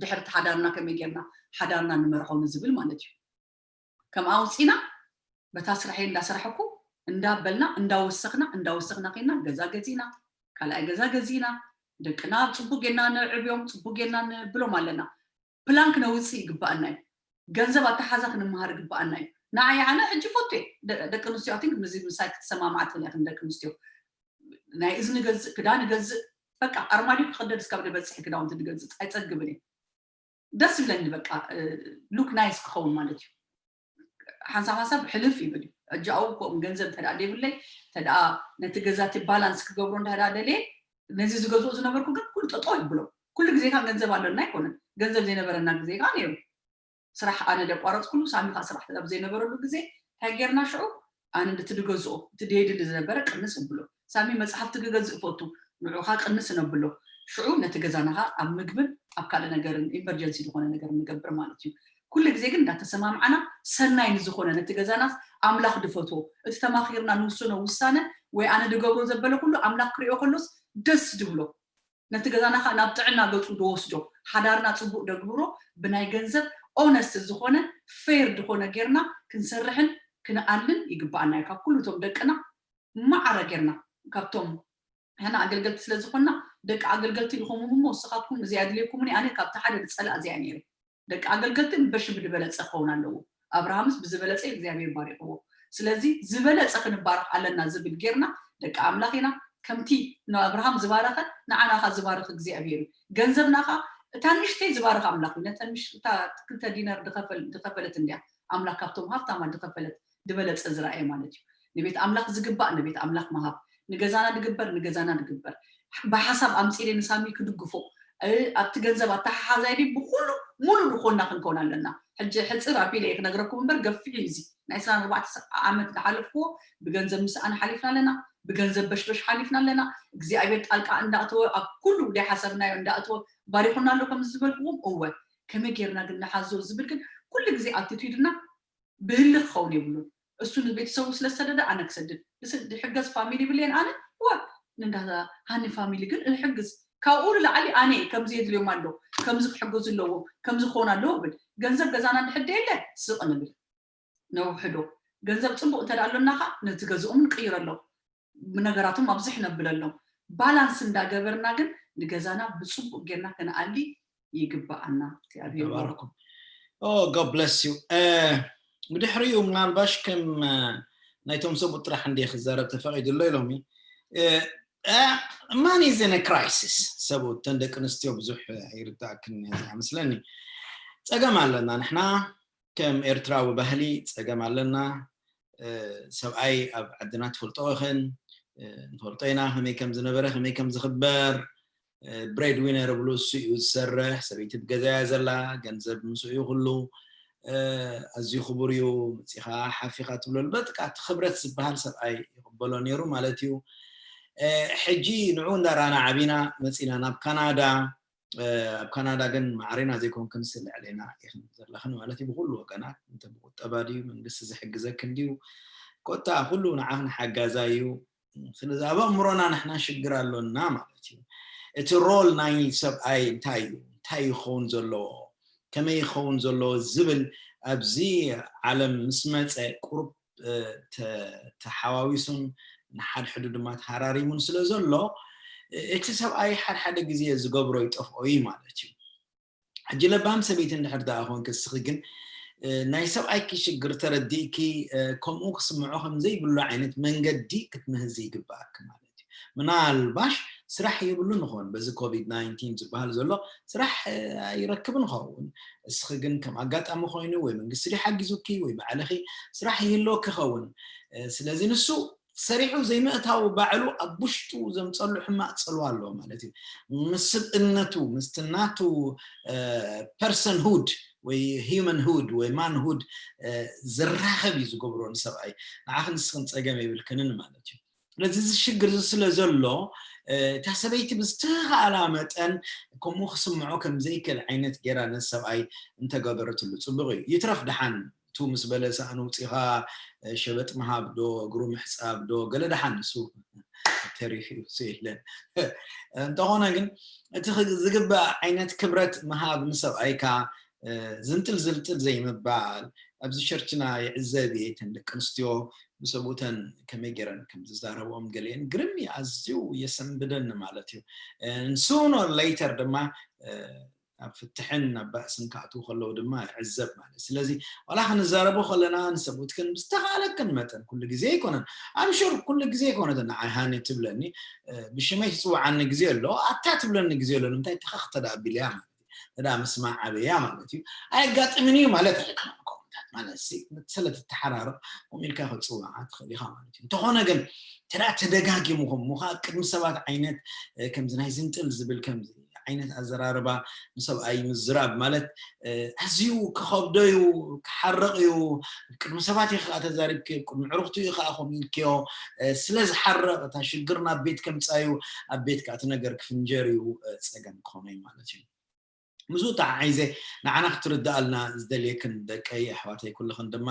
ድሕርቲ ሓዳርና ከመይ ጌርና ሓዳርና ንመርሖ ንዝብል ማለት እዩ። ከም ኣውፂና በታ ስራሐይ እንዳሰራሕኩ እንዳበልና እንዳወሰኽና እንዳወሰኽና ከይና ገዛ ገዚእና ካልኣይ ገዛ ገዚእና ደቅና ኣብ ፅቡቅ ጌና ንዕብዮም ፅቡቅ ጌና ንብሎም ኣለና። ፕላን ክነውፅእ ይግባኣና እዩ። ገንዘብ ኣተሓዛ ክንመሃር ይግባኣና እዩ። ንዓይ ኣነ ሕጂ ፈቱ ደቂ ኣንስትዮ ኣቲንክ ምዚ ምሳይ ክትሰማማዓ ትኽእላ ኢኽን ደቂ ኣንስትዮ ናይ እዝኒ ገዝእ ክዳን ገዝእ በቃ ኣርማድዮ ክኽደድ እስካብ ደበፅሕ ክዳውንቲ ንገዝእ ኣይፀግብን እየ። ደስ ይብለኒ በቃ ሉክ ናይስ ክኸውን ማለት እዩ። ሓንሳብ ሓንሳብ ሕልፍ ይብል እዩ። ሕጂ ኣብኡ ከምኡ ገንዘብ እንተ ደኣ ደይብለይ እንተ ደኣ ነቲ ገዛቲ ባላንስ ክገብሮ እንዳ ደኣ ደልየ ነዚ ዝገዝኦ ዝነበርኩ ግን ኩሉ ጠጦ ይብሎ። ኩሉ ግዜ ከዓ ገንዘብ ኣለና ኣይኮነን። ገንዘብ ዘይነበረና ግዜ ከዓ ነይሩ። ስራሕ ኣነ ደቋረፅኩሉ ሳሚ ከዓ ስራሕ ኣብ ዘይነበረሉ ግዜ እንታይ ጌርና ሽዑ ኣነ እቲ ድገዝኦ እቲ ደየድሊ ዝነበረ ቅንስ እብሎ። ሳሚ መፅሓፍቲ ክገዝእ ፈቱ ንዑኻ ቅንስ ነብሎ። ሽዑ ነቲ ገዛና ከዓ ኣብ ምግብን ኣብ ካልእ ነገርን ኢመርጀንሲ ዝኾነ ነገር ንገብር ማለት እዩ። ኩሉ ግዜ ግን እንዳተሰማምዓና ሰናይ ንዝኾነ ነቲ ገዛናስ ኣምላኽ ድፈትዎ እቲ ተማኺርና ንውስኖ ውሳነ ወይ ኣነ ድገብሮ ዘበለ ኩሉ ኣምላኽ ክሪኦ ከሎስ ደስ ድብሎ። ነቲ ገዛና ከዓ ናብ ጥዕና ገፁ ድወስዶ ሓዳርና ፅቡቅ ደግብሮ ብናይ ገንዘብ ኦነስት ዝኾነ ፌር ድኾነ ጌርና ክንሰርሕን ክንኣልን ይግባኣና እዩ። ካብ ኩሉ እቶም ደቅና ማዕረ ጌርና ካብቶም ሕና ኣገልገልቲ ስለ ዝኾንና ደቂ ኣገልገልቲ ኢኹም እሞ ንስኻትኩም እዚኣ ድልየኩምኒ ኣነ ካብቲ ሓደ ዝፀላእ እዚኣ ነይሩ። ደቂ ኣገልገልቲ በሽም ዝበለፀ ክኸውን ኣለዎ። ኣብርሃምስ ብዝበለፀ እግዚኣብሔር ባሪኽዎ። ስለዚ ዝበለፀ ክንባረኽ ኣለና ዝብል ጌርና ደቂ ኣምላኽ ኢና። ከምቲ ንኣብርሃም ዝባረኸ ንዓናኻ ዝባርኽ እግዚኣብሔር እዩ። ገንዘብናኻ እታ ንእሽተይ ዝባርኽ ኣምላኽ እዩ። ነተን ክልተ ዲናር ዝኸፈለት እንዲያ ኣምላኽ ካብቶም ሃፍታማት ዝኸፈለት ዝበለፀ ዝረኣየ ማለት እዩ። ንቤት ኣምላኽ ዝግባእ ንቤት ኣምላኽ ምሃብ፣ ንገዛና ድግበር ንገዛና ድግበር። ብሓሳብ ኣምፂለ ንሳሚ ክድግፎ ኣብቲ ገንዘብ ኣተሓሓዛይ ድዩ ብኩሉ ሙሉ ድኮና ክንከውን ኣለና። ሕጂ ሕፅር ኣቢለ እየ ክነግረኩም እምበር ገፊሕ እዩ እዚ ናይ ዕስራን ኣርባዕተ ዓመት ዝሓለፍክዎ ብገንዘብ ምስኣን ሓሊፍና ኣለና። ብገንዘብ በሽበሽ ሓሊፍና ኣለና። እግዚኣብሔር ጣልቃ እንዳእተወ ኣብ ኩሉ ዘይሓሰብናዮ እንዳእተወ ባሪኹና ኣሎ ከም ዝበልክዎም እወ። ከመይ ጌርና ግን ንሓዞ ዝብል ግን ኩሉ ግዜ ኣቲቱድና ብህሊ ክኸውን የብሉን። እሱ ንቤተሰቡ ስለዝሰደደ ኣነ ክሰድድ ድሕገዝ ፋሚሊ ይብለየን ኣነ ወ እንዳ ሃኒ ፋሚሊ ግን እሕግዝ ካብኡ ንላዕሊ ኣነ ከምዚ የድልዮም ኣሎ ከምዚ ክሕገዙ ኣለዎ ከምዚ ክኸውን ኣለዎ ብል ገንዘብ ገዛና እንድሕር ደየለ ስቕ ንብል ነውሕዶ። ገንዘብ ፅቡቅ እንተ ኣሎና ከዓ ነቲ ገዝኦም ንቅይረሎም ነገራቶም ኣብዝሕ ነብለሎም። ባላንስ እንዳገበርና ግን ንገዛና ብፅቡቅ ጌርና ከነኣሊ ይግባኣና። ተባረኩም። God bless you። ብድሕሪኡ ምናልባሽ ከም ናይቶም ሰብኡት ጥራሕ እንደ ክዛረብ ተፈቒዱ ኣሎ ኢሎሚ። ማን ኢዝ ን ክራይሲስ? ሰብኡት፣ ተን ደቂ ኣንስትዮ ብዙሕ ይርዳእክን መስለኒ። ጸገም ኣለና ንሕና ከም ኤርትራዊ ባህሊ፣ ጸገም ኣለና። ሰብኣይ ኣብ ዓድና ትፈልጦ ኢኽን፣ ንፈልጦ ኢና ከመይ ከም ዝነበረ፣ ከመይ ከም ዝኽበር። ብሬድ ዊነር ብሉ እሱ እዩ ዝሰርሕ፣ ሰበይቲ ብገዛ እያ ዘላ፣ ገንዘብ ምስኡ እዩ ኩሉ። ኣዝዩ ክቡር እዩ። መፂኻ ሓፊኻ ትብለሉ፣ በጥቃ እቲ ክብረት ዝበሃል ሰብኣይ ይቕበሎ ነይሩ ማለት እዩ። ሕጂ ንዑ እንዳራና ዓቢና መፂና ናብ ካናዳ። ኣብ ካናዳ ግን ማዕሬና ዘይኮንክን ስለ ዕሌና ኢኽን ዘለኽን ማለት እዩ። ብኩሉ ወገናት፣ እንተ ብቁጠባ ድዩ መንግስቲ ዝሕግዘክን ድዩ፣ ኮታ ኩሉ ንዓኽን ሓጋዛ እዩ። ስለዚ ኣብ ኣእምሮና ንሕና ሽግር ኣሎና ማለት እዩ። እቲ ሮል ናይ ሰብኣይ እንታይ እዩ? እንታይ ይኸውን ዘለዎ? ከመይ ይኸውን ዘለዎ ዝብል ኣብዚ ዓለም ምስ መፀ ቁሩብ ተሓዋዊሱን ንሓድሕዱ ድማ ተሃራሪሙን ስለ ዘሎ፣ እቲ ሰብኣይ ሓድሓደ ግዜ ዝገብሮ ይጠፍኦ እዩ ማለት እዩ። ሕጂ ለባም ሰበይቲ እንድሕር ደኣ ኮንኪ፣ እስኺ ግን ናይ ሰብኣይኪ ሽግር ተረዲእኪ ከምኡ ክስምዖ ከም ዘይብሉ ዓይነት መንገዲ ክትምህዚ ይግባኣኪ ማለት እዩ። ምናልባሽ ስራሕ ይብሉን ይኸውን፣ በዚ ኮቪድ ናይንቲን ዝበሃል ዘሎ ስራሕ ኣይረክብን ይኸውን። እስኺ ግን ከም ኣጋጣሚ ኮይኑ ወይ መንግስቲ ድዩ ሓጊዙኪ ወይ ባዕልኺ ስራሕ ይህልወኪ ይኸውን። ስለዚ ንሱ ሰሪሑ ዘይምእታው ባዕሉ ኣብ ውሽጡ ዘምፀሉ ሕማቕ ፅልዋ ኣለዎ ማለት እዩ። ምስ ስብእነቱ፣ ምስቲ ናቱ ፐርሰንሁድ ወይ ሂውመንሁድ ወይ ማንሁድ ዝራኸብ እዩ ዝገብሮ ንሰብኣይ። ንዓኽን ንስኽን ፀገም የብልክንን ማለት እዩ። ስለዚ እዚ ሽግር እዚ ስለ ዘሎ እታ ሰበይቲ ብዝተኻእላ መጠን ከምኡ ክስምዖ ከም ዘይክእል ዓይነት ጌራ ነቲ ሰብኣይ እንተገበረትሉ ፅቡቕ እዩ። ይትረፍ ደሓን ቱ ምስ በለ ሳእኑ ውፂኻ ሸበጥ ምሃብ ዶ እግሩ ምሕፃብ ዶ ገለ ደሓን ንሱ ተሪፉ እዩ፣ እሱ የለን። እንተኾነ ግን እቲ ዝግባእ ዓይነት ክብረት ምሃብ ንሰብኣይካ ዝንጥል ዝልጥል ዘይምባል። ኣብዚ ቸርችና ይዕዘብ እየ፣ እተን ደቂ ኣንስትዮ ብሰብኡተን ከመይ ገይረን ከም ዝዛረብኦም ገሊአን ግርም እዩ፣ ኣዝዩ የሰንብደኒ ማለት እዩ። ንሱኖ ሌተር ድማ ኣብ ፍትሕን ኣብ ባእስን ክኣትዉ ከለዉ ድማ ይዕዘብ ማለት። ስለዚ ዋላ ክንዛረቦ ከለና ንሰብኡትክን ብዝተኻእለክን መጠን፣ ኩሉ ግዜ ኣይኮነን፣ ኣምሹር ኩሉ ግዜ ኣይኮነትን፣ ንዓይ ሃኒ ትብለኒ፣ ብሽመይ ትፅውዓኒ ግዜ ኣሎ፣ ኣታ ትብለኒ ግዜ ኣሎ። ንምንታይ ተኸኽተ ደኣ ኣቢለያ ማለት እዩ። ተዳ ምስማዕ ዓበያ ማለት እዩ። ኣየጋጥምን እዩ ማለት ኣይኮነን። ከምኡታት ማለት ሲ ስለትተሓራረቕ ከምኡ ኢልካ ክፅውዓ ትኽእል ኢኻ ማለት እዩ። እንተኾነ ግን ተዳ ተደጋጊሙ ከም ምዃ ቅድሚ ሰባት ዓይነት ከምዚ ናይ ዝንጥል ዝብል ከምዚ ዓይነት ኣዘራርባ ንሰብኣይ ምዝራብ ማለት ኣዝዩ ክኸብዶ እዩ፣ ክሓርቕ እዩ። ቅድሚ ሰባት እዩ ከዓ ተዛሪብክዮ፣ ቅድሚ ዕሩኽቱ እዩ ከዓ ከምኡ ኢልክዮ። ስለ ዝሓርቕ እታ ሽግር ናብ ቤት ከምፃ እዩ፣ ኣብ ቤት ከዓ እቲ ነገር ክፍንጀር እዩ፣ ፀገም ክኾኖ እዩ ማለት እዩ። ምስኡ ተሓሒዘ ንዓና ክትርድኣልና ዝደልየክን ደቀይ ኣሕዋተይ ኩልኽን ድማ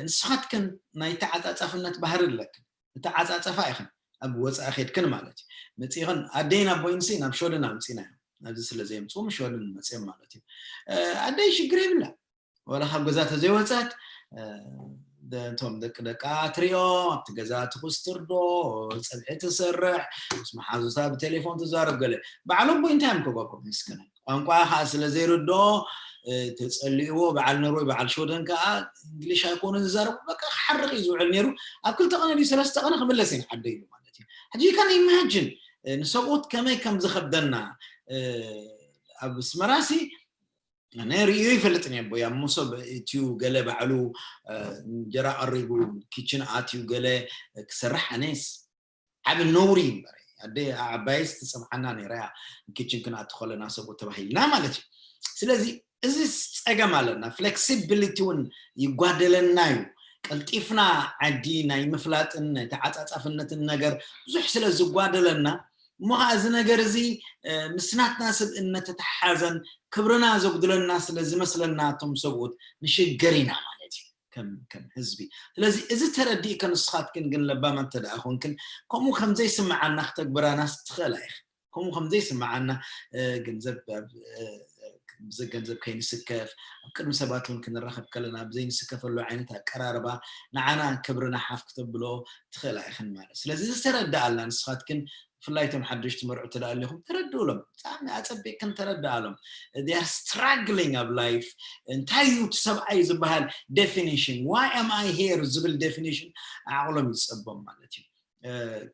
ንስኻትክን ናይ ተዓፃፃፍነት ባህሪ ኣለክን። እተዓፃፀፋ ኢኽን ኣብ ወፃኢ ኬድክን ማለት እዩ። መፂእኽን ኣደይን ኣቦይንሲ ናብ ሸወደን ኣምፂና እዮም። ኣብዚ ስለ ዘየምፅኡ ምስ ሸወደን መፅኦም ማለት እዩ። ኣደይ ሽግር የብላ፣ ዋላ ካብ ገዛ ተዘይወፀት እቶም ደቂ ደቃ ትሪኦ፣ ኣብቲ ገዛ ትኩስትር ዶ፣ ፀብሒ ትሰርሕ፣ ምስ መሓዙታ ብቴሌፎን ትዛረብ ገለ። በዓል ኣቦይ እንታይ እዮም ከጓጉ ምስክነ ቋንቋ ከዓ ስለ ዘይርድኦ ተፀሊእዎ በዓል ኖርወይ በዓል ሸወደን ከዓ እንግሊሽ ኣይኮነ ዝዛረቡ በቃ ክሓርቕ እዩ ዝውዕል ነይሩ። ኣብ ክልተ ቀነ ድዩ ሰለስተ ቀነ ክምለስ እየ ንዓደይ ኢሉ ማለት እዩ። ሕጂ you can imagine ንሰብኡት ከመይ ከም ዝኸብደና። ኣብ ኣስመራሲ ኣነ ርእዮ ይፈልጥን እየ ኣቦይ ኣብ መሶብ እትዩ ገለ ባዕሉ እንጀራ ቀሪቡ ኪችን ኣትዩ ገለ ክሰርሕ ኣነስ ዓብ ነውሪ እምበር ኣደ ዓባይስ ትፀብዓና ነይራ እያ። ኪችን ክንኣቱ ከለና ሰብኡ ተባሂልና ማለት እዩ። ስለዚ እዚ ፀገም ኣለና፣ ፍሌክሲቢሊቲ እውን ይጓደለና እዩ። ቀልጢፍና ዓዲ ናይ ምፍላጥን ናይ ተዓፃፃፍነትን ነገር ብዙሕ ስለ ዝጓደለና እሞ ከዓ እዚ ነገር እዚ ምስ ናትና ስብእነት ተተሓሓዘን ክብርና ዘጉድለና ስለ ዝመስለና እቶም ሰብኡት ንሽገር ኢና ማለት እዩ ከም ህዝቢ። ስለዚ እዚ ተረዲእከ ንስኻትክን ግን ለባማ እንተ ደኣ ኮንክን ከምኡ ከም ዘይስምዓና ክተግብራናስ ትኽእላ ኢኽን። ከምኡ ከም ዘይስምዓና ገንዘብ ገንዘብ ከይንስከፍ ኣብ ቅድሚ ሰባት እውን ክንራኸብ ከለና ብዘይንስከፈሉ ዓይነት ኣቀራርባ ንዓና ክብርና ሓፍ ክተብሎ ትኽእላ ኢኽን ማለት። ስለዚ እዚ ተረድኣልና ንስኻትክን ብፍላይ እቶም ሓደሽቲ መርዑ ትደኣ ኣለኹም ተረድኡሎም። ብጣዕሚ ኣጸቢቕክን ተረድኣሎም። They are struggling ኣብ life። እንታይ እዩ እቲ ሰብኣይ ዝበሃል definition? Why am I here ዝብል definition ዓቕሎም ይጸቦም ማለት እዩ።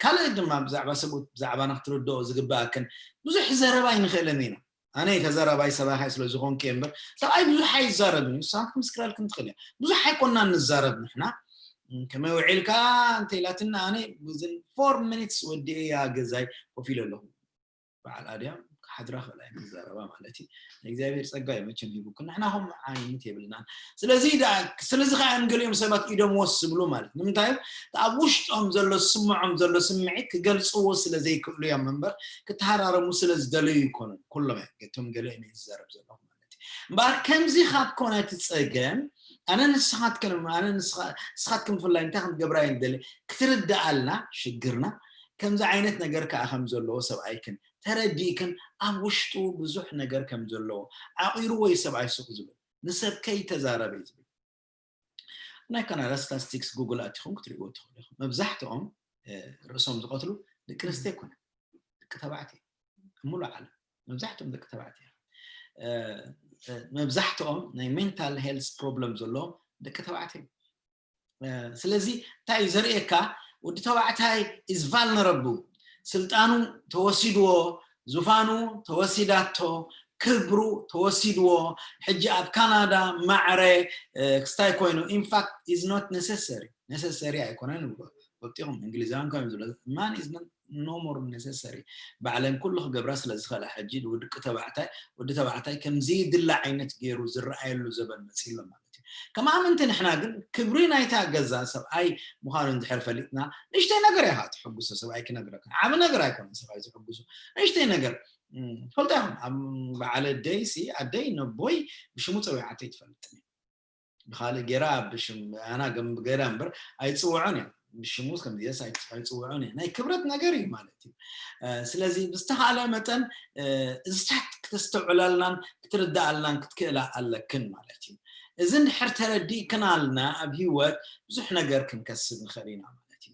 ካልእ ድማ ብዛዕባ ሰብኡት ብዛዕባና ክትርድኦ ዝግብኣክን ብዙሕ ዘረባ ኣይንኽእልን ኢና። ኣነ ተዘራባይ ሰባኻይ ስለ ዝኾንኩ እየ እምበር ሰብኣይ ብዙሕ ኣይዛረብን እዩ። ንስኻ ክትምስክረልክን ትኽእል እያ። ብዙሕ ኣይኮናን ንዛረብ ንሕና። ከመይ ውዒልካ እንተ ኢላትና ኣነ within four minutes ወዲኤ እያ ገዛይ ኮፍ ኢለ ኣለኹ። በዓል ኣድያም ክሓድራ ክእል ኣይክዛረባ ማለት እዩ። እግዚኣብሔር ጸጋ እዩ መቸም ሂቡክን ንሕና ከም ዓይነት የብልናን። ስለዚ ስለዚ ከዓ ንገሊኦም ሰባት ኢዶም ወስ ዝብሉ ማለት ንምንታይ ኣብ ውሽጦም ዘሎ ዝስምዖም ዘሎ ስምዒት ክገልፅዎ ስለ ዘይክእሉ እዮም እምበር ክተሃራረሙ ስለ ዝደለዩ ይኮኑን። ኩሎም እዮም ገቶም ገሊኦም እየ ዝዛረብ ዘለኹ ማለት እዩ። እምበኣር ከምዚ ካብ ኮነ እቲ ፀገም ኣነ ንስኻትክን ኣነ ንስኻትክን ብፍላይ እንታይ ክንገብራ እየ ንደሊ ክትርድኣልና ሽግርና ከምዚ ዓይነት ነገር ከዓ ከም ዘለዎ ሰብኣይክን ተረዲእክን ኣብ ውሽጡ ብዙሕ ነገር ከም ዘለዎ ዓቂሩ ወይ ሰብኣይ ሱቕ ዝብል ንሰብ ከይተዛረበ ዝብል ናይ ካናዳ ስታስቲክስ ጉግል ኣቲኹም ክትሪእዎ ትኽእሉ ኢኹም። መብዛሕትኦም ርእሶም ዝቐትሉ ደቂ ኣንስትዮ ኣይኮነ ደቂ ተባዕትዮ ሙሉ ዓለም መብዛሕትኦም ደቂ ተባዕትዮ መብዛሕትኦም ናይ ሜንታል ሄልስ ፕሮብለም ዘለዎም ደቂ ተባዕትዮ። ስለዚ እንታይ እዩ ዘርእየካ? ወዲ ተባዕታይ is vulnerable። ስልጣኑ ተወሲድዎ፣ ዙፋኑ ተወሲዳቶ፣ ክብሩ ተወሲድዎ። ሕጂ ኣብ ካናዳ ማዕረ ክስታይ ኮይኑ in fact is not necessary። ነሰሰሪ ኣይኮነን ንብሎ ወጢኹም እንግሊዛውያን ከም ዝብሎ man is no more necessary። ባዕለን ኩሉ ክገብራ ስለ ዝኽእላ ሕጂ ወዲ ተባዕታይ ወዲ ተባዕታይ ከምዚ ድላ ዓይነት ገይሩ ዝረኣየሉ ዘበን መፂእ ኣሎ ማለት እዩ። ከም ኣመንቲ ንሕና ግን ክብሪ ናይታ ገዛ ሰብኣይ ምዃኑ እንድሕር ፈሊጥና ንእሽተይ ነገር እያ ትሕጉሶ። ሰብኣይ ክነግረካ ዓብ ነገር ኣይኮነ ሰብኣይ ዝሕጉሶ ንእሽተይ ነገር ፈልጣ ይኹን ኣብ በዓለ ደይሲ ኣደይ ነቦይ ብሽሙ ፀዊዓተይ ትፈልጥኒ ብካልእ ገይራ ብሽም ኣና ገይራ እምበር ኣይፅውዖን እያ ብሽሙ ከምዚስ ኣይፅውዖን እያ ናይ ክብረት ነገር እዩ ማለት እዩ። ስለዚ ብዝተካእለ መጠን እዚታት ክተስተውዕላልናን ክትርዳኣልናን ክትክእላ ኣለክን ማለት እዩ። እዚ እንድሕር ተረዲእክናልና ኣብ ሂወት ብዙሕ ነገር ክንከስብ ንኽእል ኢና ማለት እዩ።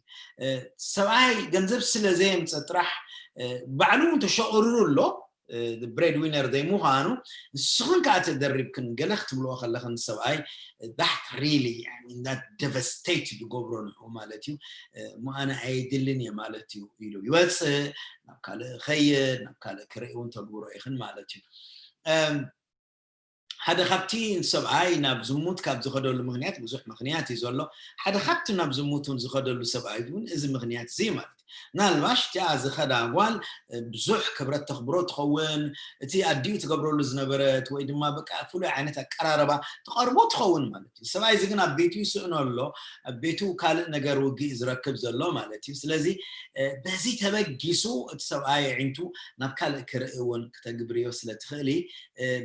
ሰብኣይ ገንዘብ ስለ ዘየምፀ ጥራሕ ባዕሉ እውን ተሸቕርሩ ኣሎ ብሬድ ዊነር ዘይምዃኑ ንስኽን ከዓ ተደሪብክን ገለ ክትብልኦ ከለኽን ሰብኣይ that really devastate ዝገብሮ ንዑ ማለት እዩ። እሞ ኣነ ኣየድልን እየ ማለት እዩ ኢሉ ይወፅእ ናብ ካልእ ኸይድ ናብ ካልእ ክርኢ እውን ተግብሮ ኢኽን ማለት እዩ። ሓደ ካብቲ ሰብኣይ ናብ ዝሙት ካብ ዝኸደሉ ምክንያት ብዙሕ ምክንያት እዩ ዘሎ። ሓደ ካብቲ ናብ ዝሙት እውን ዝኸደሉ ሰብኣይ እውን እዚ ምክንያት እዚ ማለት እዩ። ምናልባሽ እቲኣ ዝኸዳ ጓል ብዙሕ ክብረት ተኽብሮ ትኸውን፣ እቲ ኣዲኡ ትገብረሉ ዝነበረት ወይ ድማ በቃ ፍሉይ ዓይነት ኣቀራረባ ትቐርቦ ትኸውን ማለት እዩ። ሰብኣይ እዚ ግን ኣብ ቤቱ ይስእኖ ኣሎ፣ ኣብ ቤቱ ካልእ ነገር ውግእ ዝረክብ ዘሎ ማለት እዩ። ስለዚ በዚ ተበጊሱ እቲ ሰብኣይ ኣዒንቱ ናብ ካልእ ክርኢ እውን ክተግብርዮ ስለ ትኽእሊ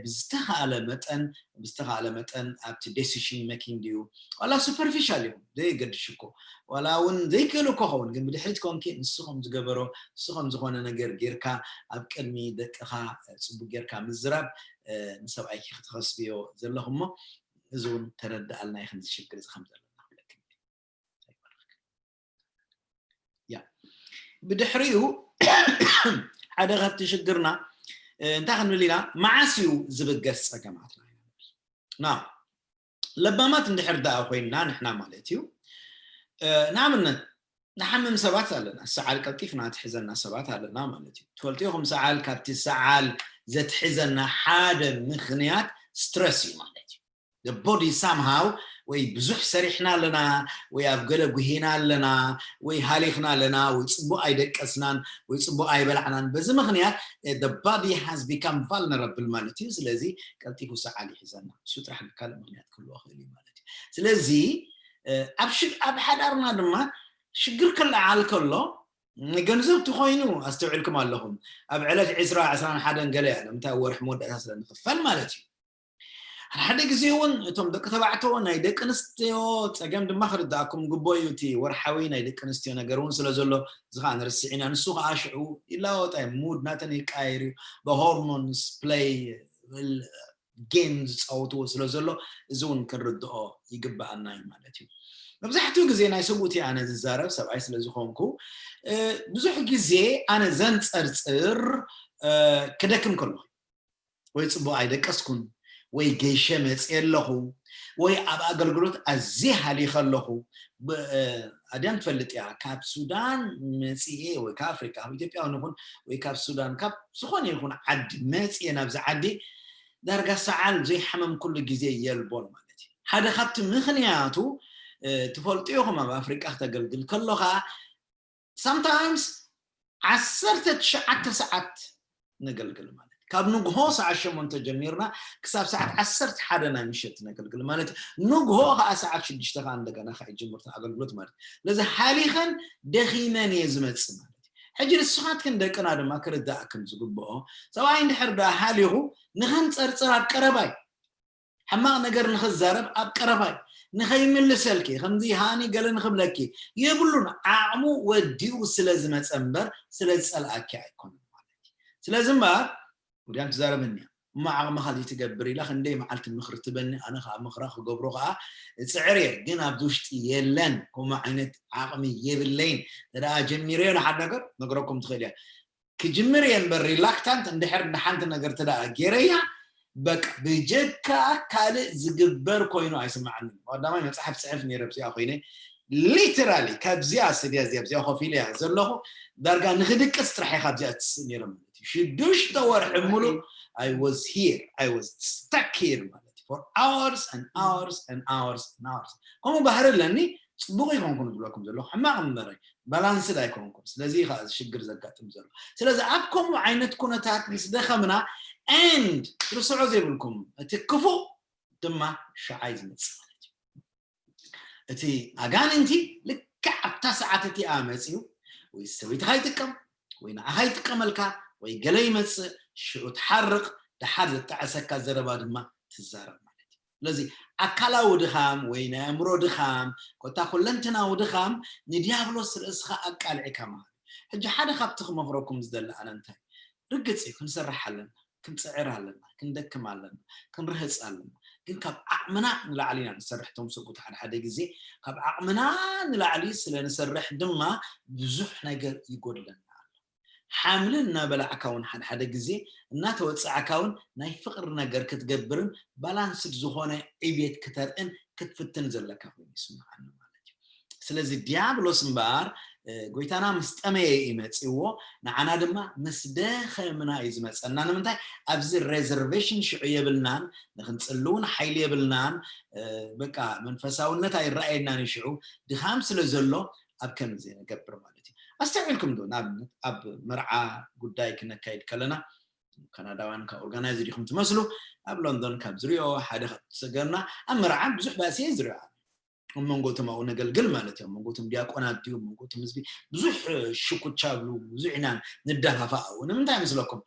ብዝተኻእለ መጠን ብዝተኻእለ መጠን ኣብቲ decision making ድዩ ዋላ superficial እዩ ዘይገድሽ እኮ ዋላ እውን ዘይክእል እኮ ኸውን ግን ብድሕሪት ኮንኪ ንሱ ከም ዝገበሮ ንሱ ከም ዝኾነ ነገር ጌርካ ኣብ ቅድሚ ደቅኻ ፅቡቅ ጌርካ ምዝራብ ንሰብኣይኪ ክትኸስብዮ ዘለኹ እሞ እዚ እውን ተረድኣልና ይኽን ዝሽግር እዚ ከም ዘለና ክብለኪ ብድሕሪኡ ሓደ ካብቲ ሽግርና እንታይ ክንብል ኢና መዓስ እዩ ዝብገስ ፀገማትና ኢና ና ለባማት እንድሕር ደኣ ኮይንና ንሕና ማለት እዩ ንኣብነት ንሓምም ሰባት ኣለና ሰዓል ቀልጢፍና ትሕዘና ሰባት ኣለና ማለት እዩ ትፈልጡ ኢኹም ሰዓል ካብቲ ሰዓል ዘትሕዘና ሓደ ምክንያት ስትረስ እዩ ማለት እዩ body somehow ወይ ብዙሕ ሰሪሕና ኣለና ወይ ኣብ ገለ ጉሂና ኣለና ወይ ሃሊኽና ኣለና ወይ ፅቡቅ ኣይደቀስናን ወይ ፅቡቅ ኣይበላዕናን በዚ ምክንያት body has become vulnerable ማለት እዩ ስለዚ ቀልጢፉ ሰዓል ይሕዘና እሱ ጥራሕ ብካልእ ምክንያት ክህልዎ ክእል እዩ ማለት እዩ ስለዚ ኣብ ሓዳርና ድማ ሽግር ክለዓል ከሎ ገንዘብ ትኮይኑ ኣስተውዕልኩም ኣለኹም ኣብ ዕለት ዕስራ ዕስራን ሓደን ገለ እያ ንምንታይ ወርሒ መወዳእታ ስለ ንክፈል ማለት እዩ ሓደ ሓደ ግዜ እውን እቶም ደቂ ተባዕትዮ ናይ ደቂ ኣንስትዮ ፀገም ድማ ክርዳእኩም ግቦ እዩ እቲ ወርሓዊ ናይ ደቂ ኣንስትዮ ነገር እውን ስለ ዘሎ እዚ ከዓ ንርስዕ ኢና ንሱ ከዓ ሽዑ ይላወጣ እዩ ሙድ ናተን ይቃየር እዩ ብሆርሞንስ ፕለይ ጌም ዝፃወትዎ ስለ ዘሎ እዚ እውን ክንርድኦ ይግበኣና እዩ ማለት እዩ መብዛሕትኡ ግዜ ናይ ሰብኡት ኣነ ዝዛረብ ሰብኣይ ስለ ዝኾንኩ ብዙሕ ግዜ ኣነ ዘንፀርፅር ክደክም ከለኹ ወይ ፅቡቅ ኣይደቀስኩን ወይ ገይሸ መፅየ ኣለኹ ወይ ኣብ ኣገልግሎት ኣዝየ ሃሊኸ ኣለኹ። ኣድያም ትፈልጥ እያ፣ ካብ ሱዳን መፅኤ ወይ ካብ ኣፍሪካ፣ ካብ ኢትዮጵያ እውን ይኹን ወይ ካብ ሱዳን፣ ካብ ዝኾነ ይኹን ዓዲ መፅኤ ናብዚ ዓዲ ዳርጋ ሰዓል ዘይሓመምኩሉ ግዜ የልቦን ማለት እዩ። ሓደ ካብቲ ምኽንያቱ ትፈልጡ ኢኹም፣ ኣብ ኣፍሪቃ ክተገልግል ከሎኻ sometimes ዓሰርተ ትሽዓተ ሰዓት ነገልግል ማለት ካብ ንግሆ ሰዓት ሸሞንተ ጀሚርና ክሳብ ሰዓት ዓሰርተ ሓደ ናይ ምሸት ነገልግል ማለት ንግሆ ከዓ ሰዓት ሽዱሽተ ከዓ እንደገና ከዓ ይጅምር ኣገልግሎት ማለት። ስለዚ ሃሊኸን ደኺመን እየ ዝመፅእ ማለት። ሕጂ ንስኻትክን ደቅና ድማ ክርዳእክን ዝግብኦ ሰብኣይ እንድሕር ደኣ ሃሊኹ ንኸንፀርፅር ኣብ ቀረባይ ሕማቕ ነገር ንኽዛረብ ኣብ ቀረባይ ንኸይምልሰልኪ ከምዚ ሃኒ ገለ ንኽብለኪ የብሉን። ዓቕሙ ወዲኡ ስለ ዝመፀ እምበር ስለ ዝፀልኣኪ ኣይኮነን ማለት እዩ። ስለዚ እምበር ወዲያም ትዛረበኒ እያ እሞ ዓቕምኻ ዘይትገብር ኢላ ክንደይ መዓልቲ ምኽሪ ትበኒ። ኣነ ከዓ ምኽራ ክገብሮ ከዓ እፅዕር እየ፣ ግን ኣብዚ ውሽጢ የለን። ከምኡ ዓይነት ዓቕሚ የብለይን። ተደኣ ጀሚረዮ ንሓደ ነገር ነግረኩም ትኽእል እያ። ክጅምር እየ እምበር ሪላክታንት እንድሕር ንሓንቲ ነገር ተደኣ ገይረያ በቃ ብጀካ ካልእ ዝግበር ኮይኑ ኣይስምዓንን። ቀዳማይ መፅሓፍ ፅሕፍ ነይረ ብዚኣ ኮይነ ሊተራሊ ካብዚኣ ስድያ እዚኣ ብዚኣ ኮፍ ኢለ እያ ዘለኹ። ዳርጋ ንክድቅስ ጥራሕ እየ ካብዚኣ ትስእ ነይረ ማለት እዩ። ሽዱሽተ ወርሒ ሙሉእ I was here, I was stuck here ማለት እዩ። For hours and hours and hours and hours። ከምኡ ባህሪ ኣለኒ። ፅቡቅ ይኮንኩን ዝብለኩም ዘለኹ ሕማቅ እምበረ ባላንስድ ኣይኮንኩን። ስለዚ ከዓ እዚ ሽግር ዘጋጥም ዘሎ። ስለዚ ኣብ ከምኡ ዓይነት ኩነታት ምስ ደኸምና and ርስዖ ዘይብልኩም እቲ ክፉእ ድማ ሸዓይ ዝመፅእ ማለት እዩ። እቲ ኣጋንንቲ ልክዕ ኣብታ ሰዓት እቲኣ መፅዩ ወይ ሰበይትኻ ይጥቀም ወይ ንዓኻ ይጥቀመልካ ወይ ገለ ይመፅእ፣ ሽዑ ትሓርቕ፣ ደሓር ዘጣዕሰካ ዘረባ ድማ ትዛረብ ማለት እዩ። ስለዚ ኣካላዊ ድኻም ወይ ናይ ኣእምሮ ድኻም ኮታ ኩለንትናዊ ድኻም ንዲያብሎስ ርእስኻ ኣቃልዕካ ማለት እዩ። ሕጂ ሓደ ካብቲ ክመኽረኩም ዝደሊ ኣነ እንታይ ርግፅ እዩ፣ ክንሰርሕ ኣለና፣ ክንፅዕር ኣለና፣ ክንደክም ኣለና፣ ክንርህፅ ኣለና። ግን ካብ ዓቕምና ንላዕሊ ኢና ንሰርሕ። እቶም ሰብኡት ሓደ ሓደ ግዜ ካብ ዓቕምና ንላዕሊ ስለ ንሰርሕ ድማ ብዙሕ ነገር ይጎድለና ኣሎ። ሓምሊ እናበላዕካ እውን ሓደ ሓደ ግዜ እናተወፃዕካ እውን ናይ ፍቕሪ ነገር ክትገብርን ባላንስድ ዝኾነ ዕብየት ክተርእን ክትፍትን ዘለካ ኮይኑ ይስምዓኒ ማለት እዩ። ስለዚ ዲያብሎስ እምበኣር ጎይታና ምስ ጠመየ እዩ መፂዎ። ንዓና ድማ ምስ ደኸምና እዩ ዝመፀና። ንምንታይ? ኣብዚ ሬዘርቬሽን ሽዑ የብልናን፣ ንክንፅሊ እውን ሓይሊ የብልናን። በቃ መንፈሳውነት ኣይረኣየናን እዩ ሽዑ ድኻም ስለ ዘሎ ኣብ ከምዚ ንገብር ማለት እዩ። ኣስተውዒልኩም ዶ? ንኣብነት ኣብ መርዓ ጉዳይ ክነካይድ ከለና ካናዳውያን ካብ ኦርጋናይዝ ዲኹም ትመስሉ፣ ኣብ ሎንዶን ካብ ዝሪኦ ሓደ ካብ ዝሰገርና ኣብ መርዓ ብዙሕ ባእሲ እየ ዝሪኦ። ኣብ መንጎ እቶም ኣብኡ ነገልግል ማለት እዩ። ኣብ መንጎ እቶም ዲያቆናት ድዩ ኣብ መንጎ እቶም ህዝቢ ብዙሕ ሽኩቻ ብሉ ብዙሕ ኢና ንደፋፋእ። ኣብኡ ንምንታይ ይመስለኩም?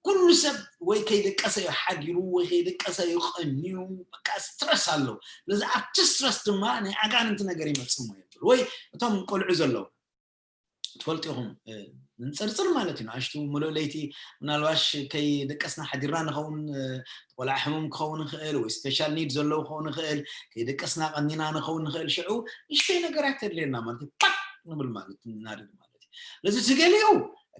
ኩሉ ሰብ ወይ ከይደቀሰ እዩ ሓዲሩ ወይ ከይደቀሰ እዩ ቀንዩ፣ በቃ ስትረስ ኣሎ። ስለዚ ኣብቲ ስትረስ ድማ ናይ ኣጋንንቲ ነገር ይመፅእ እሞ የብል ወይ እቶም ቆልዑ ዘለዉ ትፈልጡ ኢኹም። ንፅርፅር ማለት እዩ። ንኣሽቱ ሙሉእ ለይቲ ምናልባሽ ከይደቀስና ሓዲርና ንኸውን፣ ቆልዓ ሕሙም ክኸውን ይኽእል ወይ ስፔሻል ኒድ ዘለዉ ክኸውን ይኽእል፣ ከይደቀስና ቀኒና ንኸውን ንኽእል። ሽዑ ንእሽተይ ነገራት የድልየና ማለት እዩ። ፓክ ንብል ማለት እዩ፣ ንናደድ ማለት እዩ። ስለዚ እቲ ገሊኡ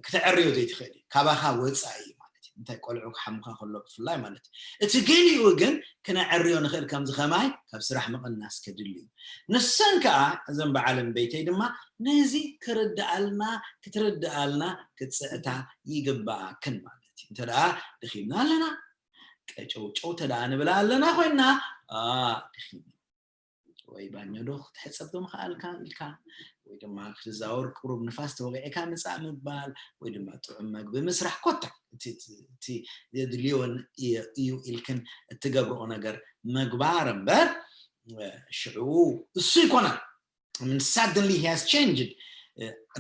ክተዕርዮ ዘይትኽእል እዩ፣ ካባኻ ወፃኢ እዩ ማለት እዩ። እንታይ ቆልዑ ክሓሙካ ከሎ ብፍላይ ማለት እዩ። እቲ ገሊኡ ግን ክነዕርዮ ንኽእል፣ ከምዚ ከማይ ካብ ስራሕ ምቕናስ ከድሊ እዩ። ንሰን ከዓ እዘን በዓል እምበይተይ ድማ ነዚ ክርድኣልና ክትርድኣልና ክትፅዕታ ይግበኣክን ማለት እዩ። እንተ ደኣ ደኺምና ኣለና፣ ቀጨውጨው እንተ ደኣ ንብላ ኣለና ኮይንና፣ ደኺም ወይ ባኞ ዶ ክትሕፀብ ዶ ምኽኣልካ ኢልካ ወይ ድማ ክትዛወር ቅሩብ ንፋስ ተወቂዕካ ምፃእ ምባል ወይ ድማ ጥዑም መግቢ ምስራሕ ኮታ እቲ ዘድልዮን እዩ ኢልክን እትገብርኦ ነገር ምግባር እምበር ሽዑ እሱ ይኮና suddenly he has changed።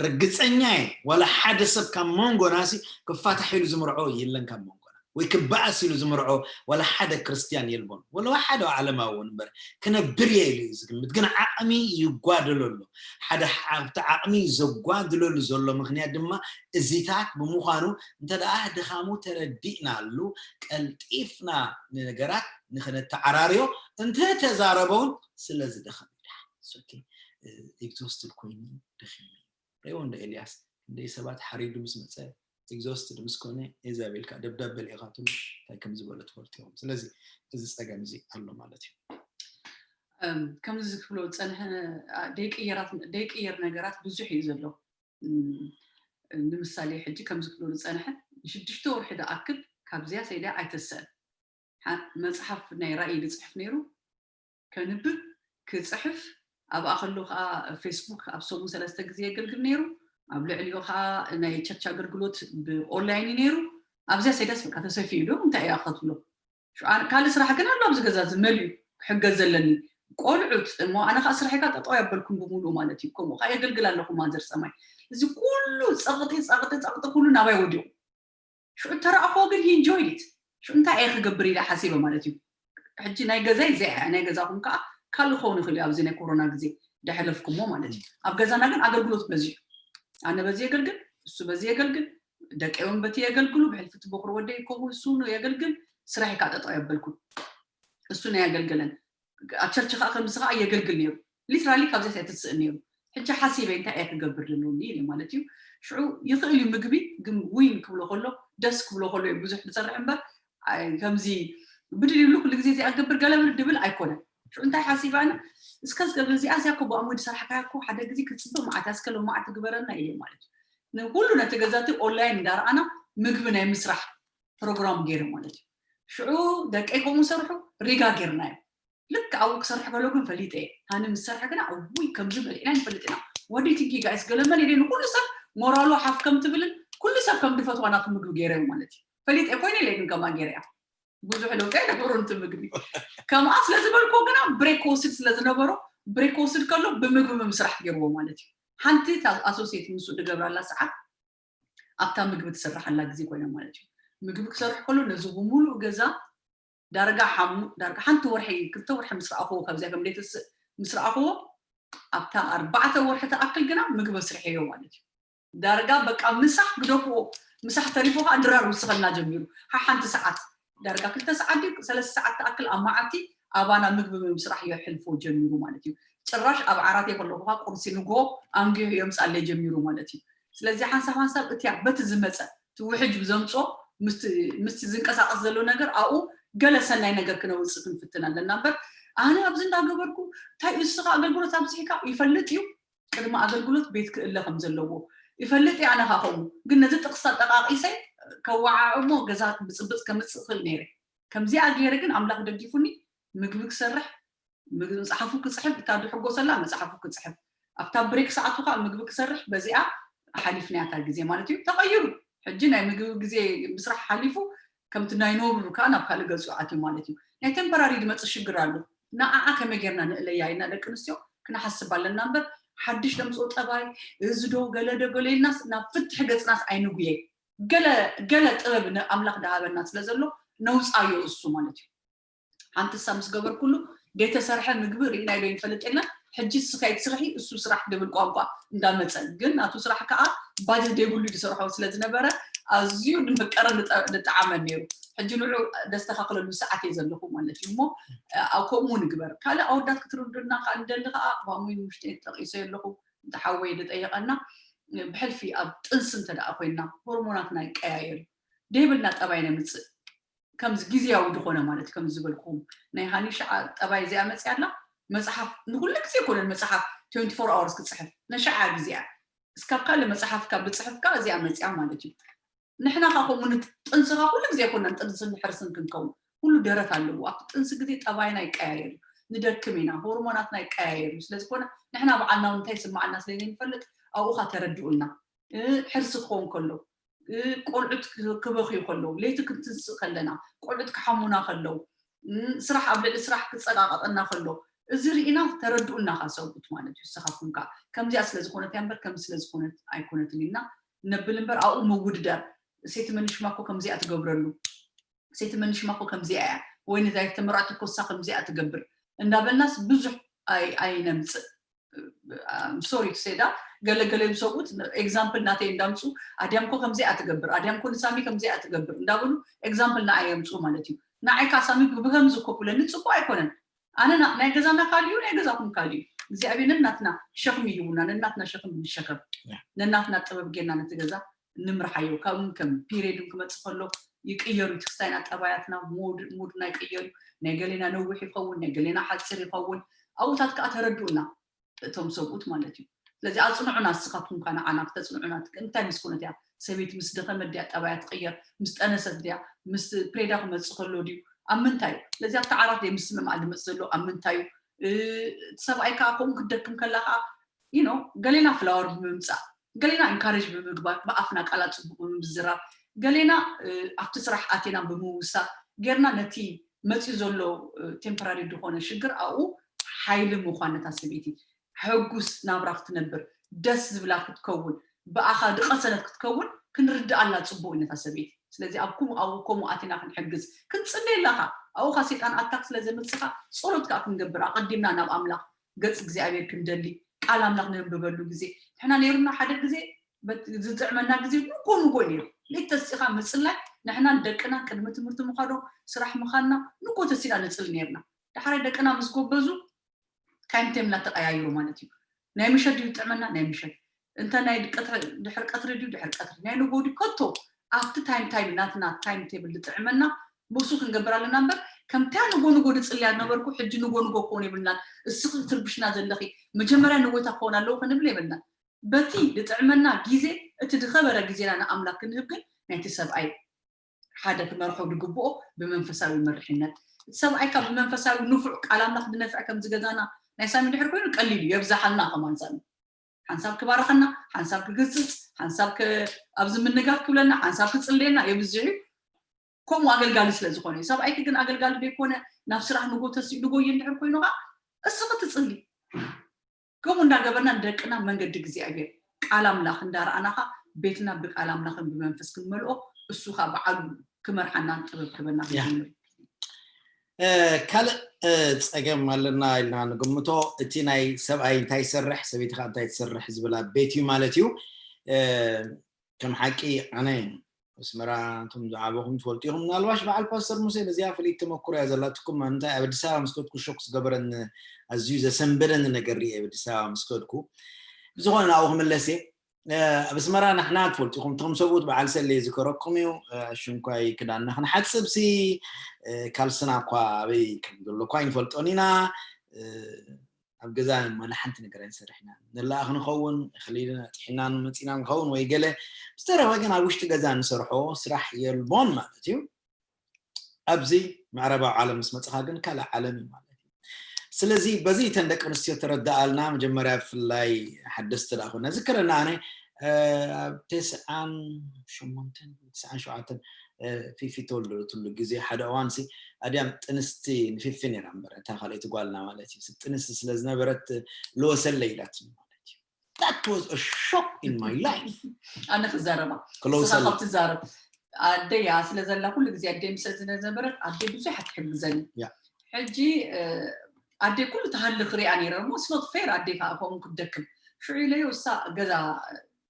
ርግፀኛ እየ ዋላ ሓደ ሰብ ካብ መንጎናሲ ክፋታሕ ኢሉ ዝምርዖ የለን ካብ መንጎና ወይ ክበኣስ ኢሉ ዝምርዖ ዋላ ሓደ ክርስትያን የልቦን። ወላ ሓደ ዓለማዊ እውን እምበር ክነብር እየ ኢሉ እዩ ዝግምት፣ ግን ዓቕሚ ይጓደሎ ኣሎ። ሓደ ኣብቲ ዓቕሚ ዘጓድለሉ ዘሎ ምክንያት ድማ እዚታት ብምዃኑ እንተ ደኣ ድኻሙ ተረዲእናሉ ቀልጢፍና ንነገራት ንክነተዓራርዮ እንተተዛረበውን ስለ ዝደኸም እዩ። exhausted ኮይኑ ደኺሙ እዩ። ሪእዎ እንደ ኤልያስ ክንደይ ሰባት ሓሪዱ ምስ መፀ exhausted ምስ ኮነ ኤዛቤል ከዓ ደብዳበ ልኢኻትሉ እንታይ ከም ዝበሎ ትፈልጡ ኢኹም። ስለዚ እዚ ፀገም እዚ ኣሎ ማለት እዩ። ከምዚ ክብሎ ዝፀንሐ ደይቅየር ነገራት ብዙሕ እዩ ዘሎ። ንምሳሌ ሕጂ ከምዚ ክብሎ ዝፀንሐ ንሽዱሽተ ወርሒ ዝኣክል ካብዚያ ሰይዳ ኣይተስእን። መፅሓፍ ናይ ራእይ ዝፅሕፍ ነይሩ፣ ከንብብ ክፅሕፍ፣ ኣብኣ ከሎ ከዓ ፌስቡክ ኣብ ሰሙን ሰለስተ ግዜ የገልግል ነይሩ። ኣብ ልዕሊኡ ከዓ ናይ ቸርች ኣገልግሎት ብኦንላይን እዩ ነይሩ። ኣብዚያ ሰይዳስ በቃ ተሰፊዩ ዶ እንታይ እያ ክትብሎ? ካልእ ስራሕ ግን ኣሎ ኣብዚ ገዛ እዚ መሊኡ ክሕገዝ ዘለኒ ቆልዑት እሞ ኣነ ከዓ ስራሕካ ጠጠው ያበልኩም ብምሉኡ ማለት እዩ። ከምኡ ከዓ የገልግል ኣለኹ ማዘር ሰማይ። እዚ ኩሉ ፀቕጢ ፀቕጢ ፀቕጢ ኩሉ ናባይ ወዲቑ። ሽዑ ተረኣኽዎ ግን he enjoyed it። ሽዑ እንታይ እየ ክገብር ኢለ ሓሲበ ማለት እዩ። ሕጂ ናይ ገዛይ እዚኣ እያ፣ ናይ ገዛኹም ከዓ ካልእ ክኸውን ይኽእል እዩ። ኣብዚ ናይ ኮሮና ግዜ ደሕለፍኩሞ ማለት እዩ። ኣብ ገዛና ግን ኣገልግሎት በዚሑ። ኣነ በዚ የገልግል፣ እሱ በዚ የገልግል፣ ደቀይ እውን በቲ የገልግሉ፣ ብሕልፊ እቲ በኹሪ ወደይ ከምኡ እሱ የገልግል። ስራሕካ ጠጠው የበልኩ፣ እሱ ናይ ኣገልገለን። ኣብ ቸርች ከዓ ከምዚ ከዓ የገልግል ነይሩ። ሊትራሊ ካብዚያስ ኣይትስእን ነይሩ። ሕጂ ሓሲበ እንታይ እየ ክገብር ዘለኒ ኢለ ማለት እዩ። ሽዑ ይኽእል እዩ ምግቢ ግን ዊን ክብሎ ከሎ ደስ ክብሎ ከሎ እዩ ብዙሕ ዝሰርሕ እምበር ከምዚ ብድል ይብሉ ኩሉ ግዜ እዚኣ ገብር ገለ ድብል ኣይኮነን። ሽዑ እንታይ ሓሲበ ኣነ እስከ ዝገብር እዚኣ እዚኣ እኮ ብኣምዊ ዝሰርሕካ እኮ ሓደ ግዜ ክፅብቅ መዓት ያስከሎ መዓት ትግበረና ኢለ ማለት እዩ። ንኩሉ ነቲ ገዛቲ ኦንላይን እንዳረኣና ምግቢ ናይ ምስራሕ ፕሮግራም ገይረ ማለት እዩ። ሽዑ ደቀይ ከምኡ ሰርሑ ሪጋ ጌርናዮ። ልክ ኣብኡ ክሰርሕ ከሎ ግን ፈሊጠ እየ። ሃኒ ምስ ሰርሐ ግና እውይ ከምዚ በሊዕና ንፈልጥ ኢና። What do you think you guys? ገለመን ኢለ ንኩሉ ሰብ ሞራሉ ሓፍ ከም ትብልን ኩሉ ሰብ ከም ድፈትዋ ናቱ ምግቢ ገይረ ማለት እዩ። ፈሊጠ ኮይነ ኢለ ግን ከማ ገይረ እያ። ብዙሕ ለውጢ ኣይነበሮን እቲ ምግቢ። ከምኣ ስለ ዝበልኩ ግና ብሬክ ወስድ ስለ ዝነበሮ ብሬክ ወስድ ከሎ ብምግቢ ምምስራሕ ገይርዎ ማለት እዩ። ሓንቲ ኣሶሴት ምስኡ ዝገብራላ ሰዓት ኣብታ ምግቢ ትሰርሓላ ግዜ ኮይና ማለት እዩ። ምግቢ ክሰርሕ ከሎ ነዚ ብምሉእ ገዛ ዳርጋ ሓሙ ዳርጋ ሓንቲ ወርሒ ክልተ ወርሒ ምስ ረኣኽዎ ካብዚኣ ከም ደይትስእ ምስ ረኣኽዎ ኣብታ ኣርባዕተ ወርሒ ትኣክል ግና ምግቢ ኣስርሐዮ ማለት እዩ። ዳርጋ በቃ ምሳሕ ግደፍዎ ምሳሕ ተሪፎ ከዓ ድራር ውስኸልና ጀሚሩ ሓሓንቲ ሰዓት ዳርጋ ክልተ ሰዓት ድዩ ሰለስተ ሰዓት ትኣክል ኣብ መዓልቲ ኣባና ምግቢ ምስራሕ የሕልፎ ጀሚሩ ማለት እዩ። ጭራሽ ኣብ ዓራት የከለኹ ከዓ ቁርሲ ንግሆ ኣንጊሁ የምፃለይ ጀሚሩ ማለት እዩ። ስለዚ ሓንሳብ ሓንሳብ እቲያ በቲ ዝመፀ እቲ ውሕጅ ብዘምፅኦ ምስቲ ምስቲ ዝንቀሳቀስ ዘሎ ነገር ኣብኡ ገለ ሰናይ ነገር ክነውፅእ ክንፍትን ኣለና እምበር ኣነ ኣብዚ እንዳገበርኩ እንታይ እዩ ንስኻ ኣገልግሎት ኣብዚሕካ ይፈልጥ እዩ ቅድሚ ኣገልግሎት ቤት ክእለ ከም ዘለዎ ይፈልጥ እየ ኣነ ከዓ ከምኡ ግን ነዚ ጥቅሲ ኣጠቃቂሰ ከወዓዕ እሞ ገዛ ብፅብፅ ከምፅእ ክእል ነይረ ከምዚኣ ገይረ ግን ኣምላኽ ደጊፉኒ ምግቢ ክሰርሕ መፅሓፉ ክፅሕፍ እታ ዝሕጎሰላ መፅሓፉ ክፅሕፍ ኣብታ ብሬክ ሰዓቱ ከዓ ምግቢ ክሰርሕ በዚኣ ሓሊፍናያ እታ ግዜ ማለት እዩ ተቐይሩ ሕጂ ናይ ምግቢ ግዜ ምስራሕ ሓሊፉ ከምቲ ናይ ኖሩ ከዓ ናብ ካልእ ገፁ ኣትዩ ማለት እዩ ናይ ቴምፖራሪ ዝመፅእ ሽግር ኣሎ ንዓዓ ከመይ ጌርና ንእለያ ኢልና ደቂ ኣንስትዮ ክንሓስብ ኣለና እምበር ሓድሽ ደምፅኦ ጠባይ እዚ ዶ ገለ ዶ ገለ ኢልናስ ናብ ፍትሒ ገፅናስ ኣይንጉየ ገለ ገለ ጥበብ ኣምላኽ ዝሃበና ስለ ዘሎ ነውፃዮ እሱ ማለት እዩ ሓንቲ ሳ ምስ ገበርኩሉ ዘይተሰርሐ ምግቢ ርኢናዮ ዶ ይንፈልጥ የለን ሕጂ እስኻ ይትስርሒ እሱ ስራሕ ድብል ቋንቋ እንዳመፀ ግን ናቱ ስራሕ ከዓ ባጀት ዘይብሉ ዝሰርሖ ስለ ዝነበረ ኣዝዩ ንመቀረ ንጠዓመ ነይሩ ሕጂ ንዑ ደስተካክለሉ ሰዓት እየ ዘለኹ ማለት እዩ እሞ ኣብ ከምኡ ንግበር ካልእ ኣወዳት ክትርዱና ከዓ ንደሊ ከዓ ባሙይ ውሽጢ ጠቂሶ የለኹ እንተሓወይ ዝጠየቀና ብሕልፊ ኣብ ጥንሲ እንተደኣ ኮይና ሆርሞናትና ይቀያየር ደይብልና ጠባይ ነምፅእ ከምዚ ግዜያዊ ዝኾነ ማለት ከምዚ ዝበልኩም ናይ ሃኒሻ ጠባይ እዚኣ መፅያ ኣላ መፅሓፍ ንኩሉ ግዜ ይኮነን መፅሓፍ twenty-four hours ክፅሕፍ ነሻዓ ግዜኣ እስካብ ካልእ መፅሓፍ ካብ ዝፅሕፍካ እዚኣ መፅያ ማለት እዩ ንሕና ካ ከምኡ ጥንስኻ ኩሉ ግዜ ኮነን ጥንስን ሕርስን ክንከውን ኩሉ ደረት ኣለዎ ኣብቲ ጥንሲ ግዜ ጠባይና ይቀያየር እዩ ንደክም ኢና ሆርሞናትና ይቀያየር እዩ ስለዝኮነ ንሕና በዓልና እንታይ ስማዓና ስለዘይንፈልጥ ኣብኡካ ተረድኡልና ሕርሲ ክኸውን ከሎ ቆልዑት ክበኽዩ ከለዉ ለይቲ ክንትንስእ ከለና ቆልዑት ክሓሙና ከለዉ ስራሕ ኣብ ልዕሊ ስራሕ ክፀቃቀጠና ከሎ እዚ ርኢና ተረድኡና ካ ሰብኡት ማለት እዩ ንስኻትኩም ከዓ ከምዚኣ ስለዝኮነት እያ እምበር ከምዚ ስለዝኮነት ኣይኮነትን ኢልና ነብል እምበር ኣብኡ ምውድዳር ሴቲ መንሽማ እኮ ከምዚኣ ትገብረሉ ሴቲ መንሽማ እኮ ከምዚኣ እያ ወይ ነዛ ተመራዕቲ ኮሳ ከምዚኣ ትገብር እንዳበልናስ ብዙሕ ኣይነምፅእ sorry to say that ገለገለ ሰብኡት example ናተይ እንዳምፁ ኣድያም ኮ ከምዚ ኣትገብር ኣድያም ኮ ንሳሚ ከምዚ ኣትገብር እንዳበሉ example ንዓይ የምፁ ማለት እዩ ንዓይ ከዓ ሳሚ ብከምዚ ኮ ብለኒ ፅቡቅ ኣይኮነን ኣነ ናይ ገዛና ካልዩ ናይ ገዛኩም ካልዩ እግዚኣብሔር ነናትና ሸኽሚ ይህቡና፣ ነናትና ሸኽሚ ንሸከም፣ ያ። ነናትና ጥበብ ጌርና ነቲ ገዛ ንምርሓዮ። ካብም ከም ፒሬድም ክመጽእ ከሎ ይቅየሩ፣ እቲ ክስታይና ጠባያትና፣ ሙድ ሙድና ይቅየሩ። ናይ ገሌና ነዊሕ ይኸውን፣ ናይ ገሌና ሓፂር ይኸውን። ኣብኡታት ከዓ ተረድኡና እቶም ሰብኡት ማለት እዩ። ስለዚ ኣፅንዑና፣ እስኻትኩም ከዓ ንዓና ክተፅንዑና፣ እንታይ ምስ ኮነት እያ ሰበይቲ፣ ምስ ደኸመት ድያ ጠባያ ትቅየር፣ ምስ ጠነሰት ድያ፣ ምስ ፕሬዳ ክመፅእ ከሎ ድዩ፣ ኣብ ምንታይ እዩ? ስለዚ ኣብቲ ዓራት ደይ ምስምማዕ ዝመፅእ ዘሎ ኣብ ምንታይ እዩ? እ፣ እቲ ሰብኣይ ከዓ ከምኡ ክደክም ከላ ከዓ you know ገሌና ፍላወር ብምምፃእ፣ ገሌና ኢንካሬጅ ብምግባር፣ ብኣፍና ቃላት ፅቡቅ ብምዝራብ፣ ገሌና እ፣ ኣብቲ ስራሕ ኣቴና ብምውሳእ ጌርና ነቲ መፅኡ ዘሎ ቴምፖራሪ ዝኾነ ሽግር ኣብኡ ሓይሊ ምዃን ነታ ሰበይቲ፣ ሕጉስ ናብራ ክትነብር፣ ደስ ዝብላ ክትከውን፣ ብኣኻ ድቐሰነት ክትከውን ክንርድኣላ ፅቡቅ እዩ ነታ ሰበይቲ። ስለዚ ኣብ ከምኡ ኣብኡ ከምኡ ኣቲና ክንሕግዝ ክንፅለየላ ኻ ኣብኡ ኻ ሰይጣን ኣታክ ስለ ዘምፅኻ ጸሎት ከዓ ክንገብር ኣቐዲምና ናብ ኣምላኽ ገጽ እግዚኣብሔር ክንደሊ ቃል ኣምላኽ ነንብበሉ ግዜ ንሕና ነይሩና። ሓደ ግዜ በት- ዝጥዕመና ግዜ ንጎ ንጎ ነይሩ። ለይት ተሲኻ ምፅላይ ንሕናን ደቅናን ቅድሚ ትምህርቲ ምኻዶም ስራሕ ምኻንና ንጎ ተሲና ንፅል ነይርና። ዳሕራይ ደቅና ምስ ጎበዙ ታይም ቴብልና ተቀያይሩ ማለት እዩ። ናይ ምሸት ድዩ ዝጥዕመና? ናይ ምሸት። እንተ ናይ ቀትሪ ድሕሪ ቀትሪ ድዩ ድሕሪ ቀትሪ ናይ ንጎ ድዩ ከቶ ኣብቲ ታይም ታይም ናትና ታይም ቴብል ዝጥዕመና ምስኡ ክንገብር ኣለና እምበር ከምታ ንጎ ንጎ ድፅልያ ነበርኩ ሕጂ ንጎ ንጎ ክኾን የብልናን። እስኺ ትርብሽና ዘለኺ መጀመርያ ንጎይታ ክኾን ኣለዎ ክንብል የብልናን። በቲ ዝጥዕመና ግዜ እቲ ዝኸበረ ግዜና ንኣምላክ ክንህብ ግን ናይቲ ሰብኣይ ሓደ ክመርሖ ዝግብኦ ብመንፈሳዊ መርሕነት እቲ ሰብኣይካ ብመንፈሳዊ ንፉዕ ቃል ኣምላክ ዝነፍዕ ከምዚ ገዛና ናይ ሳሚ ድሕር ኮይኑ ቀሊል እዩ የብዛሓልና ከማን ሳሚ ሓንሳብ ክባርኸና ሓንሳብ ክግፅፅ ሓንሳብ ኣብዚ ምንጋፍ ክብለና ሓንሳብ ክፅልየና የብዝሕ እዩ። ከምኡ ኣገልጋሊ ስለ ዝኾነ እዩ። ሰብኣይኪ ግን ኣገልጋሊ ዘይኮነ ናብ ስራሕ ንጎ ተሲኡ ንጎይ እንድሕር ኮይኑ ከዓ እስኺ ትፅሊ። ከምኡ እንዳገበርና ንደቅና መንገዲ እግዚኣብሔር ቃል ኣምላኽ እንዳረኣናኻ ቤትና ብቃል ኣምላኽን ብመንፈስ ክንመልኦ እሱ ከዓ በዓሉ ክመርሓናን ጥበብ ክበና ያ። ክንጀምር። እ፣ ካልእ እ፣ ፀገም ኣለና ኢልና ንግምቶ እቲ ናይ ሰብኣይ እንታይ ይሰርሕ ሰበይቲ ከዓ እንታይ ትሰርሕ ዝብል ቤት እዩ ማለት እዩ። እ፣ ከም ሓቂ ኣነ ኣስመራ እቶም ዝዓበኹም ትፈልጡ ኢኹም። ምናልባሽ በዓል ፓስተር ሙሴ ነዚኣ ፍልይቲ ተመክሮ እያ ዘላትኩም። እንታይ ኣብ ኣዲስ ኣበባ ምስ ከድኩ ሾክ ዝገበረኒ ኣዝዩ ዘሰንበደኒ ነገር ርየ ኣብ ኣዲስ ኣበባ ምስ ከድኩ ብዝኾነ ናብኡ ክምለስ እየ። እ፣ ኣብ ኣስመራ ንሕና ትፈልጡ ኢኹም እቶም ሰብኡት በዓል ሰለ ዝከረኩም እዩ። እ፣ ኣሽንኳይ ክዳንና ክንሓፅብ ሲ እ፣ ካልስና እኳ ኣበይ ከም ዘሎ እኳ ኣይንፈልጦን ኢና። እ፣ ኣብ ገዛ ማለ ሓንቲ ነገር ኣይንሰርሕ ኢና። ንለኣኽ ንኸውን እኽሊ ኣጥሒና መፂና ንኸውን ወይ ገለ ዝተረፈ ግን ኣብ ውሽጢ ገዛ ንሰርሖ ስራሕ የልቦን ማለት እዩ። ኣብዚ ምዕራባዊ ዓለም ምስ መፅኻ ግን ካልእ ዓለም እዩ ማለት እዩ። ስለዚ በዚ እተን ደቂ ኣንስትዮ ተረዳኣልና መጀመርያ ብፍላይ ሓደስቲ ደኣ ኮነ ዝክረና ኣነ እ፣ ኣብ ተስዓን ሸሞንተን ተስዓን ሸውዓተን እ፣ ፊፊ ተወለደትሉ ግዜ ሓደ እዋን ሲ ኣድያም ጥንስቲ ንፊፊ ነይራ እምበር እታ ካልኣይቲ ጓልና ማለት እዩ ጥንስቲ ስለ ዝነበረት ልወሰለይ ኢላትኒ ማለት እዩ። That was a shock in my life። ኣነ ክዛረባ ክለውሰለይ ንስኻ ትዛረብ ኣደያ ስለ ዘላ ኩሉ ግዜ ኣደይ ምስ ዝነበረት ኣደይ ብዙሕ ኣትሕግዘኒ ያ። ሕጂ እ፣ ኣደይ ኩሉ ተሃሊ ክሪኣ ነይረ እሞ ስኖት ፌር ኣደይ ከዓ ከምኡ ክትደክም ሽዑ ኢለዮ እሳ ገዛ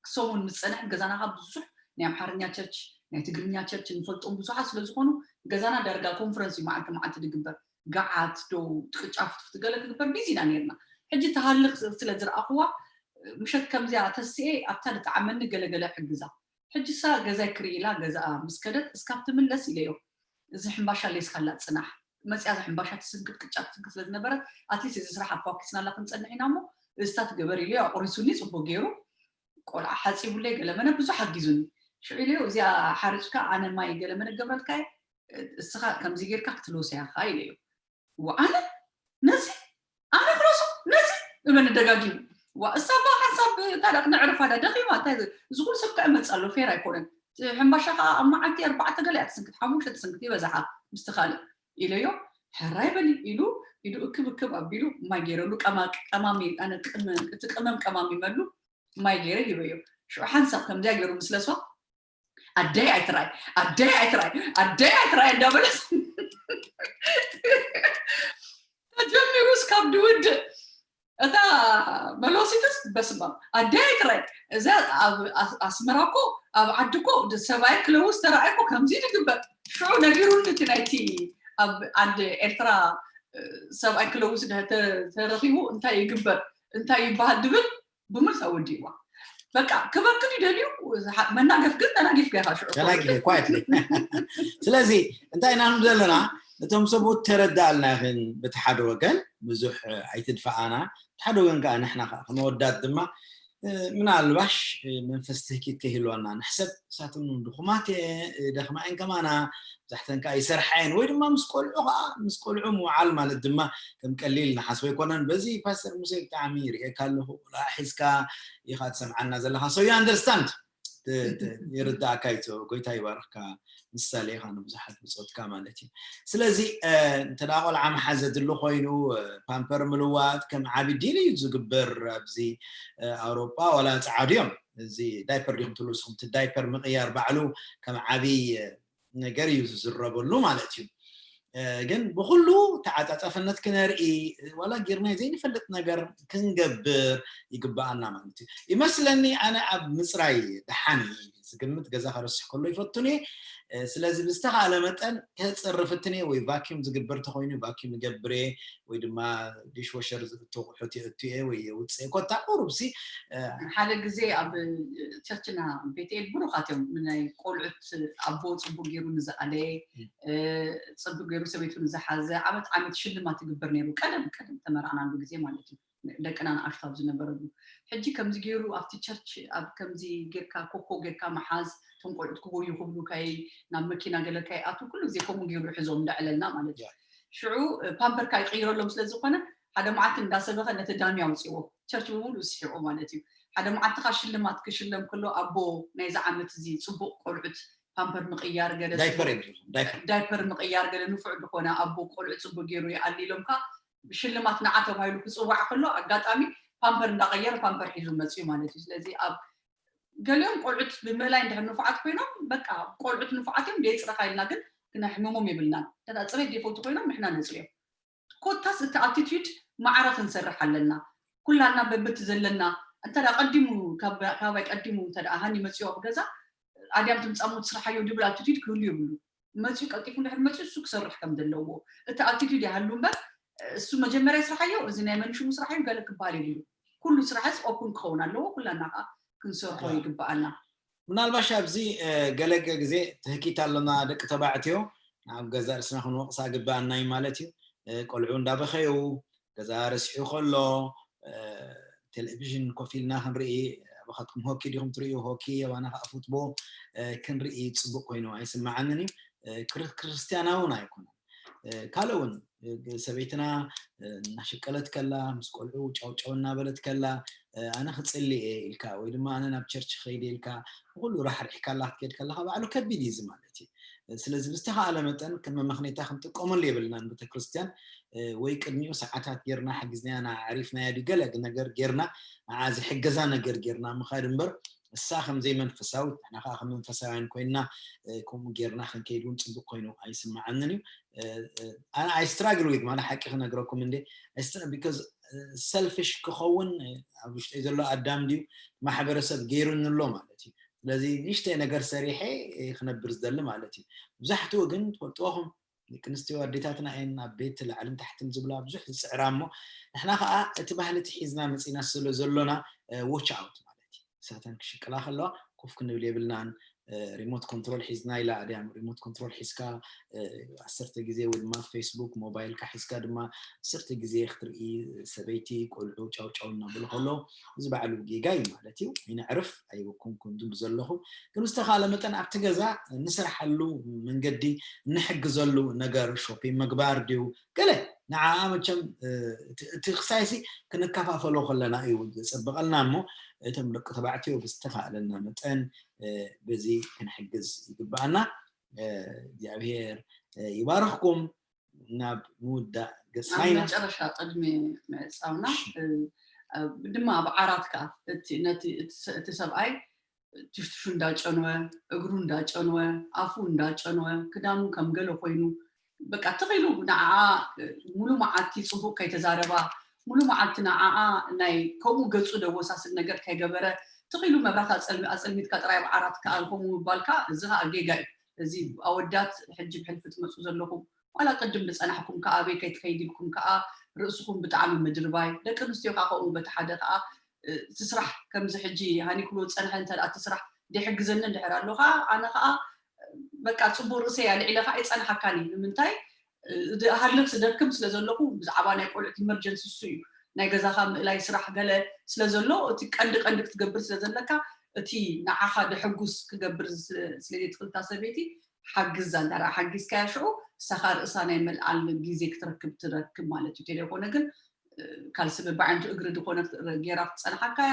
ክሰሙን ምስ ፀንሐ ገዛና ካብ ብዙሕ ናይ ኣምሓርኛ ቸርች ናይ ትግርኛ ቸርች ንፈልጦም ብዙሓት ስለ ዝኾኑ ገዛና ዳርጋ ኮንፈረንስ እዩ መዓልቲ መዓልቲ ዝግበር ገዓት ዶ ቅጫ ፍትፍት ገለ ክግበር ቢዚ ኢና ነይርና ሕጂ ተሃሊ ስለ ዝረኣኽዋ ምሸት ከምዚኣ ተስኤ ኣብታ ዝጠዓመኒ ገለገለ ሕግዛ ሕጂ እሳ ገዛይ ክርኢ ኢላ ገዛኣ ምስ ከደት እስካብ ትምለስ ኢለዮ እዚ ሕምባሻ ሌስካላ ፅናሕ መፅያ እዚ ሕምባሻ ትስንክት ቅጫ ትስንክት ስለ ዝነበረት ኣትሊስት እዚ ስራሕ ኣኳኪስናላ ክንፀንሕ ኢና እሞ እዝታት ገበር ኢለዮ ኣቁሪሱኒ ፅቡቅ ገይሩ ቆልዓ ሓፂቡለይ ገለመነ ብዙሕ ኣጊዙኒ ሽዑ ኢለዮ እዚኣ ሓርጭካ ኣነ ማይ ገለመነ ገብረልካ እየ እስኻ ከምዚ ጌርካ ክትልውሰያ ኻ ኢለዮ ዋኣነ ነዚ ኣነ ክለሱ ነዚ እበኒ ደጋጊሙ ዋ እሳ ባ ሓንሳብ ታዲያ ክነዕርፋ ዳ ደኺማ እንታይ እዚ ኩሉ ሰብ ከዓ ይመፅእ ኣሎ ፌር ኣይኮነን ሕምባሻ ከዓ ኣብ መዓልቲ ኣርባዕተ ገለ እያ ትስንክት ሓሙሽተ ትስንክት ይበዛሓ ምስቲ ካልእ ኢለዮ ሕራይ በሊ ኢሉ ኢዱ እክብ እክብ ኣቢሉ ማይ ገይረሉ ቀማሚ ኣነ እቲ ቅመም ቀማሚመሉ ማይ ገይረ ሂበዮ ሽዑ ሓንሳብ ከምዚያ ገይሩ ምስለሷ ኣደይ ኣይትራይ ኣደይ ኣይትራይ ኣደይ ኣይትራይ እንዳበለት ተጀሚሩ እስካብ ድውድእ እታ መለሲትስ በስማ ኣደይ ኣይትራይ እዛ ኣስመራ እኮ ኣብ ዓዲ እኮ ሰብኣይ ክለውስ ተረኣይ እኮ ከምዚ ዝግበር ሽዑ ነጊሩኒ እቲ ናይቲ ኣብ ዓዲ ኤርትራ ሰብኣይ ክለውስ ተረኪቡ እንታይ ይግበር እንታይ ይበሃል ድብል ብምልሳ ወዲእዋ። በቃ ክበክል ይደልዩ። መናገፍ ግን ተናጊፍካ ኢኻ ሽዑ። ተናጊፈ፣ quietly። ስለዚ እንታይ ኢና ንብል ዘለና፣ ነቶም ሰብኡት ተረዳእልና ይኽን ብቲ ሓደ ወገን ብዙሕ ኣይትድፈኣና፣ ብቲ ሓደ ወገን ከዓ ንሕና ከዓ ክንወዳት ድማ ምናልባሽ መንፈስ ትህኪት ከይህልወና ንሕሰብ። እሳቶም ድኹማት ደኽማ እየን ከማና፣ ብዛሕተን ከዓ ይሰርሓ እየን ወይ ድማ ምስ ቆልዑ ከዓ ምስ ቆልዑ ምውዓል ማለት ድማ ከም ቀሊል ንሓስቦ ኣይኮነን። በዚ ፓስተር ሙሴ ብጣዕሚ ይርእየካ ኣለኹ። ቆልዓ ሒዝካ ኢኻ ትሰምዓና ዘለኻ። So you understand። ይርዳእካ እዩ። ጎይታ ይባርኽካ። ምሳሌ ኢኻ ንብዙሓት ብፆትካ ማለት እዩ። ስለዚ እንተ ቆልዓ መሓዝ ዘድሊ ኮይኑ ፓምፐር ምልዋጥ ከም ዓቢ ዲል እዩ ዝግበር ኣብዚ ኣውሮጳ። ዋላ ፃዓዱ እዮም። እዚ ዳይፐር ዲኹም ትብሉ ንስኹም፣ እቲ ዳይፐር ምቕያር ባዕሉ ከም ዓቢ ነገር እዩ ዝዝረበሉ ማለት እዩ። ግን ብኩሉ ተዓፃፃፍነት ክነርኢ ዋላ ጌርና ዘይንፈልጥ ነገር ክንገብር ይግበኣና ማለት እዩ። ይመስለኒ ኣነ ኣብ ምፅራይ ደሓን ዝግምት ገዛ ከረስሕ ከሎ ይፈቱን እየ። ስለዚ ብዝተኻእለ መጠን ከፅርፍትን እየ ወይ ቫኪዩም ዝግበር ተኮይኑ ቫኪዩም ይገብር እየ ወይ ድማ ዲሽወሸር ዝእቶ ቁሑት የእቱ እየ ወይ የውፅእ ኮታ ቁሩብሲ። ሓደ ግዜ ኣብ ቸርችና ቤትኤል ብሩኻት እዮም ናይ ቆልዑት ኣቦ ፅቡቅ ገይሩ ንዝኣለየ ፅቡቅ ገይሩ ሰበይቱ ንዝሓዘ ዓመት ዓመት ሽልማት ይግበር ነይሩ። ቀደም ቀደም ተመርዓናሉ ግዜ ማለት እዩ። ደቅና ንኣሽቱ ኣብ ዝነበረሉ ሕጂ ከምዚ ገይሩ ኣብቲ ቸርች ኣብ ከምዚ ጌርካ ኮኮ ጌርካ መሓዝ እቶም ቆልዑት ክጎዩ ክብሉ ካይ ናብ መኪና ገለ ካይ ኣቱ ኩሉ ግዜ ከምኡ ገይሩ ሕዞም እንዳዕለልና ማለት እዩ። ሽዑ ፓምፐርካ ይቅይረሎም ስለዝኮነ ሓደ መዓልቲ እንዳሰበኸ ነቲ ዳሚ ኣውፅዎ ቸርች ብምሉእ ስሒቆ ማለት እዩ። ሓደ መዓልቲ ካ ሽልማት ክሽለም ከሎ ኣቦ ናይዚ ዓመት እዚ ፅቡቅ ቆልዑት ፓምፐር ምቅያር ገለ ዳይፐር እዮም ዝብሉ፣ ዳይፐር። ዳይፐር ምቅያር ገለ ንፉዕ ዝኾነ ኣቦ ቆልዑ ፅቡቅ ገይሩ ይኣሊ ኢሎምካ ሽልማት ንዓ ተባሂሉ ክፅዋዕ ከሎ ኣጋጣሚ ፓምፐር እንዳቀየረ ፓምፐር ሒዙ መፅዩ ማለት እዩ። ስለዚ ኣብ ገሊኦም ቆልዑት ብምእላይ እንድሕር ንፉዓት ኮይኖም በቃ ቆልዑት ንፉዓት እዮም ደየፅረኻ ኢልና ግን ክነሕምሞም የብልናን። እንተ ፅሬት ዘይፈቱ ኮይኖም ንሕና ነፅርዮም። ኮታስ እቲ ኣቲቲዩድ ማዕረ ክንሰርሕ ኣለና። ኩላና በብቲ ዘለና እንተ ቀዲሙ ካባይ ቀዲሙ እንተ ሃኒ መፅዮ ኣብ ገዛ ኣድያም ትምፃሙ ትስርሓዮ ድብል ኣቲቲዩድ ክህሉ የብሉ። መፅዩ ቀልጢፉ እንድሕር መፅዩ እሱ ክሰርሕ ከም ዘለዎ እቲ ኣቲቲዩድ ይሃሉ እምበር እሱ መጀመርያ ይስርሓዮ እዚ ናይ መንሽሙ ስራሕ እዩ ገለ ክበሃል የብሉ። ኩሉ ስራሕስ ኦፕን ክኸውን ኣለዎ። ኩላና ከዓ ክንሰርሖ ይግበኣና። ምናልባሽ ኣብዚ ገለ ግዜ ትህኪት ኣሎና ደቂ ተባዕትዮ ናብ ገዛ ርእስና ክንወቕሳ ግበኣና እዩ ማለት እዩ። ቆልዑ እንዳበኸዩ ገዛ ረሲሑ ከሎ ቴሌቪዥን ኮፍ ኢልና ክንርኢ ኣባኻትኩም ሆኪ ዲኹም ትርእዩ ሆኪ ኣባና ከዓ ፉትቦ ክንርኢ ፅቡቅ ኮይኑ ኣይስማዓንን እዩ። ክርስትያናውን ኣይኮነን። ካልእ እውን ሰበይትና እናሸቀለት ከላ ምስ ቆልዑ ጫውጫው እናበለት ከላ ኣነ ክፅሊ እየ ኢልካ ወይ ድማ ኣነ ናብ ቸርች ከይደ ኢልካ ብኩሉ ራሕሪሕካላ ክትከድ ከለካ ባዕሉ ከቢድ እዩ ማለት እዩ። ስለዚ ብዝተካኣለ መጠን ከም መመክነይታ ክንጥቀመሉ የብልናን ቤተክርስትያን ወይ ቅድሚኡ ሰዓታት ጌርና ሓጊዝናያ ንዓ ኣዕሪፍናያ ድዩ ገለ ነገር ጌርና ንዓ ዝሕገዛ ነገር ጌርና ምካድ እምበር እሳ ከም ዘይመንፈሳዊት ንሕና ከዓ ከም መንፈሳውያን ኮይንና ከምኡ ጌርና ክንከይድ እውን ፅቡቅ ኮይኑ ኣይስማዓንን እዩ። ኣነ I struggle with ማለት ሓቂ ክነግረኩም እንዴ because selfish ክኸውን ኣብ ውሽጠይ ዘሎ ኣዳም ድዩ ማሕበረሰብ ገይሩኒ ኣሎ ማለት እዩ። ስለዚ ንእሽተይ ነገር ሰሪሐ ክነብር ዝደሊ ማለት እዩ። መብዛሕትኡ ግን ትፈልጥዎም ደቂ ኣንስትዮ ኣዴታትና እየን ኣብ ቤት ላዕልን ታሕትን ዝብላ ብዙሕ ዝፅዕራ እሞ ንሕና ከዓ እቲ ባህሊ እቲ ሒዝና መፂና ስለ ዘሎና watch out ማለት እዩ። እሳተን ክሽቅላ ከለዋ ኮፍ ክንብል የብልናን። ሪሞት ኮንትሮል ሒዝና ኢላ ኣድያም ሪሞት ኮንትሮል ሒዝካ ዓሰርተ ግዜ ወይ ድማ ፌስቡክ ሞባይልካ ሒዝካ ድማ ዓሰርተ ግዜ ክትርኢ ሰበይቲ ቆልዑ ጫውጫው እናበሉ ከለዉ እዚ ባዕሉ ጌጋ እዩ ማለት እዩ። ይነዕርፍ ኣይበኩም ከም ዝብሉ ዘለኹ ግን ዝተኻለ መጠን ኣብቲ ገዛ ንስርሓሉ መንገዲ እንሕግዘሉ ነገር ሾፒንግ ምግባር ድዩ ገለ ንዓኣ መቸም እቲ ክሳይሲ ክንከፋፈሎ ከለና እዩ ዘፀብቐልና እሞ እቶም ደቂ ተባዕትዮ ብዝተኻእለና መጠን በዚ ክንሕግዝ ይግባኣና። እግዚኣብሔር ይባርኽኩም። ናብ ምውዳእ ገፅና ኢና። መጨረሻ ቅድሚ ምዕፃውና ድማ ኣብ ዓራት ከዓ ነቲ ሰብኣይ ትሽትሹ እንዳጨንወ እግሩ እንዳጨንወ ኣፉ እንዳጨንወ ክዳኑ ከም ገለ ኮይኑ በቃ ትኺሉ ንዓኣ ሙሉ መዓልቲ ፅቡቅ ከይተዛረባ ሙሉ መዓልቲ ንዓኣ ናይ ከምኡ ገፁ ደወሳስል ነገር ከይገበረ ትኺሉ መብራት ኣፀልሚትካ ጥራይ ኣብ ዓራት ከዓ ከምኡ ምባልካ እዚ ከዓ ጌጋ እዩ። እዚ ኣወዳት ሕጂ ብሕልፊ ትመፁ ዘለኹም ዋላ ቅድም ዝፀናሕኩም ከዓ ኣበይ ከይትኸይድ ኢልኩም ከዓ ርእስኹም ብጣዕሚ ምድርባይ፣ ደቂ ኣንስትዮ ከዓ ከምኡ በቲ ሓደ ከዓ እቲ ስራሕ ከምዚ ሕጂ ሃኒክሎ ዝፀንሐ እንተ እቲ ስራሕ ደይሕግዘኒ እንድሕር ኣሎ ከዓ ኣነ ከዓ በቃ ፅቡቅ ርእሰይ ኣልዒለ ከዓ ይፀንሓካኒ። ንምንታይ? ሃልክ ስደክም ስለ ዘለኹ ብዛዕባ ናይ ቆልዑት ኢመርጀንሲ እሱ እዩ። ናይ ገዛኻ ምእላይ ስራሕ ገለ ስለ ዘሎ እቲ ቀንዲ ቀንዲ ክትገብር ስለ ዘለካ እቲ ንዓኻ ደሐጉስ ክገብር ስለዘይትኽልታ ሰበይቲ ሓግዛ እንተ ሓጊዝካያ ሽዑ እሳኻ ርእሳ ናይ መልዓል ግዜ ክትረክብ ትረክብ ማለት እዩ። ተደይኮነ ግን ካልሲ በብዓይነቱ እግሪ ዝኾነ ገይራ ክትፀንሓካያ፣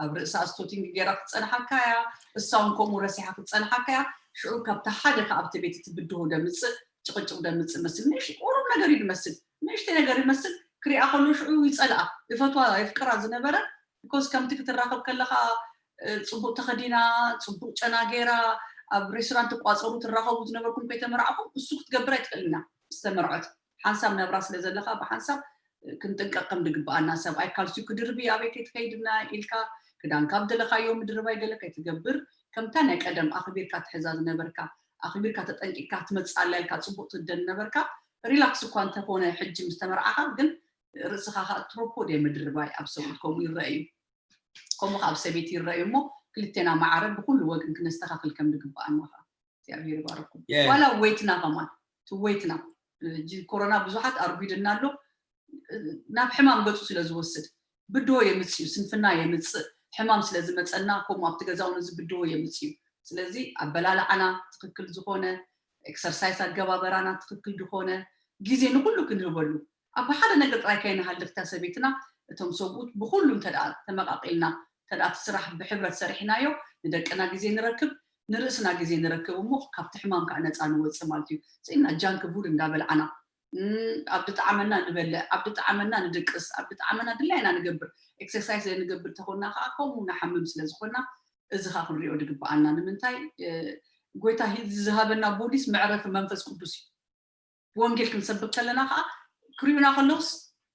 ኣብ ርእሳ ስቶቲንግ ገይራ ክትፀንሓካያ፣ እሳውን ከምኡ ረሲሓ ክትፀንሓካያ። ሽዑ ካብቲ ሓደ ከ ኣብቲ ቤት እቲ ብድሆ ደምፅእ ጭቕጭቕ ደምፅእ መስል ንሽ ቁሩብ ነገር እዩ ዝመስል፣ ንእሽተይ ነገር ይመስል። ክሪኣ ከሎ ሽዑ ይፀልኣ፣ ይፈትዋ፣ የፍቅራ ዝነበረ ቢኮዝ ከምቲ ክትራኸብ ከለኻ ፅቡቅ ተኸዲና፣ ፅቡቅ ጨና ገይራ፣ ኣብ ሬስቶራንት ትቋፀሩ ትራኸቡ ዝነበርኩም ከይተመርዓኹም እሱ ክትገብር ኣይትኽእልና። ዝተመርዐት ሓንሳብ ነብራ ስለ ዘለካ ብሓንሳብ ክንጥንቀቅ ከም ዝግበኣና፣ ሰብኣይ ካልሲዩ ክድርቢ ኣበይ ከይትኸይድና ኢልካ ክዳን ካብ ደለካዮ ምድርባይ ገለ ከይትገብር፣ ከምታ ናይ ቀደም ኣኽቢርካ ትሕዛ ዝነበርካ ኣኽቢርካ ተጠንቂቅካ ትመፅእ ኣላ ኢልካ ፅቡቅ ትደ ዝነበርካ ሪላክስ እኳ እንተኾነ ሕጂ ምስ ተመርዓኻ ግን ርእስኻ ከዓ ትሮፖድ ምድርባይ ኣብ ሰብኡት ከምኡ ይረአ እዩ። ከምኡ ከዓ ኣብ ሰበይቲ ይረአ እዩ እሞ ክልቴና ማዕረ ብኩሉ ወገን ክነስተኻክል ከም ዝግበኣና ከዓ እግዚኣብሔር ይባረኩም። ዋላ ወይትና ከማን ትወይትና ኮሮና ብዙሓት ኣርጉድና ኣሎ። ናብ ሕማም ገፁ ስለ ዝወስድ ብድሆ የምፅእ እዩ፣ ስንፍና የምፅእ፣ ሕማም ስለ ዝመፀና ከምኡ ኣብቲ ገዛ እውን እዚ ብድሆ የምፅእ እዩ። ስለዚ ኣበላልዓና ትክክል ዝኾነ፣ ኤክሰርሳይስ ኣገባበራና ትክክል ዝኾነ፣ ግዜ ንኩሉ ክንህበሉ ኣብ ሓደ ነገር ጥራይ ከይንሃልክ እታ ሰበይትና እቶም ሰብኡት ብኩሉ እንተ ተመቃቂልና እንተ እቲ ስራሕ ብሕብረት ሰሪሕናዮ ንደቅና ግዜ ንረክብ፣ ንርእስና ግዜ ንረክብ እሞ ካብቲ ሕማም ከዓ ነፃ ንወፅእ ማለት እዩ። ስኢና ጃንክ ፉድ እንዳበልዓና ኣብ ድጣዕመና ንበልዕ፣ ኣብ ድጣዕመና ንድቅስ፣ ኣብ ድጣዕመና ድላይና ንገብር፣ ኤክሰርሳይስ ዘይንገብር ተኮና ከዓ ከምኡ ንሓምም ስለ ዝኮና እዚ ከዓ ክንሪኦ ድግበኣና። ንምንታይ? ጎይታ ዝሃበና ቦዲስ መዕረፊ መንፈስ ቅዱስ እዩ። ወንጌል ክንሰብክ ከለና ከዓ ክሪኡና ከለውስ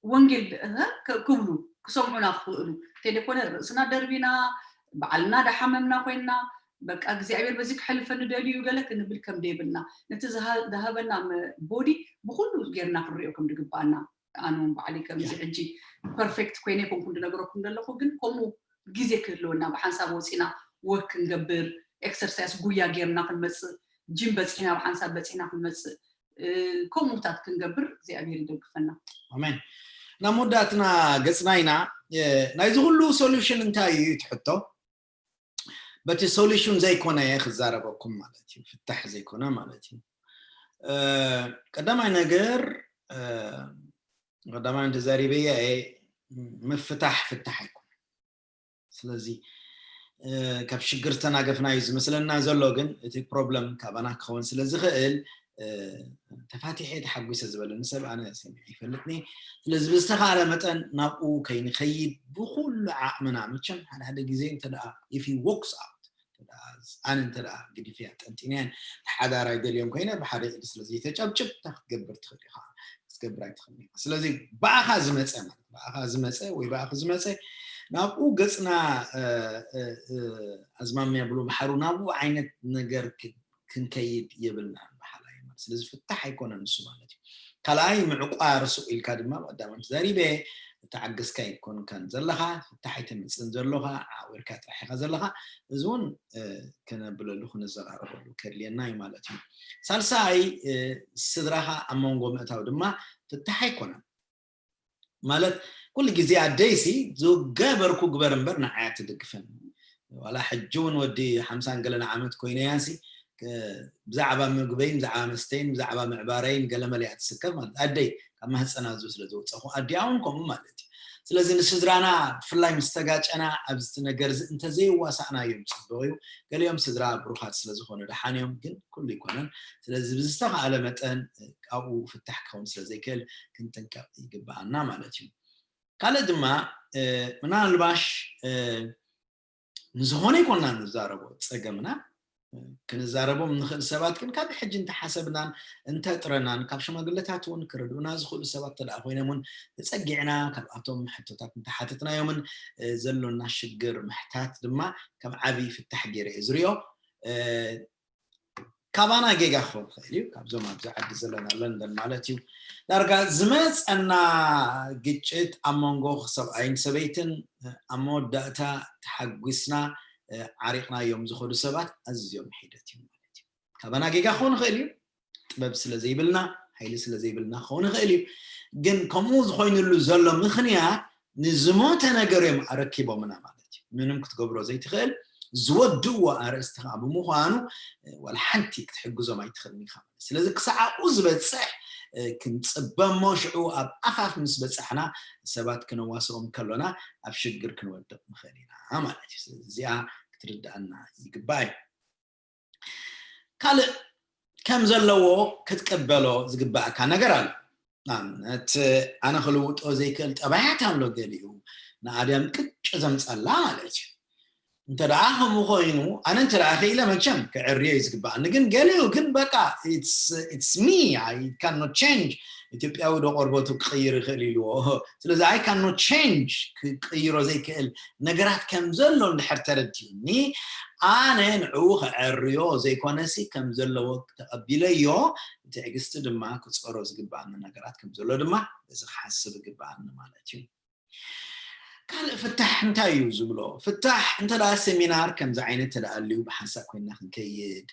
ወንጌል ክብሉ ክሰምዑና ክኽእሉ እንተደይኮነ ርእስና ደርቢና ባዕልና ዳሓመምና ኮይንና በቃ እግዚኣብሔር በዚ ክሕልፈኒ ደልዩ ገለ ክንብል ከም ደይብልና ነቲ ዝሃበና ቦዲ ብኩሉ ጌርና ክንሪኦ ከም ዝግባኣና ኣነ እውን ባዕሊ ከምዚ ሕጂ ፐርፌክት ኮይነ ይኮንኩ ዝነገረኩም ዘለኹ ግን ከምኡ ግዜ ክህልወና ብሓንሳብ ወፂና ወክ ክንገብር ኤክሰርሳይስ ጉያ ጌርና ክንመፅእ ጅም በፂሕና ብሓንሳብ በፂሕና ክንመፅእ ከምኡታት ክንገብር እግዚኣብሔር ይደግፈና። ኣሜን። ናብ መወዳእትና ገፅና ኢና። ናይዚ ኩሉ ሶሉሽን እንታይ እዩ ትሕቶ? በቲ ሶሉሽን ዘይኮነ እየ ክዛረበኩም ማለት እዩ፣ ፍታሕ ዘይኮነ ማለት እዩ። ቀዳማይ ነገር ቀዳማይ እንተዛሪበያ እየ ምፍታሕ ፍታሕ ኣይኮነ። ስለዚ ካብ ሽግር ዝተናገፍና እዩ ዝመስለና ዘሎ፣ ግን እቲ ፕሮብለም ካባና ክኸውን ስለ ዝኽእል ተፋቲሐ ተሓጒሰ ዝበለኒ ሰብ ኣነ ሰሚዐ ይፈልጥኒ። ስለዚ ብዝተኻእለ መጠን ናብኡ ከይንኸይድ ብኩሉ ዓቕምና፣ መቸም ሓደ ሓደ ግዜ እንተ ደኣ if he walks out ኣነ እንተ ደኣ ግዲፈያ ጠንጢነያን ተሓዳራይ ደልዮም ኮይነ ብሓደ ኢድ ስለ ዘይተጨብጭብ እንታይ ክትገብር ትኽእል ኢኻ? ክትገብር ኣይትኽእል ኢኻ። ስለዚ ብኣኻ ዝመፀ ማለት ብኣኻ ዝመፀ ወይ ብኣኺ ዝመፀ ናብኡ ገፅና ኣዝማሚያ ብሎ ባሕሩ ናብኡ ዓይነት ነገር ክንከይድ የብልናን በሓላይ ማለት ስለዚ ፍታሕ ኣይኮነን ንሱ ማለት እዩ። ካልኣይ ምዕቋር ሱቕ ኢልካ ድማ ቀዳማይ ተዛሪበ ተዓገስካ ኣይኮንካን ዘለኻ ፍታሕ ኣይተምፅን ዘሎኻ ዓዊርካ ጥራሕ ኢኻ ዘለኻ። እዚ እውን ክነብለሉ ክነዘራረበሉ ከድልየና እዩ ማለት እዩ። ሳልሳይ ስድራኻ ኣብ መንጎ ምእታው ድማ ፍታሕ ኣይኮነን። ማለት ኩሉ ግዜ ኣደይሲ ዝገበርኩ ግበር እምበር ንዓይ ኣትድግፈን። ዋላ ሕጂ እውን ወዲ ሓምሳን ገለን ዓመት ኮይነ ያሲ ብዛዕባ ምግበይን ብዛዕባ መስተይን ብዛዕባ ምዕባረይን ገለመለ እያ ትስከፍ ማለት ኣደይ ካብ ማህፀና ዙ ስለ ዘውፀኹ ኣዲኣ እውን ከምኡ ማለት እዩ። ስለዚ ንስድራና ብፍላይ ምስ ተጋጨና ኣብዚ ነገር እዚ እንተዘይዋሳእናዮም ፅቡቕ እዩ። ገሊኦም ስድራ ብሩኻት ስለ ዝኾኑ ደሓን እዮም፣ ግን ኩሉ ይኮነን። ስለዚ ብዝተኻእለ መጠን ኣብኡ ፍታሕ ክኸውን ስለ ዘይክእል ክንጥንቀቕ ይግበኣና ማለት እዩ። ካልእ ድማ ምናልባሽ ንዝኾነ ይኮና ንዛረቦ ፀገምና ክንዛረቦም ንኽእል ሰባት ግን ካብ ሕጂ እንተሓሰብናን እንተጥረናን ካብ ሽማግለታት እውን ክረድኡና ዝኽእሉ ሰባት ተደኣ ኮይኖም እውን ተፀጊዕና ካብኣቶም ሕቶታት እንተሓተትናዮምን ዘሎና ሽግር ምሕታት ድማ ከም ዓብዪ ፍታሕ ገይረ እየ ዝሪኦ። ካባና ጌጋ ክኸውን ይኽእል እዩ፣ ካብዞም ኣብዚ ዓዲ ዘለና ለንደን ማለት እዩ። ዳርጋ ዝመፀና ግጭት ኣብ መንጎ ሰብኣይን ሰበይትን ኣብ መወዳእታ ተሓጒስና ዓሪቕናዮም ዝኸዱ ሰባት ኣዝዮም ሒደት እዩ ማለት እዩ። ካባና ጌጋ ክኸውን ይኽእል እዩ፣ ጥበብ ስለ ዘይብልና፣ ሓይሊ ስለ ዘይብልና ክኸውን ይኽእል እዩ። ግን ከምኡ ዝኾይኑሉ ዘሎ ምኽንያት ንዝሞተ ነገር እዮም ኣረኪቦምና ማለት እዩ። ምንም ክትገብሮ ዘይትኽእል ዝወድእዎ ኣርእስቲ ከዓ ብምዃኑ ዋላ ሓንቲ ክትሕግዞም ኣይትኽእልን ኢኻ። ስለዚ ክሳዕ ኣብኡ ዝበፅሕ ክንፅበ እሞ ሽዑ ኣብ ኣፋፍ ምስ በፃሕና ሰባት ክነዋስኦም ከሎና ኣብ ሽግር ክንወድቕ ንኽእል ኢና ማለት እዩ። ስለዚ እዚኣ ክትርድኣና ይግባእ እዩ። ካልእ ከም ዘለዎ ክትቀበሎ ዝግባእካ ነገር ኣሎ። ንኣብነት ኣነ ክልውጦ ዘይክእል ጠባያት ኣሎ ገሊኡ ንኣድያም ቅጭ ዘምፀላ ማለት እዩ። እንተ ደኣ ከምኡ ኮይኑ ኣነ እንተ ደኣ ክኢለ መቸም ክዕርዮ እዩ ዝግባእኒ። ግን ገሊኡ ግን በቃ it's me, I cannot change። ኢትዮጵያዊ ዶ ቆርበቱ ክቕይር ይኽእል ኢልዎ። ስለዚ I cannot change፣ ክቅይሮ ዘይክእል ነገራት ከም ዘሎ እንድሕር ተረዲኡኒ ኣነ ንዕኡ ክዕርዮ ዘይኮነሲ ከም ዘለዎ ተቐቢለዮ። ትዕግስቲ ድማ ክፀሮ ዝግባእኒ ነገራት ከም ዘሎ ድማ በዚ ክሓስብ ይግባእኒ ማለት እዩ። ካልእ ፍታሕ እንታይ እዩ ዝብሎ? ፍታሕ እንተ ደኣ ሴሚናር ከምዚ ዓይነት ተደኣልዩ ብሓንሳብ ኮይንና ክንከይድ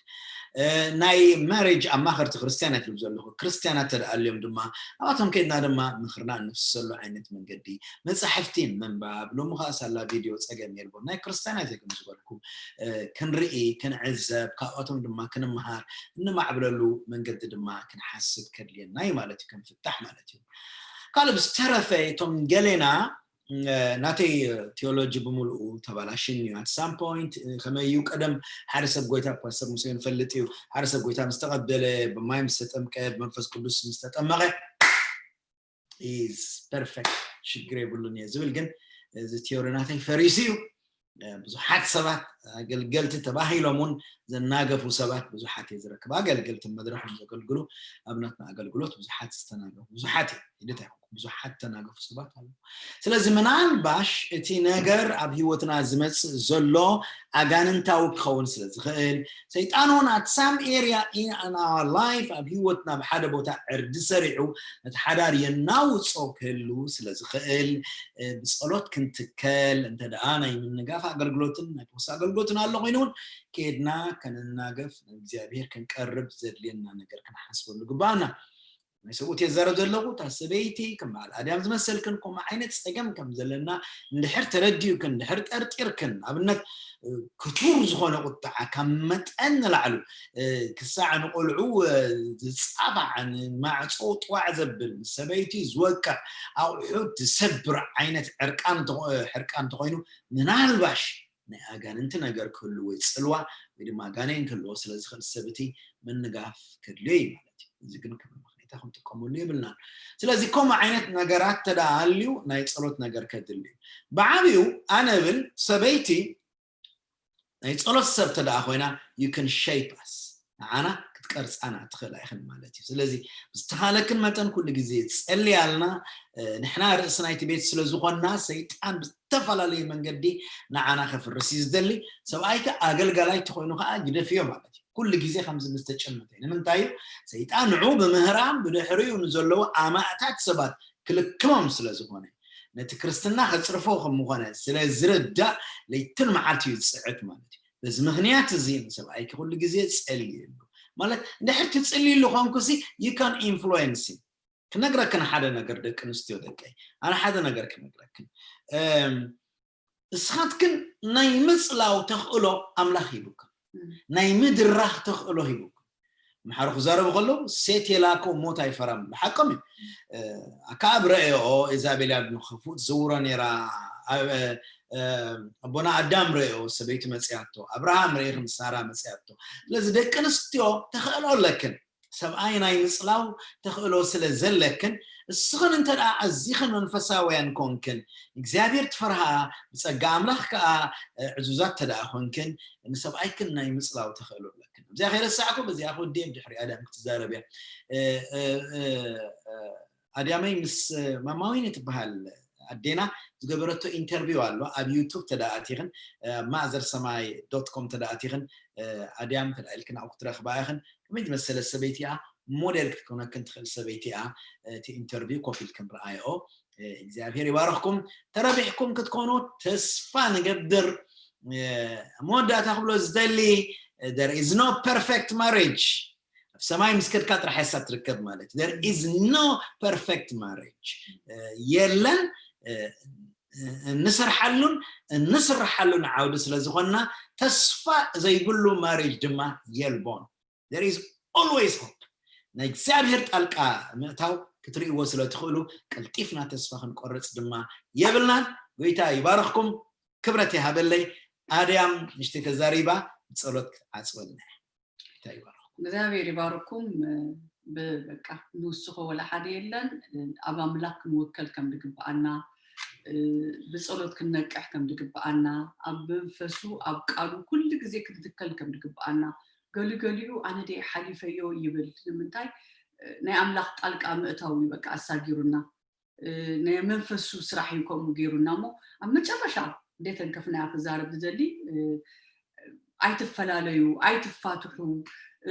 ናይ ማሬጅ ኣማኸርቲ ክርስትያናት ይብል ዘለኹ ክርስትያናት ተደኣልዮም ድማ ኣብኣቶም ከይድና ድማ ምኽርና እንፍሰሉ ዓይነት መንገዲ መፃሕፍቲ ምንባብ። ሎሚ ከዓ ሳላ ቪድዮ ፀገም የልቦ ናይ ክርስትያናት የግም ዝበልኩ ክንርኢ ክንዕዘብ ካብኣቶም ድማ ክንምሃር እንማዕብለሉ መንገዲ ድማ ክንሓስብ ከድልየና እዩ ማለት እዩ። ከም ፍታሕ ማለት እዩ። ካልእ ብዝተረፈ እቶም ገሌና ናተይ ቴዎሎጂ ብምልኡ ተባላሽን እዩ። At some point ከመይ እዩ ቀደም ሓደ ሰብ ጎይታ ፓስተር ሙሴ ንፈልጥ እዩ። ሓደ ሰብ ጎይታ ምስ ተቐበለ ብማይ ምስ ተጠምቀ ብመንፈስ ቅዱስ ምስ ተጠመቐ is perfect ሽግር የብሉን እየ ዝብል። ግን እዚ ቴዎሪ ናተይ ፈሪሱ እዩ። ብዙሓት ሰባት ኣገልገልቲ ተባሂሎም እውን ዘናገፉ ሰባት ብዙሓት እየ ዝረክብ። ኣገልገልቲ መድረኽ ዘገልግሉ ኣብነትና ኣገልግሎት ብዙሓት ዝተናገፉ ብዙሓት እየ ኢደት ኣይኮንኩ ብዙሓት ተናገፉ ሰባት ኣለዉ። ስለዚ ምናልባሽ እቲ ነገር ኣብ ህይወትና ዝመፅእ ዘሎ ኣጋንንታዊ ክኸውን ስለ ዝኽእል ሰይጣን እውን at some area in our life ኣብ ህይወትና ብሓደ ቦታ ዕርዲ ሰሪዑ ነቲ ሓዳር የናውፆ ክህሉ ስለ ዝኽእል ብፀሎት ክንትከል እንተ ደኣ ናይ ምንጋፍ ኣገልግሎትን ናይ ፈውሲ ኣገልግሎትን ኣሎ ኮይኑ እውን ከድና ከነናገፍ ንእግዚኣብሔር ክንቀርብ ዘድልየና ነገር ክንሓስበሉ ግባኣና። ናይ ሰብኡት የዛረብ ዘለኹ እታ ሰበይቲ ከም በዓል ኣድያም ዝመሰልክን ከምኡ ዓይነት ፀገም ከም ዘለና እንድሕር ተረዲኡክን እንድሕር ጠርጢርክን ኣብነት ክቱር ዝኾነ ቁጣዓ ካብ መጠን ንላዕሉ ክሳዕ ንቆልዑ ዝፃፋዕ ንማዕፆ ጥዋዕ ዘብል ሰበይቲ ዝወቅዕ ኣቑሑት ዝሰብር ዓይነት ዕርቃን ሕርቃን እንተኮይኑ ምናልባሽ ናይ ኣጋንንቲ ነገር ክህሉ ወይ ፅልዋ ወይ ድማ ጋኔን ክህልዎ ስለ ዝኽእል ሰብ እቲ ምንጋፍ ከድልዮ እዩ ማለት እዩ። እዚ ግን ከም ምኽንያታ ክንጥቀመሉ የብልናን። ስለዚ ከምኡ ዓይነት ነገራት ተደኣ ኣልዩ ናይ ጸሎት ነገር ከድሊ እዩ። ብዓብዩ ኣነ ብል ሰበይቲ ናይ ጸሎት ሰብ ተደኣ ኮይና you can shape us ንዓና ክትቀርጻና ትኽእላ ኢኽን ማለት እዩ። ስለዚ ብዝተኻለክን መጠን ኩሉ ግዜ ጸልያልና ንሕና ርእሲ ናይቲ ቤት ስለ ዝኾንና ሰይጣን ብዝተፈላለየ መንገዲ ንዓና ከፍርስ እዩ ዝደሊ። ሰብኣይከ ኣገልጋላይ ተኾይኑ ከዓ ግደፍዮ ማለት እዩ። ኩሉ ግዜ ከምዚ ምስ ተጨመተ እዩ። ንምንታይ እዩ? ሰይጣን ንዑ ብምህራም ብድሕሪኡ ንዘለዉ ኣማእታት ሰባት ክልክሞም ስለ ዝኾነ ነቲ ክርስትና ከፅርፎ ከም ምኾነ ስለ ዝርዳእ ለይትን መዓልቲ እዩ ዝፅዕት ማለት እዩ። በዚ ምኽንያት እዚ ንሰብኣይኪ ኩሉ ግዜ ፀልይሉ ማለት እንድሕር ትፅልይሉ ኮንኩሲ you can influence ክነግረክን ሓደ ነገር ደቂ ኣንስትዮ ደቀይ ኣነ ሓደ ነገር ክነግረክን እስኻትክን ናይ ምፅላው ተኽእሎ ኣምላኽ ሂቡክን ናይ ምድራኽ ተኽእሎ ሂቡክን ምሓሩ ክዛረቡ ከለዉ ሴት የላኮ ሞት ኣይፈራም ብሓቆም እዩ ኣካ ኣብ ረአዮ ኢዛቤል ያድኑ ክፉት ዝውሮ ነራ ኣቦና ኣዳም ረዮ ሰበይቱ መፅያቶ ኣብርሃም ርኢኽን ሳራ መፅያቶ ስለዚ ደቂ ኣንስትዮ ተኽእሎ ኣለክን ሰብኣይ ናይ ምፅላው ተኽእሎ ስለ ዘለክን እስኽን እንተ ደኣ ኣዚኽን መንፈሳውያን ኮንክን እግዚኣብሔር ትፈርሃ ብፀጋ ኣምላኽ ከዓ ዕዙዛት ተደኣ ኮንክን ንሰብኣይክን ናይ ምፅላው ተኽእሎ ኣለክን እዚኣ ከይረሳዕኩ በዚኣ ክወዲየ ድሕሪኣ ድያም ክትዛረብ እያ ኣድያመይ ምስ ማማዊን ትበሃል ኣዴና ዝገበረቶ ኢንተርቪው ኣሎ ኣብ ዩቱብ ተደኣቲኽን ማእዘር ሰማይ ዶት ኮም ተደኣቲኽን ኣድያም ተዳኢልክን ኣብኡ ክትረኽባ ኢኽን። ከመይ ዝመሰለ ሰበይቲ እያ። ሞዴል ክትኮነክን ትኽእል ሰበይቲ እያ። እቲ ኢንተርቪው ኮፍ ኢልክን ረኣይኦ። እግዚኣብሔር ይባርኽኩም። ተረቢሕኩም ክትኮኑ ተስፋ ንገብር። መወዳእታ ክብሎ ዝደሊ there is no perfect marriage። ኣብ ሰማይ ምስ ከድካ ጥራሕ እሳ ትርከብ ማለት there is no perfect marriage። የለን። እንሰርሓሉን እንስርሓሉን ዓውዲ ስለ ዝኾንና ተስፋ ዘይብሉ ማሬጅ ድማ የልቦን። There is always hope። ናይ እግዚኣብሔር ጣልቃ ምእታው ክትርእይዎ ስለ ትኽእሉ ቀልጢፍና ተስፋ ክንቆርፅ ድማ የብልናን። ጎይታ ይባርኽኩም። ክብረት ይሃበለይ። ኣድያም ምሽቲ ተዛሪባ ብጸሎት ክትዓጽወልና። ጎይታ ይባርኽኩም። እግዚኣብሔር ይባርኩም። በቃ ንውስኾ ወላ ሓደ የለን። ኣብ ኣምላኽ ክንውከል ከም ዝግብኣና፣ ብጸሎት ክንነቅሕ ከም ዝግብኣና፣ ኣብ መንፈሱ ኣብ ቃሉ ኩሉ ግዜ ክንትከል ከም ዝግብኣና፣ ገሊገሊኡ ኣነ ደ ሓሊፈዮ ይብል። ንምንታይ? ናይ ኣምላኽ ጣልቃ ምእታው እዩ በቃ ኣሳጊሩና። ናይ መንፈሱ ስራሕ እዩ ከምኡ ገይሩና። እሞ ኣብ መጨረሻ እንዴተንከፍናያ ክዛረብ ዝደሊ፣ ኣይትፈላለዩ፣ ኣይትፋትሑ፣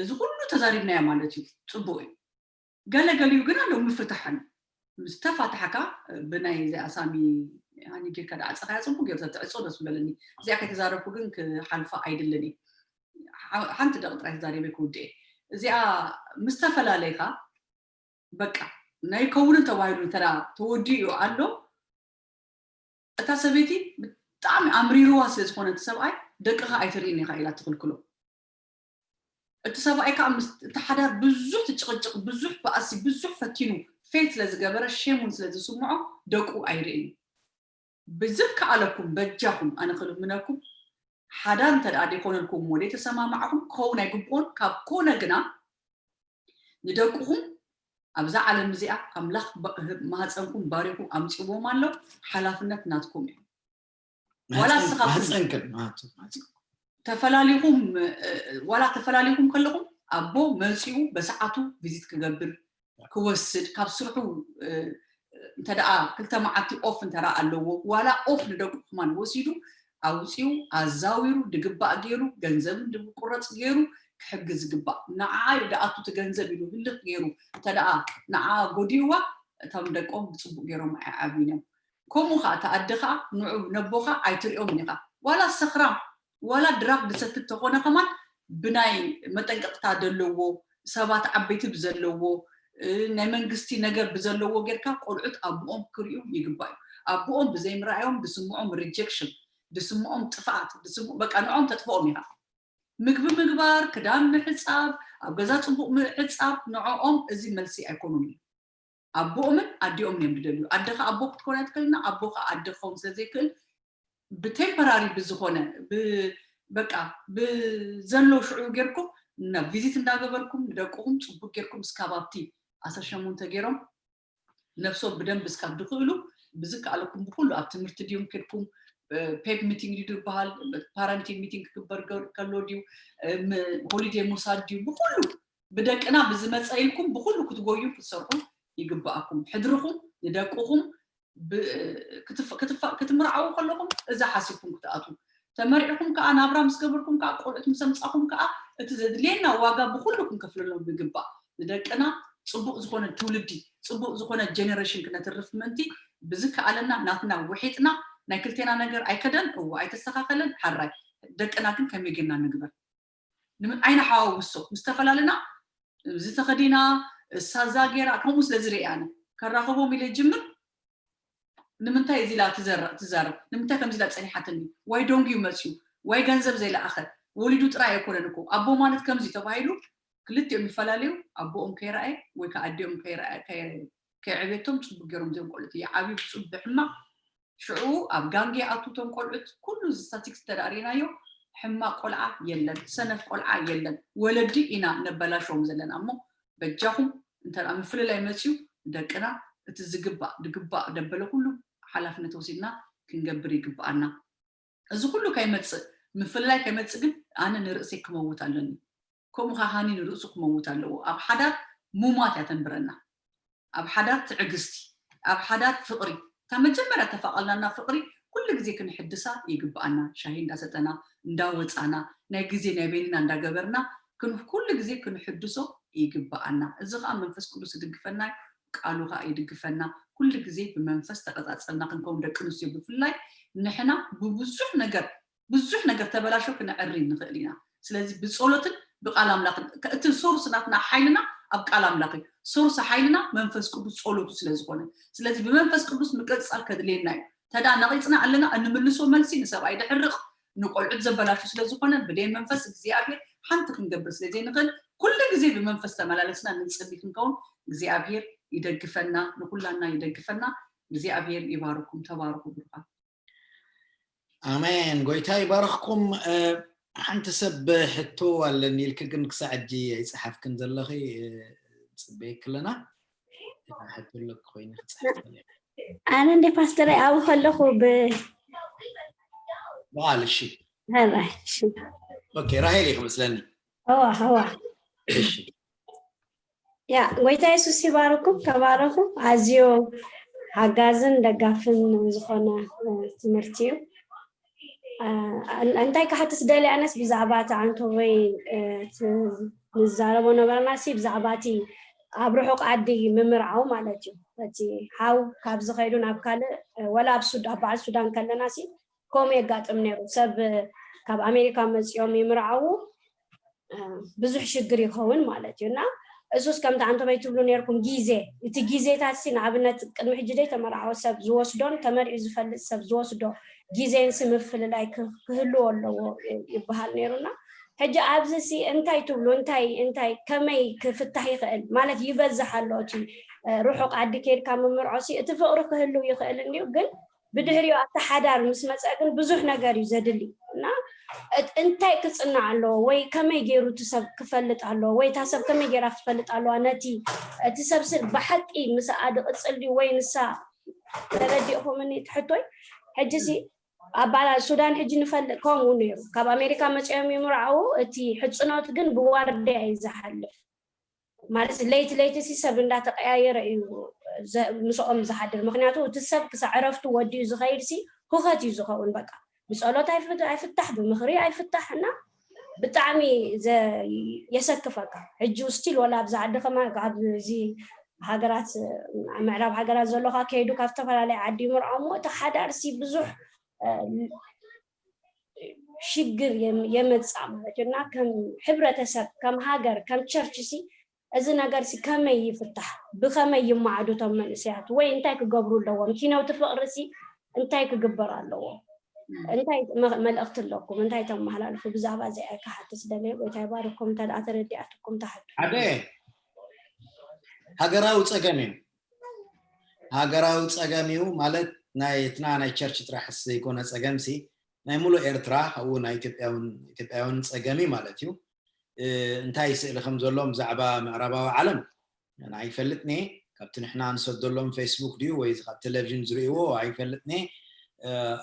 እዚ ኩሉ ተዛሪብናዮ ማለት እዩ። ፅቡቅ እዩ። ገለገሊኡ ግን ኣለዉ ምፍታሕን ምስ ተፋታሕካ ብናይ እዚኣ ሳሚ ሃኒ ጌርካ ዳዓፀኻያ ፅቡቅ ገይሩ ተትዕፆ ደስ ምበለኒ። እዚኣ ከይተዛረብኩ ግን ክሓልፋ ኣይድልን እዩ። ሓንቲ ደቂ ጥራይ ተዛሪበ ክውድእ እዚኣ ምስ ተፈላለይካ በቃ ናይ ከውንን ተባሂሉ እንተ ተወዲኡ ኣሎ እታ ሰበይቲ ብጣዕሚ ኣምሪርዋ ስለ ዝኾነ እቲ ሰብኣይ ደቅኻ ኣይትርእን ኢኻ ኢላ ትኽልክሎ። እቲ ሰብኣይ ከዓ ምስ እቲ ሓዳር ብዙሕ ትጭቕጭቕ ብዙሕ በኣሲ ብዙሕ ፈቲኑ ፌል ስለ ዝገበረ ሼሙን ስለ ዝስምዖ ደቁ ኣይርእን። ብዝከኣለኩም በጃኹም ኣነ ክልምነኩም ሓዳር እንተ ደኣ ደይኮነልኩም እሞ ደይተሰማማዕኹም ክኸውን ኣይግብኦን። ካብ ኮነ ግና ንደቅኹም ኣብዛ ዓለም እዚኣ ኣምላኽ ማህፀንኩም ባሪኹ ኣምፅዎም ኣሎ። ሓላፍነት ናትኩም እዩ። ዋላ ንስኻትኩም ማህፀንክን ማህፀን ማህፀን ተፈላሊኹም ዋላ ተፈላሊኹም ከለኹም ኣቦ መፂኡ በሰዓቱ ቪዚት ክገብር ክወስድ ካብ ስርሑ እንተ ደኣ ክልተ መዓልቲ ኦፍ እንተ ደኣ ኣለዎ ዋላ ኦፍ ንደቁ ከማን ወሲዱ ኣውፂኡ ኣዛዊሩ ድግባእ ገይሩ ገንዘብን ድቁረፅ ገይሩ ክሕግዝ ዝግባእ ንዓ እዩ ደኣቱ እቲ ገንዘብ ኢሉ ህልኽ ገይሩ እንተ ደኣ ንዓ ጎዲእዋ እቶም ደቆም ብፅቡቅ ገይሮም ኣይዓብዩን እዮም። ከምኡ ከዓ እቲ ኣደ ከዓ ንዑ ነቦኻ ኣይትሪኦምን ኢኻ ዋላ ሰኽራም ዋላ ድራግ ድሰቲ ተኾነ ከማን ብናይ መጠንቀቕታ ዘለዎ ሰባት ዓበይቲ ብዘለዎ ናይ መንግስቲ ነገር ብዘለዎ ጌርካ ቆልዑት ኣቦኦም ክርእዩ ይግባእ እዩ። ኣቦኦም ብዘይምርኣዮም ድስምዖም ሪጀክሽን ድስምዖም ጥፍኣት በቃ ንዖም ተጥፍኦም ኢኻ። ምግቢ ምግባር፣ ክዳን ምሕፃብ፣ ኣብ ገዛ ፅቡቅ ምሕፃብ ንዖኦም እዚ መልሲ ኣይኮኑን እዩ። ኣቦኦምን ኣዲኦምን እዮም ዝደልዩ። ኣደ ከዓ ኣቦ ክትኮን ኣይትክእልና፣ ኣቦ ከዓ ኣደ ክኸውን ስለ ዘይክእል ብቴምፖራሪ ብዝኾነ በቃ ብዘሎ ሽዑ ጌርኩም ቪዚት እንዳገበርኩም ንደቅኹም ፅቡቅ ጌርኩም እስካብ ኣብቲ ኣስራ ሸሞንተ ገይሮም ነብሶም ብደንብ እስካብ ዝኽእሉ ብዝከኣለኩም ብኩሉ ኣብ ትምህርቲ ድዩም ከድኩም ፔፕ ሚቲንግ ድዩ ዝበሃል ፓረንቲንግ ሚቲንግ ክግበር ከሎ ድዩ ሆሊዴ ምውሳድ ድዩ ብኩሉ ብደቅና ብዝመፀ ኢልኩም ብኩሉ ክትጎዩ ክትሰርሑ ይግባኣኩም። ሕድርኹም ንደቅኹም ክትምርዓዉ ከለኹም እዛ ሓሲብኩም ክትኣትዉ ተመሪዕኹም ከዓ ናብራ ምስ ገበርኩም ከዓ ቆልዑት ምስ ኣምፃኹም ከዓ እቲ ዘድልየና ዋጋ ብኩሉ ክንከፍለሎም ይግባእ። ንደቅና ፅቡቅ ዝኾነ ትውልዲ ፅቡቅ ዝኾነ ጀነሬሽን ክነትርፍ ምእንቲ ብዝከኣለና ናትና ውሒጥና ናይ ክልቴና ነገር ኣይከደን እዎ ኣይተስተኻኸለን ሓራይ ደቅና ግን ከመይ ጌርና ንግበር ንምን ኣይንሓዋውሶ ምስ ተፈላለና እዚ ተኸዲና እሳ እዛ ጌራ ከምኡ ስለ ዝርኢ ኣነ ከራኸቦም ኢለ ጅምር ንምንታይ እዚ ኢላ ትዘርቕ ትዛረብ ንምንታይ ከምዚ ኢላ ፀኒሓትኒ ዋይ ዶንግ እዩ መፅዩ ዋይ ገንዘብ ዘይለኣኸ ወሊዱ ጥራይ ኣይኮነን እኮ ኣቦ ማለት ከምዚ ተባሂሉ ክልቲኦም ይፈላለዩ ኣቦኦም ከይረኣየ ወይ ከዓ ኣዲኦም ከይረኣየ ከይ- ከይዕብየቶም ፅቡቅ ገይሮም እዚኦም ቆልዑት ይዓብዩ ብፅቡቅ ብሕማቅ ሽዑ ኣብ ጋንግ ይኣትዉ እቶም ቆልዑት ኩሉ እዚ ስታቲክስ እንተደኣ ሪእናዮ ሕማቅ ቆልዓ የለን ሰነፍ ቆልዓ የለን ወለዲ ኢና ነበላሽዎም ዘለና እሞ በጃኹም እንተ ምፍልላይ መፅዩ ደቅና እቲ ዝግባእ ድግባእ ደበለ ኩሉ ሓላፍነት ወሲድና ክንገብር ይግበኣና እዚ ኩሉ ከይመፅእ ምፍልላይ ከይመፅእ ግን ኣነ ንርእሰይ ክመውት ኣለኒ ከምኡ ከዓ ሃኒ ንርእሱ ክመውት ኣለዎ ኣብ ሓዳር ሙማት እያ ተንብረና ኣብ ሓዳር ትዕግስቲ ኣብ ሓዳር ፍቅሪ ካብ መጀመርያ ተፋቐልናና ፍቕሪ ኩሉ ግዜ ክንሕድሳ ይግብኣና። ሻሂ እንዳሰጠና እንዳወፃና ናይ ግዜ ናይ በይንና እንዳገበርና ኩሉ ግዜ ክንሕድሶ ይግብኣና። እዚ ከዓ መንፈስ ቅዱስ ይድግፈና፣ ቃሉ ከዓ ይድግፈና። ኩሉ ግዜ ብመንፈስ ተቐፃፀልና ክንከውን ደቂ ኣንስትዮ ብፍላይ ንሕና ብብዙሕ ነገር ብዙሕ ነገር ተበላሾ ክነዕሪ ንኽእል ኢና። ስለዚ ብፀሎትን ብቃል ኣምላኽን እቲ ሶርስ ናትና ሓይልና ኣብ ቃል ኣምላኽ እዩ። ሶርስ ሓይልና መንፈስ ቅዱስ ፀሎቱ ስለዝኾነ ስለዚ ብመንፈስ ቅዱስ ምቅፅፃል ከድልየና እዩ። ተዳ ነቂፅና ኣለና እንምልሶ መልሲ ንሰብኣይ ደሕርቕ ንቆልዑት ዘበላሹ ስለዝኾነ ብደይ መንፈስ እግዚኣብሔር ሓንቲ ክንገብር ስለዘይንኽእል ኩሉ ግዜ ብመንፈስ ተመላለስና ንፅሊ ክንከውን እግዚኣብሔር ይደግፈና፣ ንኩላና ይደግፈና። እግዚኣብሔር ይባርኩም። ተባርኩ ብሩኻት። ኣሜን። ጎይታ ይባርኽኩም። ሓንቲ ሰብ ሕቶ ኣለኒ ኢልክ ግን ክሳዕ ሕጂ ኣይፀሓፍክን ዘለኺ፣ ፅበየክ ኣለና። ሕቶ ኣለክ ኮይኑ ክፅሕፍ ኣነ እንደ ፓስተር ኣብ ከለኹ ብ በዓል እሺ ራይ እሺ ኦኬ ራሄል እዩ ክመስለኒ እዋ እዋ እሺ ያ ጎይታ የሱስ ይባርኩም። ተባረኹ። ኣዝዮ ሓጋዝን ደጋፍን ዝኾነ ትምህርቲ እዩ። እንታይ ክሓትት ደሊ ኣነስ ብዛዕባ እቲ ኣንቶበይ ንዛረቦ ነበርና ሲ ብዛዕባ እቲ ኣብ ርሑቕ ዓዲ ምምርዓው ማለት እዩ። እቲ ሓው ካብ ዝኸይዱ ናብ ካልእ ወላ ኣብ ሱድ ኣብ በዓል ሱዳን ከለና ሲ ከምኡ የጋጥም ነይሩ። ሰብ ካብ ኣሜሪካ መፂኦም ይምርዓው ብዙሕ ሽግር ይኸውን ማለት እዩ እና እሱስ ከምቲ ኣንቶበይ ትብሉ ነርኩም ግዜ እቲ ግዜታት ሲ ንኣብነት ቅድሚ ሕጂ ደይ ተመርዓወ ሰብ ዝወስዶን ተመሪዑ ዝፈልጥ ሰብ ዝወስዶ ግዜን ሲ ምፍልላይ ክህልዎ ኣለዎ ይበሃል ነይሩና ሕጂ ኣብዚ ሲ እንታይ ትብሉ እንታይ እንታይ ከመይ ክፍታሕ ይኽእል ማለት ይበዝሕ ኣሎ እቲ ርሑቕ ዓዲ ከይድካ ምምርዖ ሲ እቲ ፍቕሪ ክህልው ይኽእል እንዲዩ ግን ብድሕሪኡ ኣብቲ ሓዳር ምስ መፀ ግን ብዙሕ ነገር እዩ ዘድሊ እና እንታይ ክፅናዕ ኣለዎ ወይ ከመይ ገይሩ እቲ ሰብ ክፈልጥ ኣለዎ ወይ እታ ሰብ ከመይ ገይራ ክትፈልጥ ኣለዋ ነቲ እቲ ሰብ ስ ብሓቂ ምስኣ ድቕፅል ድዩ ወይ ንሳ ተረዲእኹምኒ ትሕቶይ ሕጂ ሲ ኣባላ ሱዳን ሕጂ ንፈልጥ ከምኡ ነይሩ ካብ ኣሜሪካ መፂኦም ይምርዓው እቲ ሕፅኖት ግን ብዋርድያ እዩ ዝሓልፍ ማለት ለይቲ ለይቲ ሲ ሰብ እንዳተቀያየረ እዩ ምስኦም ዝሓድር ምክንያቱ እቲ ሰብ ክሳዕ ዕረፍቱ ወዲኡ ዝኸይድ ሲ ሁኸት እዩ ዝኸውን በቃ ብፀሎት ኣይፍታሕ ብምክሪ ኣይፍታሕ እና ብጣዕሚ የሰክፈካ ሕጂ ስቲል ወላ ኣብዚ ዓዲ ከማ ኣብዚ ሃገራት ምዕራብ ሃገራት ዘለካ ከይዱ ካብ ዝተፈላለየ ዓዲ ይምርዖ እሞ እቲ ሓዳር ሲ ብዙሕ ሽግር የመፅኣ ማለት እዩ እና ከም ሕብረተሰብ ከም ሃገር ከም ቸርች ሲ እዚ ነገር ሲ ከመይ ይፍታሕ ብከመይ ይማዕዱ ቶም መንእሰያት ወይ እንታይ ክገብሩ ኣለዎም ኪነውቲ ፍቅሪ ሲ እንታይ ክግበር ኣለዎ እንታይ መልእክቲ ኣለኩም እንታይ ተመሓላልፉ ብዛዕባ እዚኣ ክሓትት ደለ ወይ እንታይ ባርኩም እንተ ተረዲኣትኩም ተሓቱ ሓደ ሃገራዊ ፀገም እዩ ሃገራዊ ፀገም እዩ ማለት ናይ እትና ናይ ቸርች ጥራሕ ዘይኮነ ፀገም ሲ ናይ ሙሉእ ኤርትራ ካብኡ ናይ ኢትዮጵያውን ኢትዮጵያውን ፀገም እዩ ማለት እዩ እንታይ ስእሊ ከም ዘሎ ብዛዕባ ምዕራባዊ ዓለም ኣይፈልጥኒ ካብቲ ንሕና ንሰደሎም ፌስቡክ ድዩ ወይ ካብ ቴሌቪዥን ዝርእዎ ኣይፈልጥኒ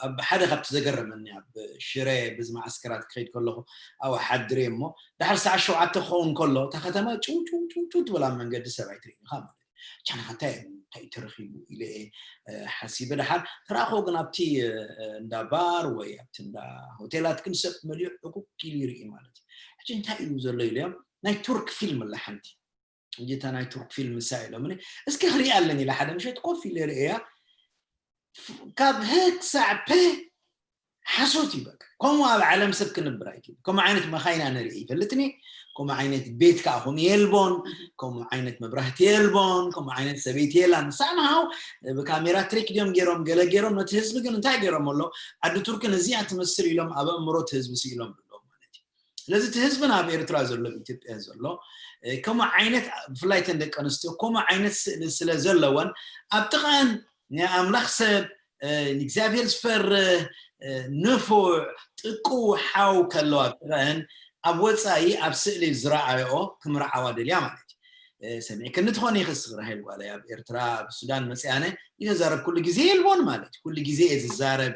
ኣብ ሓደ ካብቲ ዘገረመኒ ኣብ ሽረ ብዚ ማዓስከራት ክኸይድ ከለኹ ኣብ ሓድሪ እሞ ዳሕር ሰዓት ሸውዓተ ክኸውን ከሎ እታ ከተማ ጭው ጭው ጭው ጭው ትብል ኣብ መንገዲ ሰብ ኣይትርእይኻ ማለት ቻነኻታይ እንታይ ተረኺቡ ኢለ ሓሲበ ደሓር ተረኣኸ ግን ኣብቲ እንዳ ባር ወይ ኣብቲ እንዳ ሆቴላት ግን ሰብ መሊኡ ዕቁቅ ኢሉ ይርኢ ማለት እዩ ሕጂ እንታይ እዩ ዘሎ ኢለዮም ናይ ቱርክ ፊልም ኣላ ሓንቲ እታ ናይ ቱርክ ፊልም እሳ ኢሎም እስኪ ክሪኣ ኣለኒ ኢለ ሓደ ምሸት ኮፍ ኢለ ርእያ ካብ ህ ክሳዕ ፕ ሓሶት እዩ በቃ ከምኡ ኣብ ዓለም ሰብ ክንብር ኣይክእል ከምኡ ዓይነት መኻይና ንርኢ ይፈልጥኒ ከምኡ ዓይነት ቤት ከዓ ኹም የልቦን ከምኡ ዓይነት መብራህቲ የልቦን ከምኡ ዓይነት ሰበይቲ የላን ሳምሃው ብካሜራ ትሪክ ድዮም ገይሮም ገለ ገይሮም ነቲ ህዝቢ ግን እንታይ ገይሮም ኣሎ ዓዲ ቱርክን እዚኣ ትመስል ኢሎም ኣብ ኣእምሮት ህዝቢ ስኢሎም ኣለዎም ማለት እዩ ስለዚ እቲ ህዝብና ኣብ ኤርትራ ዘሎ ኣብ ኢትዮጵያ ዘሎ ከምኡ ዓይነት ብፍላይ ተን ደቂ ኣንስትዮ ከምኡ ዓይነት ስእሊ ስለ ዘለወን ኣብ ጥቓን ናይ ኣምላኽ ሰብ ንእግዚኣብሔር ዝፈርህ ንፉዕ ጥቁ ሓው ከለዋ ጥረን ኣብ ወፃኢ ኣብ ስእሊ ዝረኣየኦ ክምርዓዋ ደልያ ማለት እዩ ሰሚዕክኒ ትኾኒ ክስራሄል ጓለይ ኣብ ኤርትራ ኣብ ሱዳን መፅያነ ይተዛረብ ኩሉ ግዜ የልቦን ማለት ኩሉ ግዜ እየ ዝዛረብ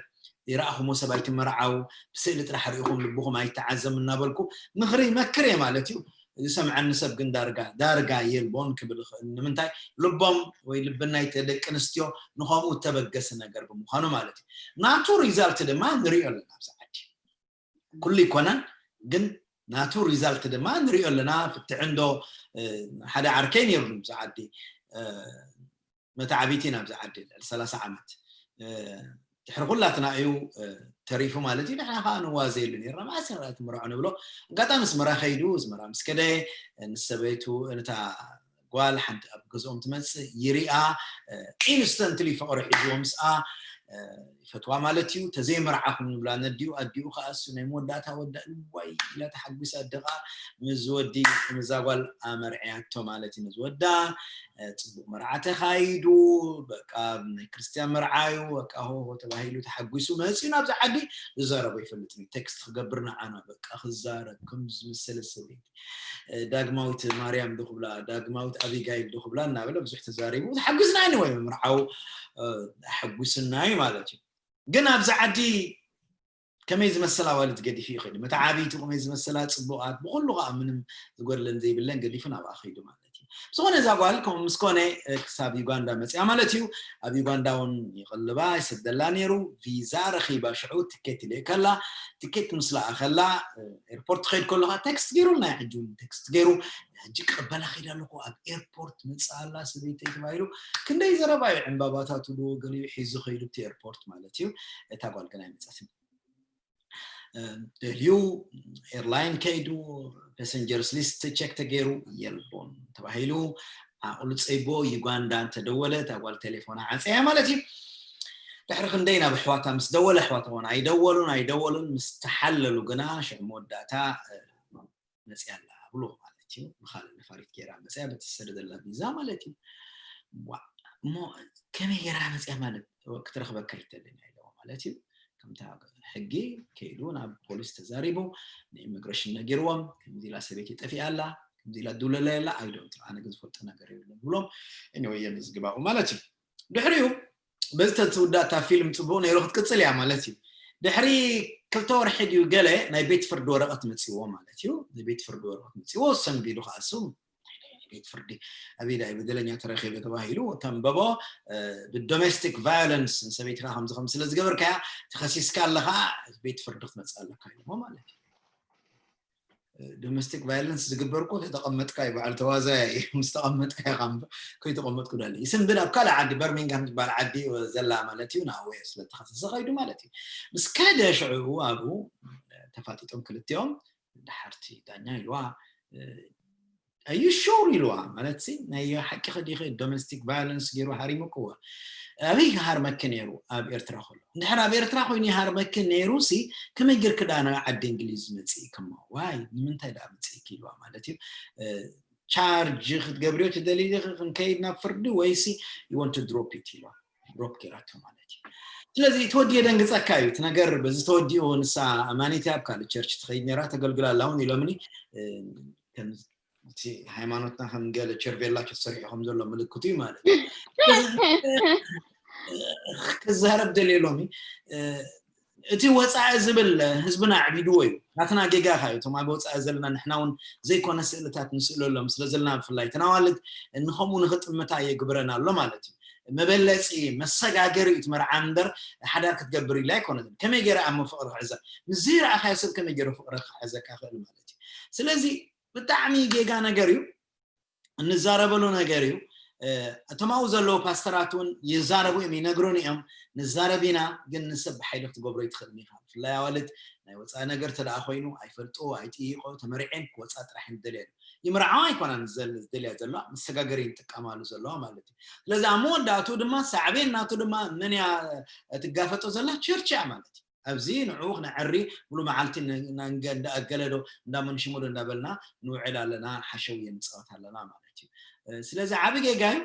ይረኣኹሞ ሰብ ኣይትመርዓው ብስእሊ ጥራሕ ርኢኹም ልብኹም ኣይተዓዘም እናበልኩ ምኽሪ ይመክር እየ ማለት እዩ ዝሰምዐኒ ሰብ ግን ዳርጋ ዳርጋ የልቦን ክብል ይኽእል። ንምንታይ? ልቦም ወይ ልብን ናይቲ ደቂ ኣንስትዮ ንኸምኡ እተበገሰ ነገር ብምዃኑ ማለት እዩ። ናቱ ሪዛልት ድማ ንሪኦ ኣለና ኣብዚ ዓዲ። ኩሉ ይኮነን፣ ግን ናቱ ሪዛልት ድማ ንሪኦ ኣለና። ፍትሕንዶ ሓደ ዓርከይ ነይሩ ኣብዚ ዓዲ፣ መተዓቢቲ ናብዚ ዓዲ ልዕሊ ሰላሳ ዓመት ድሕሪ ኩላትና እዩ ተሪፉ ማለት እዩ። ንሕና ከዓ ንዋዘየሉ ነርና። ማእሰር ትምርዖ ንብሎ። ኣጋጣሚ ኣስመራ ከይዱ፣ ኣስመራ ምስ ከደ፣ ንሰበይቱ፣ ነታ ጓል ሓንቲ ኣብ ገዝኦም ትመፅእ ይሪኣ። ኢንስተንትሊ ፍቕሪ ሒዝዎ ምስኣ ይፈትዋ ማለት እዩ። ተዘይመርዓኹም ንብላ ነዲኡ፣ ኣዲኡ ከዓ እሱ ናይ መወዳእታ ወዳ ዋይ ኢላ ተሓጒሳ። ኣደ ከዓ ምስ ወዲ፣ ምስዛ ጓል ኣመርዕያቶ ማለት እዩ። ምስ ወዳ ፅቡቅ መርዓ ተኻይዱ። በቃ ናይ ክርስትያን መርዓ እዩ። በቃ ሆ ሆ ተባሂሉ ተሓጒሱ መፅዩ ናብዚ ዓዲ። ዝዛረቦ ይፈልጥ እዩ። ቴክስት ክገብር ንዓና በቃ ክዛረብ ከም ዝመሰለ ሰበይቲ። ዳግማዊት ማርያም ዶ ክብላ፣ ዳግማዊት ኣቢጋይል ዶ ክብላ እናበለ ብዙሕ ተዛሪቡ። ተሓጒስና እዩ ወይ ምርዓው ኣሐጒስና እዩ ማለት እዩ። ግን ኣብዚ ዓዲ ከመይ ዝመሰላ ኣዋልድ ገዲፉ ይኸይድ። መተዓብይቱ ከመይ ዝመሰላ ጽቡቓት፣ ብኹሉ ከዓ ምንም ዝጎድለን ዘይብለን ገዲፉ ናብኣ ኸይዱ ማለት እዩ። ብዝኾነ እዛ ጓል ከምኡ ምስ ኮነ ክሳብ ዩጋንዳ መፅያ ማለት እዩ። ኣብ ዩጋንዳ እውን ይቕልባ ይሰደላ ነይሩ። ቪዛ ረኺባ ሽዑ ትኬት ይልእከላ። ትኬት ምስ ለኣኸላ ኤርፖርት ትኸይድ ከለኻ ቴክስት ገይሩልና እዩ። ሕጂ እውን ቴክስት ገይሩ ሕጂ ክቕበላ ኸይድ ኣለኹ ኣብ ኤርፖርት መፅኣ ኣላ ሰበይተይ ተባሂሉ ክንደይ ዘረባ እዩ። ዕምባባታት ዶ ገሊኡ ሒዙ ኸይዱ እቲ ኤርፖርት ማለት እዩ። እታ ጓል ግን ኣይመፀትን። ደልዩ ኤርላይን ከይዱ ፓሰንጀርስ ሊስት ቸክ ተገይሩ የልቦን ተባሂሉ ኣቁልፀይቦ ዩጋንዳ እንተደወለ እታ ጓል ቴሌፎና ዓፀያ ማለት እዩ። ድሕሪ ክንደይ ናብ ኣሕዋታ ምስ ደወለ ኣሕዋታ እውን ኣይደወሉን ኣይደወሉን ምስ ተሓለሉ ግና ሽዑ መወዳእታ መፅያ ኣላ ብሎ ማለት እዩ። ብካልእ ነፋሪት ገይራ መፅያ በቲ ዝሰደደላ ቪዛ ማለት እዩ። ዋ እሞ ከመይ ገይራ መፅያ ማለት ክትረኽበካ ይተልን ኣለዎ ማለት እዩ። ከምታ ሕጊ ከይዱ ናብ ፖሊስ ተዛሪቡ ንኢሚግሬሽን ነጊርዎም ከምዚ ኢላ ሰበይቲ ጠፊኣ ኣላ ከምዚ ኢላ ድውለላ ኣላ ኣይዶንት ኣነ ግን ዝፈልጦ ነገር የብለን ብሎም። ኤኒወይ የመዝግባኡ ማለት እዩ። ድሕሪኡ በዚ ተትውዳእ እታ ፊልም ፅቡቅ ነይሩ ክትቅፅል እያ ማለት እዩ። ድሕሪ ክልተ ወርሒ ድዩ ገለ ናይ ቤት ፍርዲ ወረቐት መፅዎ ማለት እዩ። ናይ ቤት ፍርዲ ወረቐት መፅዎ ሰንቢዱ ከዓ እሱ ቤት ፍርዲ ኣበይ ዳይ በደለኛ ተረኺበ ተባሂሉ ተንበቦ። ብዶሜስቲክ ቫዮለንስ ንሰበይትካ ከምዚ ከም ስለ ዝገበርካያ ተኸሲስካ ኣለካ ቤት ፍርዲ ክትመፅእ ኣለካ ኢልዎ ማለት እዩ። ዶሜስቲክ ቫዮለንስ ዝግበር እኮ ተተቐመጥካ እዩ በዓል ተዋዛያ እዩ ምስ ተቐመጥካ ኢኻ እምበር ከይተቐመጥኩ ዳለ ይስንብድ ኣብ ካልእ ዓዲ በርሚንግሃም ዝበሃል ዓዲ ዘላ ማለት እዩ ናወ ስለተኸሰሰ ከይዱ ማለት እዩ። ምስ ከደ ሽዕኡ ኣብኡ ተፋጢጦም ክልቲኦም ደሓርቲ ዳኛ ኢልዋ ኣዩ ሹር ኢልዋ ማለት ሲ ናይ ሓቂ ከዲኸ ዶሜስቲክ ቫዮለንስ ገይሩ ሃሪሙክዎ ኣበይ ሃርመኪ ነይሩ ኣብ ኤርትራ ከሎ እንድሕር ኣብ ኤርትራ ኮይኑ ይሃርመኪ ነይሩ ሲ ከመይ ጌርክ ዳ ናብ ዓዲ እንግሊዝ መፅእክሞ ዋይ ንምንታይ ዳ መፅእኪ ኢልዋ ማለት እዩ። ቻርጅ ክትገብርዮ ትደሊ ዲኺ ክንከይድ ናብ ፍርዲ ወይሲ you want to drop it ኢልዋ ድሮፕ ገይራቶ ማለት እዩ። ስለዚ እቲ ወዲ የደንግፀካ እዩ እቲ ነገር በዚ ተወዲኡ ንሳ ኣማኒት ኣብ ካልእ ቸርች ትኸይድ ነራ ተገልግላ ኣላ እውን ኢሎምኒ እቲ ሃይማኖትና ከም ገለ ቸርቬላ ተሰሪሑ ከም ዘሎ ምልክቱ እዩ ማለት እዩ። ክዛረብ ደልየ ሎሚ እቲ ወፃኢ ዝብል ህዝብና ኣዕቢድዎ እዩ ናትና ጌጋ ካ እዩ እቶም ኣብ ወፃኢ ዘለና ንሕና እውን ዘይኮነ ስእልታት ንስእለሎም ስለ ዘለና ብፍላይ ተናዋልድ ንከምኡ ንክጥምታ የግብረና ኣሎ ማለት እዩ። መበለፂ መሰጋገሪ እዩ ትመርዓ እምበር ሓዳር ክትገብር ኢላ ኣይኮነትን ከመይ ገይረ ኣሞ ፍቅሪ ክሕዛ ምስ ዘይረኣካዮ ሰብ ከመይ ገይሩ ፍቅሪ ክሕዘካ ክእል ማለት እዩ። ስለዚ ብጣዕሚ ጌጋ ነገር እዩ። እንዛረበሉ ነገር እዩ። እቶም ኣብኡ ዘለዉ ፓስተራት እውን ይዛረቡ እዮም ይነግሩን እዮም። ንዛረብ ኢና ግን ንሰብ ብሓይሊ ክትገብሮ ይትኽእል ኢኻ ብፍላይ ኣዋልድ ናይ ወፃኢ ነገር ተደኣ ኮይኑ ኣይፈልጥዎ ኣይጥይቆ ተመሪዐን ክወፃ ጥራሕ እየን ዝደልያ ይምርዓዋ ኣይኮናን ዝደልያ ዘለዋ መሰጋገሪ ይጥቀማሉ ዘለዋ ማለት እዩ። ስለዚ ኣብ መወዳእትኡ ድማ ሳዕቤን ናቱ ድማ መን እያ ትጋፈጦ ዘላ ቸርች እያ ማለት እዩ። ኣብዚ ንዕኡ ክነዐሪ ሙሉ መዓልቲ እንዳኣገለዶ እንዳመንሽሙዶ እንዳበልና ንውዕል ኣለና ሓሸውየ ንፃወት ኣለና ማለት እዩ። ስለዚ ዓብ ጌጋ እዩ።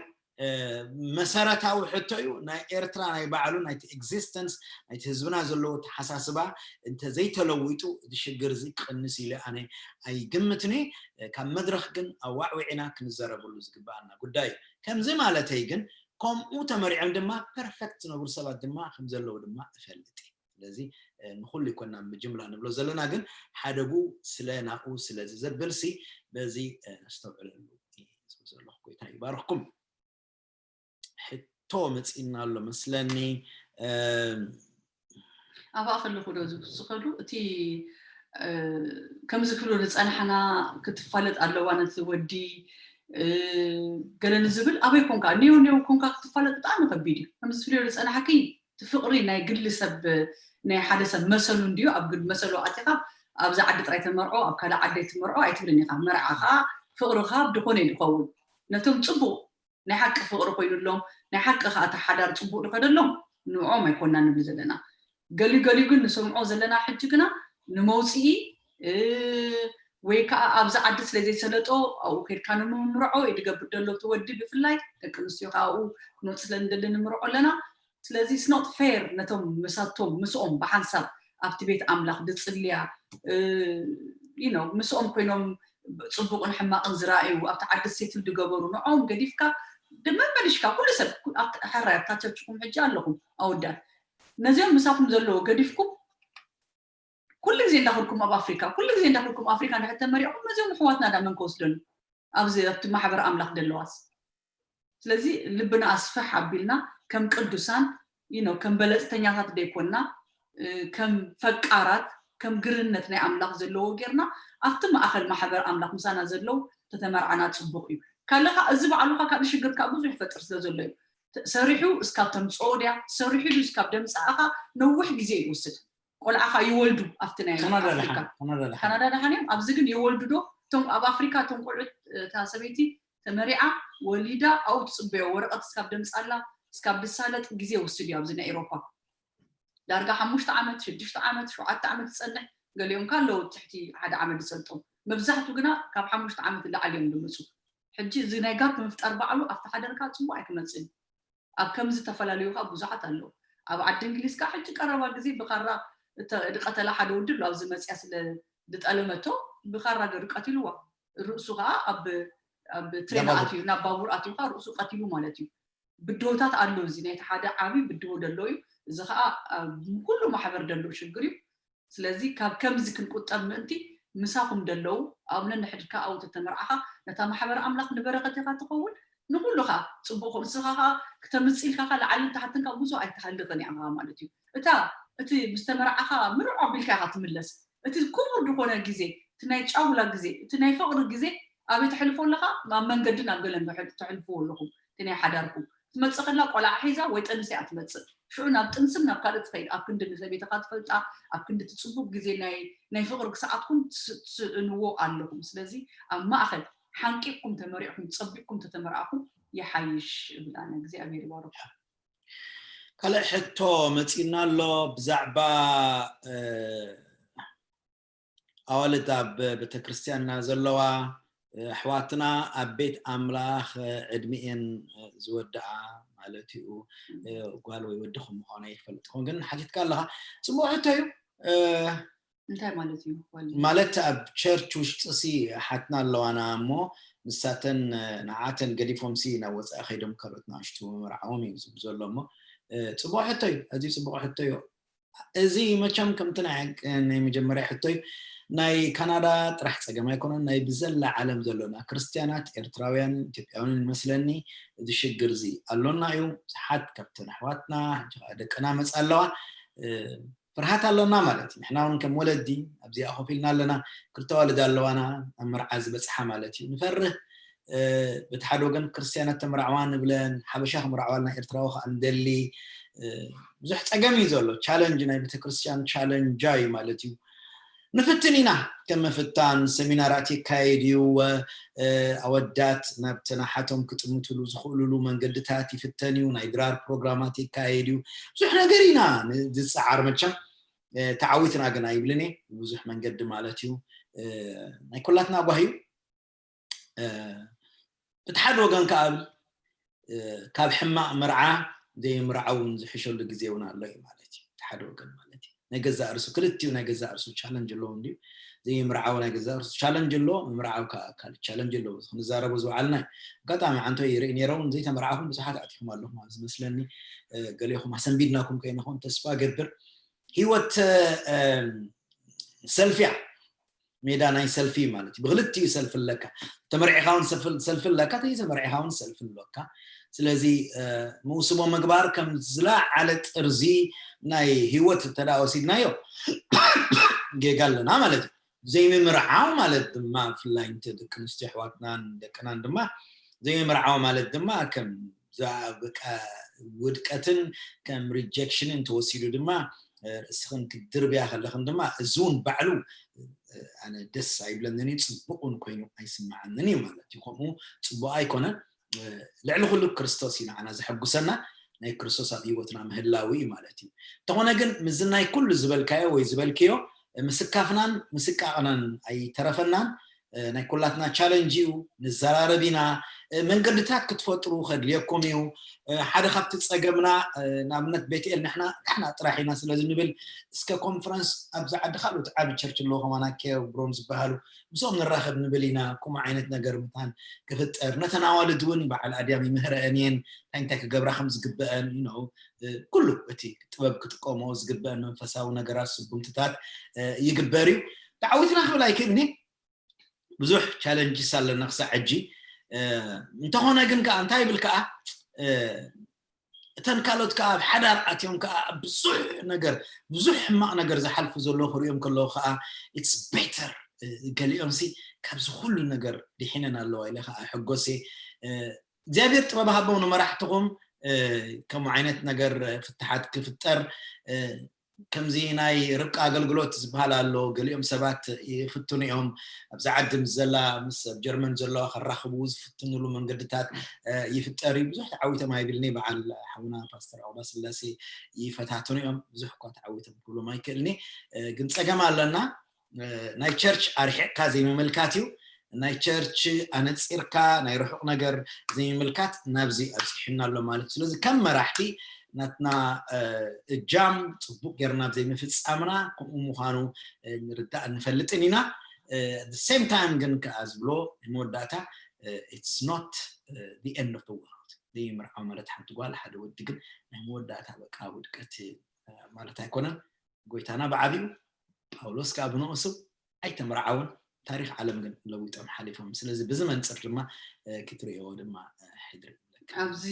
መሰረታዊ ሕቶ እዩ ናይ ኤርትራ ናይ ባዕሉ ናይቲ ኤግዚስተንስ ናይቲ ህዝብና ዘለዎ ተሓሳስባ እንተዘይተለዊጡ እቲ ሽግር እዚ ክቕንስ ኢለ ኣነ ኣይግምትን እየ። ካብ መድረክ ግን ኣዋዕዊዕና ክንዘረበሉ ዝግበኣና ጉዳይ እዩ። ከምዚ ማለተይ ግን ከምኡ ተመሪዖም ድማ ፐርፈክት ዝነብሩ ሰባት ድማ ከምዘለዉ ድማ እፈልጥ እየ። ስለዚ ንኩሉ ይኮና ብጅምላ ንብሎ ዘለና፣ ግን ሓደጉ ስለ ናብኡ ስለዚ ዘብል ሲ በዚ ነስተውዕለሉ እየ ዝብል ዘለኹ። ጎይታ ይባርኽኩም። ሕቶ መፂና ኣሎ መስለኒ። ኣብኣ ከለኹ ዶ ዝውስኸሉ እቲ ከምዚ ክብሉ ዝፀናሕና ክትፋለጥ ኣለዋ ነቲ ወዲ ገለ ንዝብል ኣበይ ኮንካ ኔው ኔው ኮንካ ክትፋለጥ ብጣዕሚ ከቢድ እዩ። ከምዚ ትብልዮ ዝፀናሕኪ እቲ ፍቕሪ ናይ ግሊ ሰብ ናይ ሓደ ሰብ መሰሉ እንድዩ። ኣብ ግል መሰሉ ኣቲኻ ኣብዛ ዓዲ ጥራይ ተመርዖ ኣብ ካልእ ዓዲ ኣይትመርዖ ኣይትብልን ኢኻ። መርዓ ከዓ ፍቕሪ ከዓ ብድኾነ እዩ ዝኸውን። ነቶም ፅቡቕ ናይ ሓቂ ፍቕሪ ኮይኑሎም ናይ ሓቂ ከዓ እቲ ሓዳር ፅቡቕ ዝኸደሎም ንዕኦም ኣይኮና ንብል ዘለና። ገሊኡ ገሊኡ ግን ንሰምዖ ዘለና ሕጂ ግና ንመውፅኢ ወይ ከዓ ኣብዚ ዓዲ ስለ ዘይሰለጦ ኣብኡ ከድካ ንምምርዖ እዩ ዝገብር ዘሎ እቲ ወዲ ብፍላይ ደቂ ኣንስትዮ ከዓ ኣብኡ ክንወፅ ስለ ንደሊ ንምርዖ ኣለና። ስለዚ it's not fair ነቶም ምሳቶም ምስኦም ብሓንሳብ ኣብቲ ቤት ኣምላኽ ድፅልያ you know ምስኦም ኮይኖም ፅቡቕን ሕማቕን ዝረኣዩ ኣብቲ ዓዲ ሴትል ድገበሩ ንዖም ገዲፍካ መመልሽካ ኩሉ ሰብ ሕራይ ኣብታ ቸርችኩም ሕጂ ኣለኹም ኣወዳት ነዚኦም ምሳኹም ዘለዎ ገዲፍኩም ኩሉ ግዜ እንዳኸድኩም ኣብ ኣፍሪካ ኩሉ ግዜ እንዳኸድኩም ኣፍሪካ እንድሕር ተመሪዕኹም ነዚኦም ኣሕዋትና ዳ መን ከወስደሉ ኣብዚ ኣብቲ ማሕበር ኣምላኽ ደለዋስ ስለዚ ልብና ኣስፍሕ ኣቢልና ከም ቅዱሳን you know ከም በለፅተኛታት ደይኮንና ከም ፈቃራት ከም ግርነት ናይ ኣምላኽ ዘለዎ ጌርና ኣብቲ ማእኸል ማሕበር ኣምላኽ ምሳና ዘለዉ ተተመርዓና ፅቡቕ እዩ። ካልእ ከዓ እዚ ባዕሉ ከዓ ካልእ ሽግር ከዓ ብዙሕ ይፈጥር ስለ ዘሎ እዩ። ሰሪሑ እስካብ ተምፅኦ ድያ ሰሪሑ ድዩ እስካብ ደምፅኣኻ ነዊሕ ግዜ ይወስድ። ቆልዓ ከዓ ይወልዱ ኣብቲ ናይ ካናዳ ኣፍሪካ ደሓን ካናዳ ደሓን ካናዳ ደሓን እዮም። ኣብዚ ግን ይወልዱ ዶ እቶም ኣብ ኣፍሪካ እቶም ቆልዑት እታ ሰበይቲ ተመሪዓ ወሊዳ ኣብኡ ትፅበዮ ወረቐት እስካብ ደምፃላ እስካብ ድሳለጥ ግዜ ይወስድ እዩ። ኣብዚ ናይ ኤሮፓ ዳርጋ ሓሙሽተ ዓመት ሽዱሽተ ዓመት ሸውዓተ ዓመት ይፀንሕ። ገሊኦም ከ ኣለዉ ትሕቲ ሓደ ዓመት ዝሰልጦም መብዛሕቱ ግና ካብ ሓሙሽተ ዓመት ንላዕሊ እዮም ዝመፁ። ሕጂ እዚ ናይ ጋፕ ምፍጣር ባዕሉ ኣብቲ ሓደርካ ፅቡቅ ኣይክመፅእን። ኣብ ከምዚ ዝተፈላለዩ ከዓ ብዙሓት ኣለዉ። ኣብ ዓዲ እንግሊዝ ከዓ ሕጂ ቀረባ ግዜ ብካራ እተ- ድቀተላ ሓደ ወዲ ኣሎ ኣብዚ መፅያ ስለ ድጠለመቶ ብካራ ገይሩ ቀቲልዋ። ርእሱ ከዓ ኣብ ኣብ ትሬን ባቡር። ኣትዩ ናብ ባቡር ኣትዩ ከዓ ርእሱ ቀቲሉ ማለት እዩ። ብድሆታት ኣሎ እዚ ናይቲ ሓደ ዓብዪ ብድሆ ደሎ እዩ። እዚ ከዓ ኣብ ኩሉ ማሕበር ደሎ ሽግር እዩ። ስለዚ ካብ ከምዚ ክንቁጠብ ምእንቲ ምሳኹም ደለዉ ኣብ ነንሕድካ ኣብኡ ተተመርዓኻ ነታ ማሕበር ኣምላኽ ንበረኸት ኢኻ ትኸውን። ንኩሉ ከዓ ፅቡቕ ንስኻ ከዓ ክተምፅእ ኢልካ ከዓ ላዕልን ታሕትን ከዓ ብዙ ኣይትሃልኽን ኢኻ ማለት እዩ። እታ እቲ ምስ ተመርዓኻ ምርዖ ኣቢልካ ኢኻ ትምለስ። እቲ ክቡር ዝኾነ ግዜ እቲ ናይ ጫውላ ግዜ እቲ ናይ ፍቕሪ ግዜ ኣበይ ተሕልፎ ኣለኻ? ኣብ መንገድን ኣብ ገለን ተሕልፍዎ ኣለኹም እቲ ናይ ሓዳርኩም ትመፅእ ከላ ቆልዓ ሒዛ ወይ ጥንሲ እያ ትመፅእ። ሽዑ ናብ ጥንስን ናብ ካልእ ትኸይድ ኣብ ክንዲ ንሰበይትኻ ትፈልጣ ኣብ ክንዲ እቲ ፅቡቅ ግዜ ናይ ናይ ፍቅሪ ሰዓትኩም ትስእንዎ ኣለኹም። ስለዚ ኣብ ማእኸል ሓንቂቕኩም ተመሪዕኩም ፀቢቕኩም ተተመርዓኹም ይሓይሽ እብል ኣነ። እግዚኣብሔር ይባርኩም። ካልእ ሕቶ መፂና ኣሎ ብዛዕባ ኣዋልድ ኣብ ቤተክርስትያንና ዘለዋ ኣሕዋትና ኣብ ቤት ኣምላኽ ዕድሚኤን ዝወድኣ ማለት እዩ። ጓል ወይ ወዲ ከም ምዃኑ ይፈልጥ ክኸውን ግን ሓቲትካ ኣለኻ። ፅቡቅ ሕቶ እዩ። እንታይ ማለት እዩ? ማለት ኣብ ቸርች ውሽጢ ሲ ሓትና ኣለዋና እሞ ንሳተን ንዓተን ገዲፎም ሲ ናብ ወፃኢ ከይዶም ካልኦት ንኣሽቱ ምምርዓዎም እዩ ዝብል ዘሎ እሞ ፅቡቅ ሕቶ እዩ። ኣዝዩ ፅቡቅ ሕቶ እዩ። እዚ መቸም ከምቲ ናይ መጀመርያ ሕቶ እዩ። ናይ ካናዳ ጥራሕ ፀገም ኣይኮነን፣ ናይ ብዘላ ዓለም ዘለና ክርስትያናት ኤርትራውያን ኢትዮጵያውያን ይመስለኒ እዚ ሽግር እዚ ኣሎና እዩ። ብዙሓት ካብተን ኣሕዋትና ሕጂ ከዓ ደቅና መፃ ኣለዋ። ፍርሃት ኣሎና ማለት እዩ። ንሕና እውን ከም ወለዲ ኣብዚኣ ኮፍ ኢልና ኣለና። ክልተ ኣዋልድ ኣለዋና ኣብ መርዓ ዝበፅሓ ማለት እዩ። ንፈርህ በቲ ሓደ ወገን ክርስትያናት ተመርዓዋ ንብለን ሓበሻ ክምርዓዋልና ኤርትራዊ ከዓ ንደሊ ብዙሕ ፀገም እዩ ዘሎ። ቻለንጅ ናይ ቤተክርስትያን ቻለንጃ እዩ ማለት እዩ። ንፍትን ኢና ከም ምፍታን ሰሚናራት ይካየድ እዩ። ኣወዳት ናብ ተናሓቶም ክጥምትሉ ዝኽእሉሉ መንገድታት ይፍተን እዩ። ናይ ድራር ፕሮግራማት ይካየድ እዩ። ብዙሕ ነገር ኢና ዝፀዓር መቸም ተዓዊትና ግን ኣይብልን እየ ብዙሕ መንገዲ ማለት እዩ። ናይ ኩላትና ጓሂ እዩ። እቲ ሓደ ወገን ከዓ ካብ ሕማቕ መርዓ ዘይምርዓው እውን ዝሕሸሉ ግዜ እውን ኣሎ እዩ ማለት እዩ። እቲ ሓደ ወገን ማለት እዩ ናይ ገዛእ ርእሱ ክልቲኡ ናይ ገዛእ ርእሱ ቻለንጅ ኣለዎ እንድዩ። ዘይምርዓው ናይ ገዛእ ርእሱ ቻለንጅ ኣለዎ፣ ምምርዓው ከዓ ካልእ ቻለንጅ ኣለዎ። እዚ ክንዛረቦ ዝወዓልና እዩ። ኣጋጣሚ ዓንቶ ይርኢ ነይረ እውን ዘይተመርዓኹም ብዙሓት ኣቲኹም ኣለኹም ኣብ ዝመስለኒ። ገሌኹም ኣሰንቢድናኩም ከይንኾን ተስፋ ገብር። ህይወት ሰልፊያ፣ ሜዳ ናይ ሰልፊ ማለት እዩ። ብክልቲኡ ሰልፊ ኣለካ። ተመርዒኻ እውን ሰልፊ ኣለካ፣ ተይተመርዒኻ እውን ሰልፊ ኣለካ። ስለዚ ምውስቦ ምግባር ከም ዝለዓለ ጥርዚ ናይ ህይወት እንተ ወሲድናዮ ጌጋ ኣለና ማለት እዩ። ዘይምምርዓው ማለት ድማ ብፍላይ እንተ ደቂ ኣንስትዮ ኣሕዋትናን ደቅናን ድማ ዘይምምርዓው ማለት ድማ ከም ውድቀትን ከም ሪጀክሽንን ተወሲዱ ድማ ርእስኽን ክድርብያ ከለኽን ድማ እዚ እውን ባዕሉ ኣነ ደስ ኣይብለንን እዩ፣ ፅቡቅ እውን ኮይኑ ኣይስምዓንን እዩ ማለት እዩ። ከምኡ ፅቡቅ ኣይኮነን። ልዕሊ ኩሉ ክርስቶስ እዩ ንዓና ዘሐጉሰና፣ ናይ ክርስቶስ ኣብ ህይወትና ምህላው እዩ ማለት እዩ። እንተኾነ ግን ምስዚ ናይ ኩሉ ዝበልካዮ ወይ ዝበልክዮ ምስካፍናን ምስቃቕናን ኣይተረፈናን። ናይ ኩላትና ቻለንጅ እዩ። ንዘራረብ ኢና። መንገድታት ክትፈጥሩ ከድልየኩም እዩ። ሓደ ካብቲ ፀገምና ንኣብነት ቤትኤል ንሕና ንሕና ጥራሕ ኢና ስለዚ ንብል እስከ ኮንፈረንስ ኣብዚ ዓዲ ካልኦት ዓቢ ቸርች ኣለዎ ከማና ኬብሮን ዝበሃሉ ምስኦም ንራኸብ ንብል ኢና። ከምኡ ዓይነት ነገር ምታን ክፍጠር ነተን ኣዋልድ እውን በዓል ኣድያም ይምህረአን እየን እንታይ እንታይ ክገብራ ከም ዝግበአን you know ኩሉ እቲ ጥበብ ክጥቀሞ ዝግበአን መንፈሳዊ ነገራት ስጉምትታት ይግበር እዩ። ተዓዊትና ክብል ኣይክእልን እየ። ብዙሕ ቻለንጅስ ኣለና ክሳዕ ሕጂ። እንተኾነ ግን ከዓ እንታይ ይብል ከዓ እተን ካልኦት ከዓ ኣብ ሓዳር ኣትዮም ከዓ ብዙሕ ነገር ብዙሕ ሕማቕ ነገር ዝሓልፉ ዘለዉ ክሪኦም ከለዉ ከዓ it's better። ገሊኦም ሲ ካብዚ ኩሉ ነገር ድሒነን ኣለዋ ኢለ ከዓ ሕጎሴ እግዚኣብሔር ጥበብ ሃቦም ንመራሕትኹም ከምኡ ዓይነት ነገር ፍትሓት ክፍጠር ከምዚ ናይ ርብቃ ኣገልግሎት ዝበሃል ኣሎ። ገሊኦም ሰባት ይፍትኑ እዮም። ኣብዚ ዓዲ ምስ ዘላ ምስ ኣብ ጀርመን ዘለዋ ከራኽቡ ዝፍትንሉ መንገድታት ይፍጠር እዩ። ብዙሕ ተዓዊቶም ኣይብልኒ። በዓል ሓውና ፓስተር ዑቕባ ስላሴ ይፈታትኑ እዮም። ብዙሕ እኳ ተዓዊቶም ክብሎም ኣይክእልኒ። ግን ፀገም ኣለና። ናይ ቸርች ኣርሒቕካ ዘይምምልካት እዩ። ናይ ቸርች ኣነፂርካ ናይ ርሑቕ ነገር ዘይምምልካት ናብዚ ኣብፂሑና ኣሎ ማለት እዩ። ስለዚ ከም መራሕቲ ናትና እጃም ፅቡቅ ጌርና ዘይምፍፃምና ከምኡ ምዃኑ ንርዳእ ንፈልጥን ኢና። ሴም ታይም ግን ከዓ ዝብሎ መወዳእታ it's not the end of the world። ዘይምርዓው ማለት ሓንቲ ጓል ሓደ ወዲ ግን ናይ መወዳእታ በቃ ውድቀት ማለት ኣይኮነን። ጎይታና ብዓብዩ ጳውሎስ ከዓ ብንኡሱ ኣይተመርዓውን። ታሪክ ዓለም ግን ለዊጦም ሓሊፎም። ስለዚ ብዚ መንፅር ድማ ክትርእዮ ድማ ሕድሪ ኣብዚ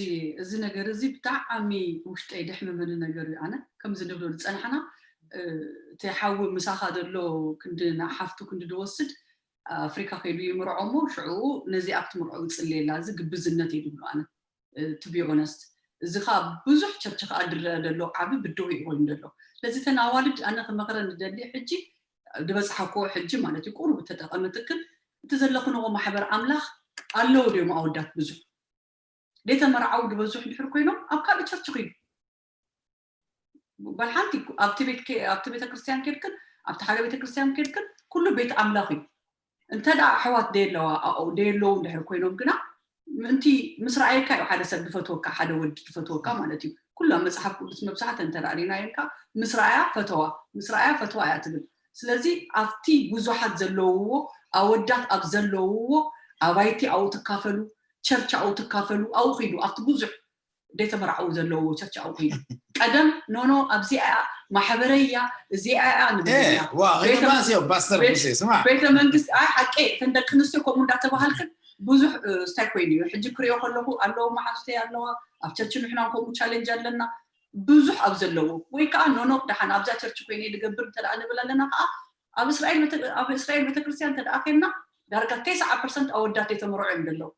እዚ ነገር እዚ ብጣዕሚ ውሽጠይ ደሕምመኒ ነገር እዩ። ኣነ ከምዚ ንብሎ ዝፀናሕና እቲ ሓዊ ምሳኻ ዘሎ ክንዲ ንሓፍቱ ክንዲ ዝወስድ ኣፍሪካ ከይዱ ይምርዖ እሞ ሽዑ ነዚኣ ክትምርዖ ይፅልየላ። እዚ ግብዝነት እዩ ዝብሎ ኣነ። To be honest እዚ ከዓ ብዙሕ ቸርች ከዓ ድረአ ዘሎ ዓቢ ብድሆ እዩ ኮይኑ ዘሎ። ስለዚ እተን ኣዋልድ ኣነ ክመክረን ዝደሊ ሕጂ ዝበፅሓክዎ ሕጂ ማለት እዩ ቁሩብ እተጠቐመትክን እቲ ዘለኽንዎ ማሕበር ኣምላኽ ኣለዉ ድዮም ኣወዳት ብዙሕ ዘይተመርዓዉ ዝበዝሑ እንድሕር ኮይኖም ኣብ ካልእ ቸርች ኺዱ በል ሓንቲ ኣብቲ ቤተክርስትያን ኬድክን ኣብቲ ሓደ ቤተክርስትያን ኬድክን ኩሉ ቤት ኣምላኽ እዩ። እንተ ደኣ ኣሕዋት ደየለዋ ኣኦ ደየለዉ እንድሕር ኮይኖም ግና ምእንቲ ምስ ረኣየካ እዩ ሓደ ሰብ ዝፈትወካ ሓደ ወዲ ዝፈትወካ ማለት እዩ። ኩሉ ኣብ መፅሓፍ ቅዱስ መብዛሕተ እንተ ደኣ ሪናዮ ኢልካ ምስ ረኣያ ፈተዋ ምስ ረኣያ ፈትዋ እያ ትብል። ስለዚ ኣብቲ ብዙሓት ዘለውዎ ኣወዳት ኣብ ዘለውዎ ኣባይቲ ኣብኡ ትካፈሉ ቸርች ኣብኡ ትካፈሉ ኣብኡ ኺዱ ኣብቲ ብዙሕ ዘይተመርዓዉ ዘለውዎ ቸርች ኣብኡ ኺዱ ቀደም ኖኖ ኣብዚኣ እያ ማሕበረይ እያ እዚኣ እያ ንብል ኢና። ዋ ኸይባስ እዮም ፓስተር ሙሴ ስማ ቤተ መንግስቲ ኣይ ሓቂ እተን ደቂ ኣንስትዮ ከምኡ እንዳተባሃልክን ብዙሕ ስታይ ኮይኑ እዩ። ሕጂ ክሪኦ ከለኹ ኣለዉ መሓዙተይ ኣለዋ ኣብ ቸርች ንሕና ከምኡ ቻሌንጅ ኣለና ብዙሕ ኣብ ዘለዎ ወይ ከዓ ኖኖ ደሓን ኣብዛ ቸርች ኮይነ ዝገብር እንተ ንብል ኣለና ከዓ ኣብ እስራኤል ቤተ- ኣብ እስራኤል ቤተክርስትያን እንተ ኬድና ዳርጋ ተስዓ ፐርሰንት ኣወዳት ዘይተመርዑ እዮም ዘለዉ።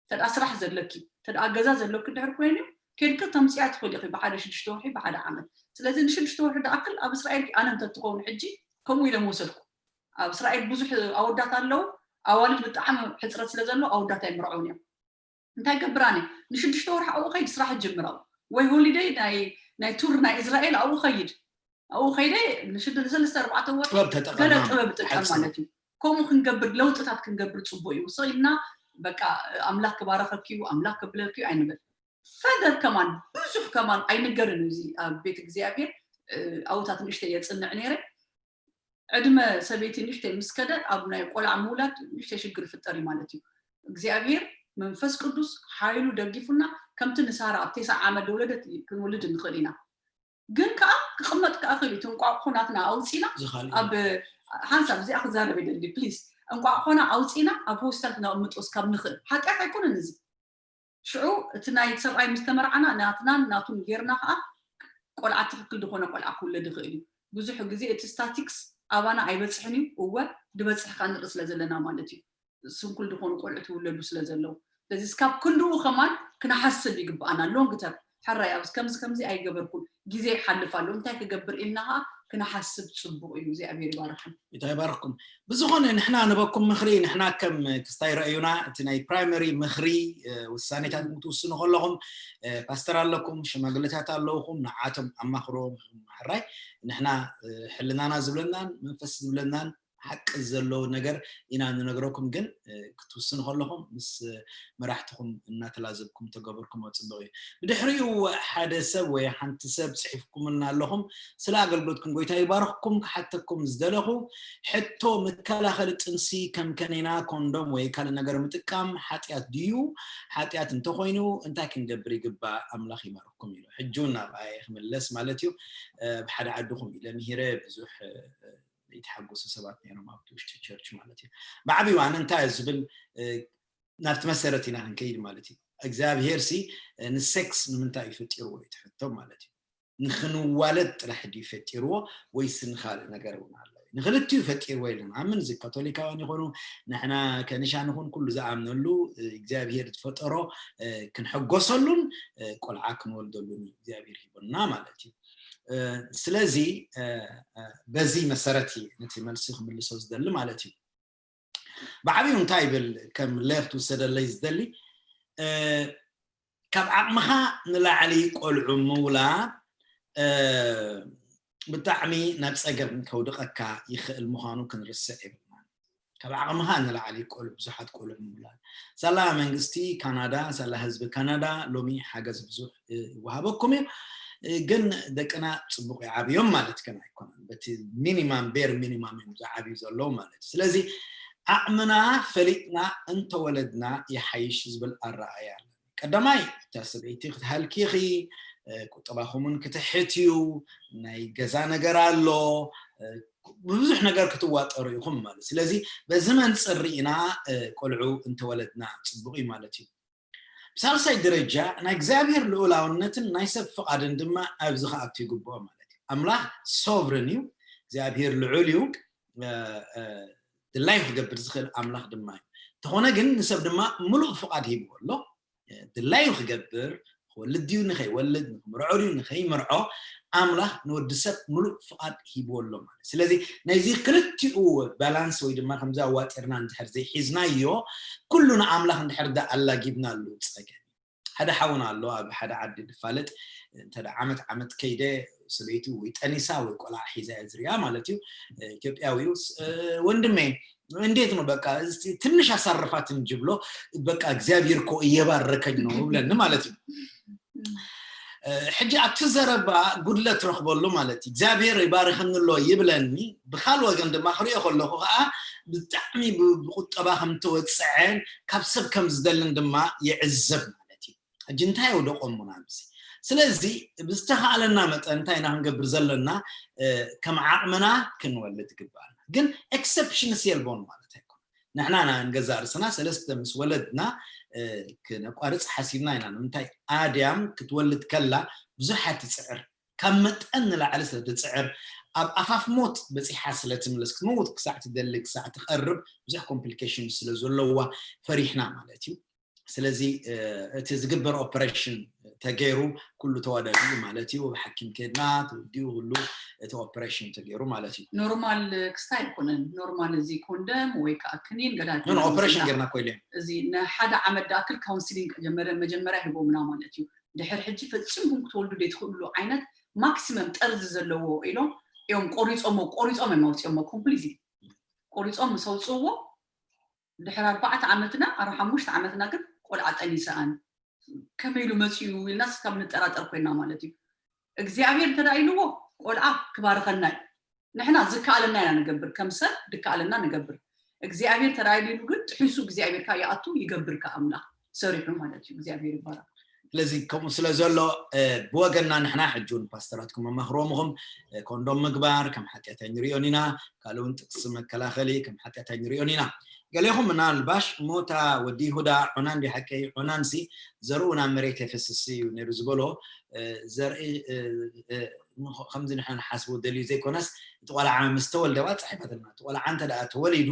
እንተ ስራሕ ዘለኪ እንተ ገዛ ዘለኪ ድሕር ኮይኑ ኬድኪ ተምፅያ ትኽእል ኢኺ ብሓደ ሽዱሽተ ወርሒ ብሓደ ዓመት። ስለዚ ንሽዱሽተ ወርሒ ዝኣክል ኣብ እስራኤል ኣነ እንተትኸውን ሕጂ ከምኡ ኢለ ምወሰድኩ። ኣብ እስራኤል ብዙሕ ኣወዳት ኣለዉ ኣዋልድ ብጣዕሚ ሕፅረት ስለ ዘሎ ኣወዳት ኣይምርዐውን እዮም። እንታይ ገብር ኣነ ንሽዱሽተ ወርሒ ኣብኡ ከይድ ስራሕ ጅምር ኣብኡ ወይ ሆሊደይ ናይ ናይ ቱር ናይ እስራኤል ኣብኡ ከይድ ኣብኡ ከይደ ንሽዱ ንሰለስተ ኣርባዕተ ወርሒ ጥበብ ገለ ተጠቐማ ጥበብ ጥቀም ሓፂር። ማለት እዩ። ከምኡ ክንገብር ለውጥታት ክንገብር ፅቡቅ እዩ። ስቕ ኢልና በቃ ኣምላክ ክባረከኪ እዩ ኣምላክ ክብለኪ እዩ ኣይንበል። ፈደር ከማን ብዙሕ ከማን ኣይንገርን እዩ እዚ ኣብ ቤት እግዚኣብሔር ኣብታት ንእሽተ የፅንዕ ነይረ ዕድመ ሰበይቲ ንእሽተይ ምስ ከደ ኣብ ናይ ቆልዓ ምውላድ ንእሽተይ ሽግር ይፍጠር እዩ ማለት እዩ እግዚኣብሔር መንፈስ ቅዱስ ሓይሉ ደጊፉና ከምቲ ንሳራ ኣብ ቴስዓ ዓመት ደውለደት ክንውልድ ንኽእል ኢና ግን ከዓ ክቕመጥ ከዓ ክእል እዩ። እቲ እንቋቑሖ ናትና ኣውፂና ዝኻል ኣብ ሓንሳብ እዚኣ ክዛረብ ይደሊ ፕሊስ። እንቋቑሖና ኣውፂና ኣብ ሆስፒታል ክነቕምጦ እስካብ ንኽእል ሓጢኣት ኣይኮነን እዚ። ሽዑ እቲ ናይ ሰብኣይ ምስ ተመርዓና ናትናን ናቱን ጌርና ከዓ ቆልዓ ትኽክል ዝኾነ ቆልዓ ክውለድ ይኽእል እዩ። ብዙሕ ግዜ እቲ ስታቲክስ ኣባና ኣይበፅሕን እዩ። እወ ድበፅሕ ከዓ ንርኢ ስለ ዘለና ማለት እዩ። ስንኩል ዝኾኑ ቆልዑ ትውለዱ ስለ ዘለዉ ስለዚ እስካብ ክንድኡ ከማን ክንሓስብ ይግብኣና። ሎንግ ተርም ሕራይ ኣብዚ ከምዚ ከምዚ ኣይገበርኩን ግዜ ይሓልፍ ኣሎ እንታይ ክገብር ኢልና ከዓ ክንሓስብ ፅቡቕ እዩ። እግዚኣብሔር ይባርኽን። እንታይ ባርኩም። ብዝኾነ ንሕና ንበኩም ምኽሪ ንሕና ከም ክስታይ ረእዩና እቲ ናይ ፕራይመሪ ምኽሪ ውሳኔታት ክትውስኑ ከለኹም ፓስተር ኣለኩም ሽማግለታት ኣለውኹም ንዓቶም ኣማኽርዎም። ሕራይ ንሕና ሕልናና ዝብለናን መንፈስ ዝብለናን ሓቂ ዘለዎ ነገር ኢና ንነግረኩም ግን ክትውስኑ ከለኹም ምስ መራሕትኹም እናተላዘብኩም ተገበርኩም ፅቡቕ እዩ። ብድሕሪኡ ሓደ ሰብ ወይ ሓንቲ ሰብ ፅሒፍኩምልና ኣለኹም። ስለ ኣገልግሎትኩም ጎይታ ይባርኽኩም። ክሓተኩም ዝደለኹ ሕቶ መከላኸሊ ጥንሲ ከም ከኔና ኮንዶም ወይ ካልእ ነገር ምጥቃም ሓጢኣት ድዩ? ሓጢኣት እንተኾይኑ እንታይ ክንገብር ይግባእ? ኣምላኽ ይባርኽኩም ኢሉ ሕጂ እውን ናብኣየ ክምለስ ማለት እዩ። ብሓደ ዓድኹም ኢለ ምሂረ ብዙሕ ዘይተሓጎሱ ሰባት ነይሮም ኣብቲ ውሽጢ ቸርች ማለት እዩ። ብዓብዩ ኣነ እንታይ ዝብል ናብቲ መሰረት ኢና ክንከይድ ማለት እዩ። እግዚኣብሄር ሲ ንሴክስ ንምንታይ እዩ ፈጢርዎ እዩ ትሕቶ ማለት እዩ። ንክንዋለድ ጥራሕ ድዩ ፈጢርዎ ወይስ ንካልእ ነገር እውን ኣሎ? ንክልቲኡ ፈጢርዎ ኢልና ኣምን እዚ ካቶሊካውያን ይኾኑ ንሕና ከንሻ ንኹን ኩሉ ዝኣምነሉ እግዚኣብሄር ዝፈጠሮ ክንሕጎሰሉን ቆልዓ ክንወልደሉን እግዚኣብሄር ሂቦና ማለት እዩ። ስለዚ በዚ መሰረት ነቲ መልሲ ክምልሶ ዝደሊ ማለት እዩ። ብዓብዩ እንታይ ይብል ከም ሌፍት ውሰደለይ ዝደሊ ካብ ዓቕምኻ ንላዕሊ ቆልዑ ምውላድ ብጣዕሚ ናብ ፀገም ከውድቐካ ይኽእል ምዃኑ ክንርስዕ የብልና። ካብ ዓቕምኻ ንላዕሊ ቆልዑ ብዙሓት ቆልዑ ምውላድ ሳላ መንግስቲ ካናዳ ሳላ ህዝቢ ካናዳ ሎሚ ሓገዝ ብዙሕ ይወሃበኩም እዩ። ግን ደቅና ፅቡቅ ይዓብዮም ማለት ግን ኣይኮነን። በቲ ሚኒማም ቤር ሚኒማም እዮም ዝዓብዩ ዘለዉ ማለት እዩ። ስለዚ ዓቕምና ፈሊጥና እንተወለድና ይሓይሽ ዝብል ኣረኣያ ኣሎ። ቀዳማይ እታ ሰበይቲ ክትሃልኪኺ ቁጠባኹምን ክትሕት እዩ። ናይ ገዛ ነገር ኣሎ። ብብዙሕ ነገር ክትዋጠሩ ኢኹም ማለት ስለዚ በዚ መንፅር ርኢና ቆልዑ እንተወለድና ፅቡቅ እዩ ማለት እዩ። ብሳልሳይ ደረጃ ናይ እግዚኣብሔር ልኡላውነትን ናይ ሰብ ፍቓድን ድማ ኣብዚ ክኣቱ ይግብኦ ማለት እዩ። ኣምላኽ ሶቭርን እዩ። እግዚኣብሔር ልዑል እዩ። ድላዩ ክገብር ዝኽእል ኣምላኽ ድማ እዩ። እንተኾነ ግን ንሰብ ድማ ምሉእ ፍቓድ ሂብዎ ኣሎ። ድላዩ ክገብር ክወልድ ድዩ ንኸይወልድ ንክምርዖ ድዩ ንኸይምርዖ ኣምላኽ ንወዲ ሰብ ምሉእ ፍቓድ ሂብዎ ኣሎ ማለት ስለዚ ነዚ ክልቲኡ ባላንስ ወይ ድማ ከምዚ ኣዋጢርና እንድሕር ዘይሒዝናዮ ኩሉ ንኣምላኽ እንድሕር ዳ ኣላጊብናሉ ፀገም ሓደ ሓውና ኣሎ ኣብ ሓደ ዓዲ ዝፋለጥ እንተ ዓመት ዓመት ከይደ ሰበይቱ ወይ ጠኒሳ ወይ ቆልዓ ሒዛ እየ ዝሪኣ ማለት እዩ ኢትዮጵያዊ እዩ ወንድሜ እንዴት ነው በቃ ትንሽ አሳርፋት እንጂ ብሎ በቃ እግዚአብሔር እኮ እየባረከኝ ነው ብለን ማለት ነው። ሕጂ ኣብቲ ዘረባ ጉድለት ረኽበሉ ማለት እዩ እግዚኣብሔር ይባርክኒ ኣሎ ይብለኒ። ብካል ወገን ድማ ክሪኦ ከለኩ ከዓ ብጣዕሚ ብቁጠባ ከም ተወፅዐን ካብ ሰብ ከም ዝደልን ድማ ይዕዘብ ማለት እዩ። ሕጂ እንታይ የውደቆሙና ኣብዚ ስለዚ ብዝተኻእለና መጠን እንታይ ኢና ክንገብር ዘለና ከም ዓቕምና ክንወልድ ይግባኣና ግን exceptions የልቦን ማለት ኣይኮነ ንሕና ንገዛ ርእስና ሰለስተ ምስ ወለድና ክነቋርፅ ሓሲብና ኢና ንምንታይ ኣድያም ክትወልድ ከላ ብዙሓት ትፅዕር ካብ መጠን ንላዕሊ ስለ ትፅዕር ኣብ ኣፋፍ ሞት በፂሓ ስለ ትምለስ ክትመውት ክሳዕ ትደሊ ክሳዕ ትቐርብ ብዙሕ complication ስለ ዘለዋ ፈሪሕና ማለት እዩ ስለዚ እቲ ዝግበር ኦፕሬሽን ተገይሩ ኩሉ ተዋዳዲኡ ማለት እዩ ኣብ ሓኪም ከድና ተወዲኡ ኩሉ እቲ ኦፕሬሽን ተገይሩ ማለት እዩ። ኖርማል ክስታይ ኣይኮነን ኖርማል እዚ ኮንደም ወይ ከዓ ክኒን ገዳ ኖ ኦፕሬሽን ጌርና ኮይለ እዚ ንሓደ ዓመት ዳኣክል ካውንስሊንግ መጀመርያ ሂቦምና ማለት እዩ። ድሕር ሕጂ ፈፂምኩም ክትወልዱ ዘይትኽእሉ ዓይነት ማክሲመም ጠርዚ ዘለዎ ኢሎም እዮም ቆሪፆሞ ቆሪፆም እዮም ኣውፅኦሞ ኮምፕሊትሊ ቆሪፆም ምስ ኣውፅእዎ ድሕሪ ኣርባዕተ ዓመትና ኣር ሓሙሽተ ዓመትና ግን ቆልዓ ጠኒሰኣን ከመይ ኢሉ መፅኡ ኢልና ስካብ ንጠራጠር ኮይና ማለት እዩ እግዚኣብሔር እንተ ኢልዎ ቆልዓ ክባርኸና እዩ ንሕና ዝከኣለና ኢና ንገብር ከም ሰብ ድከኣለና ንገብር እግዚኣብሔር ተዳይሉ ግን ጥሒሱ እግዚኣብሔር ካ ይኣቱ ይገብር ካ ኣምላኽ ሰሪሑ ማለት እዩ እግዚኣብሔር ይባረክ ስለዚ ከምኡ ስለ ዘሎ ብወገንና ንሕና ሕጂ እውን ፓስተራት ክመማኽርዎም ኢኹም። ኮንዶም ምግባር ከም ሓጢኣት ኣይንሪኦን ኢና። ካልእ እውን ጥቅሲ መከላኸሊ ከም ሓጢኣት ኣይንሪኦን ኢና። ገሌኹም ምናልባሽ እሞ እታ ወዲ ይሁዳ ዑናን ዲ ሓቀይ ዑናንሲ ዘርኡ ናብ መሬት የፈስስ እዩ ነይሩ ዝበሎ ዘርኢ ከምዚ ንሕና ንሓስቦ ደልዩ ዘይኮነስ እቲ ቆልዓ ምስ ተወልደ ዋ ፃሒፋትልና እቲ ቆልዓ እንተ ደኣ ተወሊዱ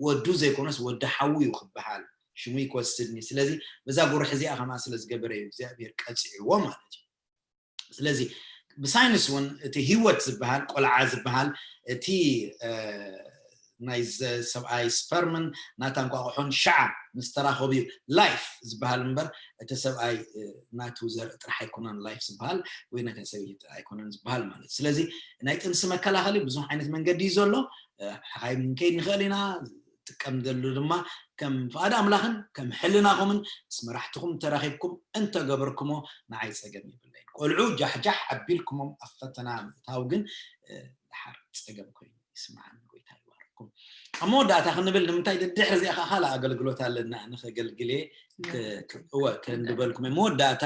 ወዱ ዘይኮነስ ወዲ ሓዉ እዩ ክበሃል ሽሙይ ክወስድኒ ስለዚ በዛ ጉርሕ እዚኣ ከማ ስለ ዝገበረ እዩ እግዚኣብሔር ቀፂዕዎ ማለት እዩ። ስለዚ ብሳይንስ እውን እቲ ህይወት ዝበሃል ቆልዓ ዝበሃል እቲ ናይ ሰብኣይ ስፐርምን ናታ እንቋቑሖን ሸዓ ምስ ተራኸቡ እዩ ላይፍ ዝበሃል እምበር እቲ ሰብኣይ ናቱ ዘርኢ ጥራሕ ኣይኮነን ላይፍ ዝበሃል ወይ ነታ ሰበይቲ ኣይኮነን ዝበሃል ማለት ስለዚ ናይ ጥንሲ መከላኸሊ ብዙሕ ዓይነት መንገዲ እዩ ዘሎ ሓኻይ ንከይድ ንኽእል ኢና ጥቀም ዘሉ ድማ ከም ፍቓድ ኣምላኽን ከም ሕልናኹምን ምስ መራሕትኹም ተራኺብኩም እንተገበርኩሞ ንዓይ ጸገም የብለይን። ቆልዑ ጃሕጃሕ ኣቢልኩሞም ኣብ ፈተና ምእታው ግን ድሓር ጸገም ኮይኑ ይስምዓኒ። ጎይታ ይባርኩም። ኣብ መወዳእታ ክንብል ንምንታይ ድድሕሪ እዚኣ ከዓ ካልእ ኣገልግሎት ኣለና ንኸገልግል እየ እወ ከንድበልኩም እየ መወዳእታ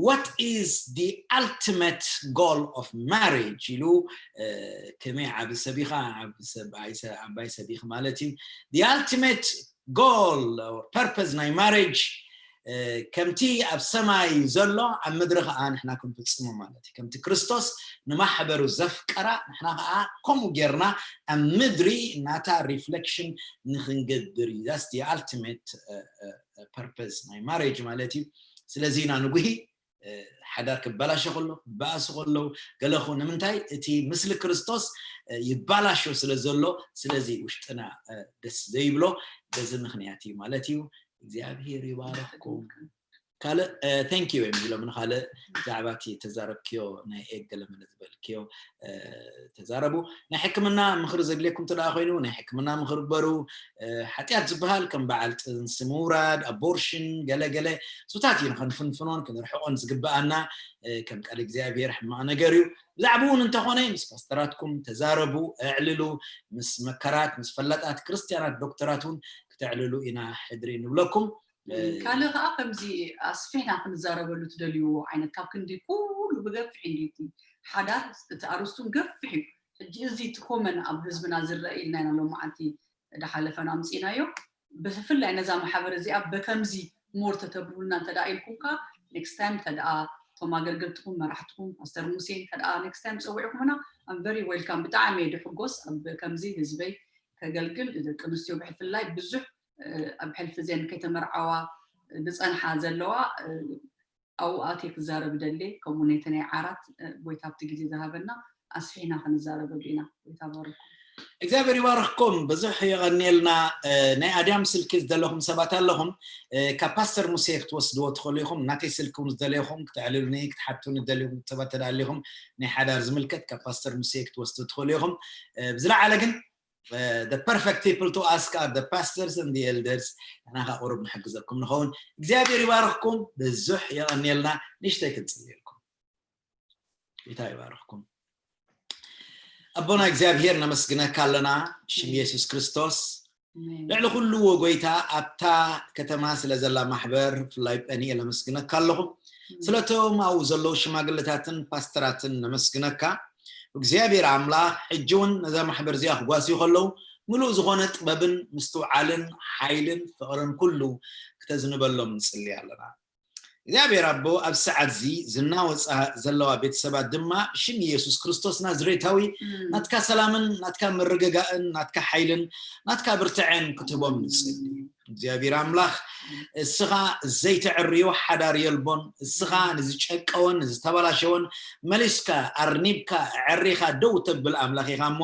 what is the ultimate goal of marriage ኢሉ ከመይ ዓቢ ሰብ ኢኻ ዓባይ ሰብ ኢኺ ማለት እዩ the ultimate goal or purpose ናይ marriage ከምቲ ኣብ ሰማይ ዘሎ ኣብ ምድሪ ከዓ ንሕና ክንፍፅሞ ማለት እዩ ከምቲ ክርስቶስ ንማሕበሩ ዘፍቀራ ንሕና ከዓ ከምኡ ጌርና ኣብ ምድሪ ናታ reflection ንክንገብር እዩ that's the ultimate purpose ናይ marriage ማለት እዩ ስለዚ ኢና ንጉሂ ሓዳር ክበላሸ ከሎ ክበኣሱ ከለዉ ገለኹ ንምንታይ እቲ ምስሊ ክርስቶስ ይባላሾ ስለ ዘሎ ስለዚ ውሽጥና ደስ ዘይብሎ በዚ ምክንያት እዩ ማለት እዩ እግዚኣብሔር ይባረኽኩም ካልእ thank you እዮም ኢሎም ንካልእ ብዛዕባ እቲ ተዛረብክዮ ናይ ኤግ ገለመለ ዝበልክዮ ተዛረቡ ናይ ሕክምና ምክሪ ዘድልየኩም እንተ ኮይኑ ናይ ሕክምና ምክሪ ግበሩ ሓጢኣት ዝበሃል ከም በዓል ጥንሲ ምውራድ ኣቦርሽን ገለገለ ሱታት እዩ ንከንፍንፍኖን ክንርሕቆን ዝግበኣና ከም ቃል እግዚኣብሔር ሕማቕ ነገር እዩ ብዛዕባ እውን እንተኾነ ምስ ፓስተራትኩም ተዛረቡ ኣዕልሉ ምስ መከራት ምስ ፈላጣት ክርስትያናት ዶክተራት እውን ክተዕልሉ ኢና ሕድሪ ንብለኩም ካልእ ከዓ ከምዚ ኣስፊሕና ክንዛረበሉ ትደልይዎ ዓይነት ካብ ክንዲ ኩሉ ብገፊሕ እንዲቲ ሓዳር እቲ ኣርስቱን ገፊሕ እዩ ሕጂ እዚ እቲ ኮመን ኣብ ህዝብና ዝረአ ኢልና ኢና ሎም መዓልቲ ዳሓለፈና ኣምፂእናዮ ብፍላይ ነዛ ማሕበር እዚኣ በከምዚ ሞር ተተብሩልና እንተ ኢልኩም ከዓ ኔክስት ታይም እንተ እቶም ኣገልገልትኩም መራሕትኩም ፓስተር ሙሴ እንተ ኔክስት ታይም ፀዊዕኩምና ኣም ቨሪ ዌልካም ብጣዕሚ እየ ድሕጎስ ኣብ ከምዚ ህዝበይ ከገልግል ደቂ ኣንስትዮ ብሕፍላይ ብዙሕ ኣብ ሕልፊ ዘን ከይተመርዓዋ ዝፀንሓ ዘለዋ ኣብኡ ኣትየ ክዛረብ ደሊ ከምኡ ነቲ ናይ ዓራት ጎይታ ኣብቲ ግዜ ዝሃበና ኣስፊሕና ክንዛረበሉ ኢና ጎይታ ባርኩም እግዚኣብሔር ይባርክኩም ብዙሕ የቐንየልና ናይ ኣድያም ስልኪ ዝደለኹም ሰባት ኣለኹም ካብ ፓስተር ሙሴ ክትወስድዎ ትኽእሉ ኢኹም ናተይ ስልኪ እውን ዝደለኹም ክተዕልሉኒ ክትሓቱኒ ዝደልኹም ሰባት ተዳሊኹም ናይ ሓዳር ዝምልከት ካብ ፓስተር ሙሴ ክትወስዱ ትኽእሉ ኢኹም ብዝለዓለ ግን the perfect people to ask are the pastors and the elders ንሕና ከዓ ቁሩብ ንሕግዘኩም ንኸውን እግዚኣብሔር ይባርክኩም ብዙሕ የቐንየልና ንሽተይ ክንፅልየልኩም ጌታ ይባርክኩም ኣቦና እግዚኣብሔር ነመስግነካ ኣለና ሽም የሱስ ክርስቶስ ልዕሊ ኩሉ ጎይታ ኣብታ ከተማ ስለ ዘላ ማሕበር ብፍላይ ጴኒኤል ነመስግነካ ኣለኹ ስለቶም ኣብኡ ዘለዉ ሽማግለታትን ፓስተራትን ነመስግነካ እግዚኣብሔር ኣምላኽ ሕጂ እውን ነዛ ማሕበር እዚኣ ክጓስዩ ከለዉ ምሉእ ዝኾነ ጥበብን ምስትውዓልን ሓይልን ፍቕርን ኩሉ ክተዝንበሎም ንጽሊ ኣለና እግዚኣብሔር ኣቦ ኣብ ሰዓት እዚ ዝናወፃ ዘለዋ ቤተሰባት ድማ ብሽም ኢየሱስ ክርስቶስ ናዝሬታዊ ናትካ ሰላምን ናትካ ምርግጋእን ናትካ ሓይልን ናትካ ብርትዐን ክትህቦም ንፅሊ እግዚኣብሔር ኣምላኽ እስኻ ዘይተዕርዮ ሓዳር የልቦን እስኻ ንዝጨቀወን ንዝተበላሸወን መሊስካ ኣርኒብካ ዕሪኻ ደው ተብል ኣምላኽ ኢኻ እሞ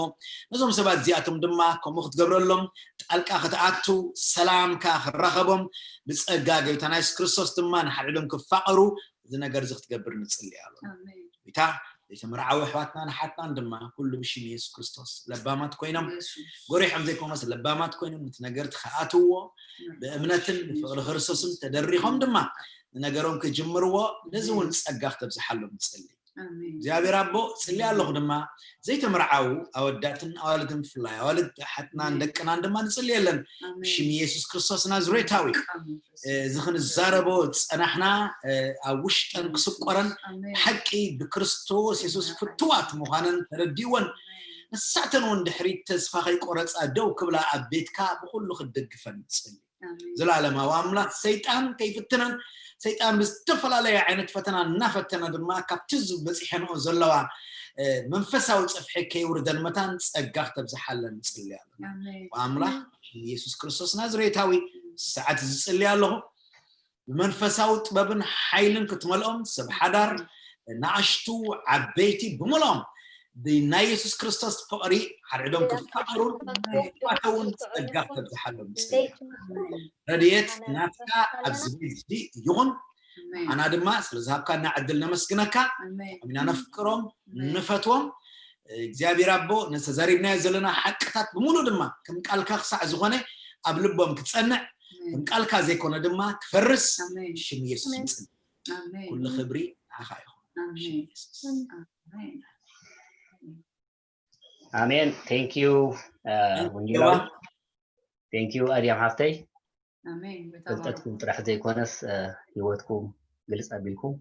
ነዞም ሰባት እዚኣቶም ድማ ከምኡ ክትገብረሎም ጣልቃ ክትኣቱ ሰላምካ ክራኸቦም ብፀጋ ጎይታና የሱስ ክርስቶስ ድማ ንሓድሕዶም ክፋቐሩ እዚ ነገር እዚ ክትገብር ንፅሊ ኣሎ ጎይታ ዘይተመርዓዊ ኣሕዋትናን ኣሓትናን ድማ ኩሉ ብሽም የሱስ ክርስቶስ ለባማት ኮይኖም ጎሪሖም ዘይኮነስ ለባማት ኮይኖም ነቲ ነገር ትኸኣትዎ ብእምነትን ብፍቕሪ ክርስቶስን ተደሪኾም ድማ ንነገሮም ክጅምርዎ ነዚ እውን ፀጋ ክተብዝሓሎም ንፅሊ እግዚኣብሔር ኣቦ ጽሊ ኣለኹ ድማ ዘይተመርዓዉ ኣወዳትን ኣዋልድን ብፍላይ ኣዋልድ ሓትናን ደቅናን ድማ ንጽልየለን። ሽም ኢየሱስ ክርስቶስ ናዝሬታዊ እዚ ክንዛረቦ ዝጸናሕና ኣብ ውሽጠን ክስቆረን ሓቂ ብክርስቶስ የሱስ ፍትዋት ምዃነን ተረዲእወን ንሳተን እውን ድሕሪት ተስፋ ከይቆረፃ ደው ክብላ ኣብ ቤትካ ብኩሉ ክትደግፈን ንፅሊ። ዘላለማዊ ኣምላኽ ሰይጣን ከይፍትነን ሰይጣን ብዝተፈላለየ ዓይነት ፈተና እናፈተነ ድማ ካብቲ በፂሐንኦ ዘለዋ መንፈሳዊ ፀፍሒ ከይውርደን መታን ፀጋ ክተብዝሓለን ንፅሊ ኣለና። ኣምላኽ ኢየሱስ ክርስቶስ ናዝሬታዊ ሰዓት ዝፅሊ ኣለኹ ብመንፈሳዊ ጥበብን ሓይልን ክትመልኦም ሰብ ሓዳር ንኣሽቱ ዓበይቲ ብምልኦም ብናይ የሱስ ክርስቶስ ፍቕሪ ሓድሕዶም ክፋቐሩን ክፋተውን ጸጋ ክተብዝሓሎም ንጽሊ። ረድኤት ናትካ ኣብዚ ቤት እዚ ይኹን። ኣና ድማ ስለ ዝሃብካና ዕድል ነመስግነካ። ኣሚና ነፍቅሮም ንፈትዎም። እግዚኣብሔር ኣቦ ነተዛሪብናዮ ዘለና ሓቅታት ብምሉእ ድማ ከም ቃልካ ክሳዕ ዝኾነ ኣብ ልቦም ክጸንዕ ከም ቃልካ ዘይኮነ ድማ ክፈርስ ሽም ኢየሱስ ንጽሊ። ኩሉ ክብሪ ንዓኻ ይኹን። ኣሜን። Thank you ወንጌላዊ። Thank you ኣድያም ሓፍተይ። ፍልጠትኩም ጥራሕ ዘይኮነስ ህይወትኩም ግልጽ ኣቢልኩም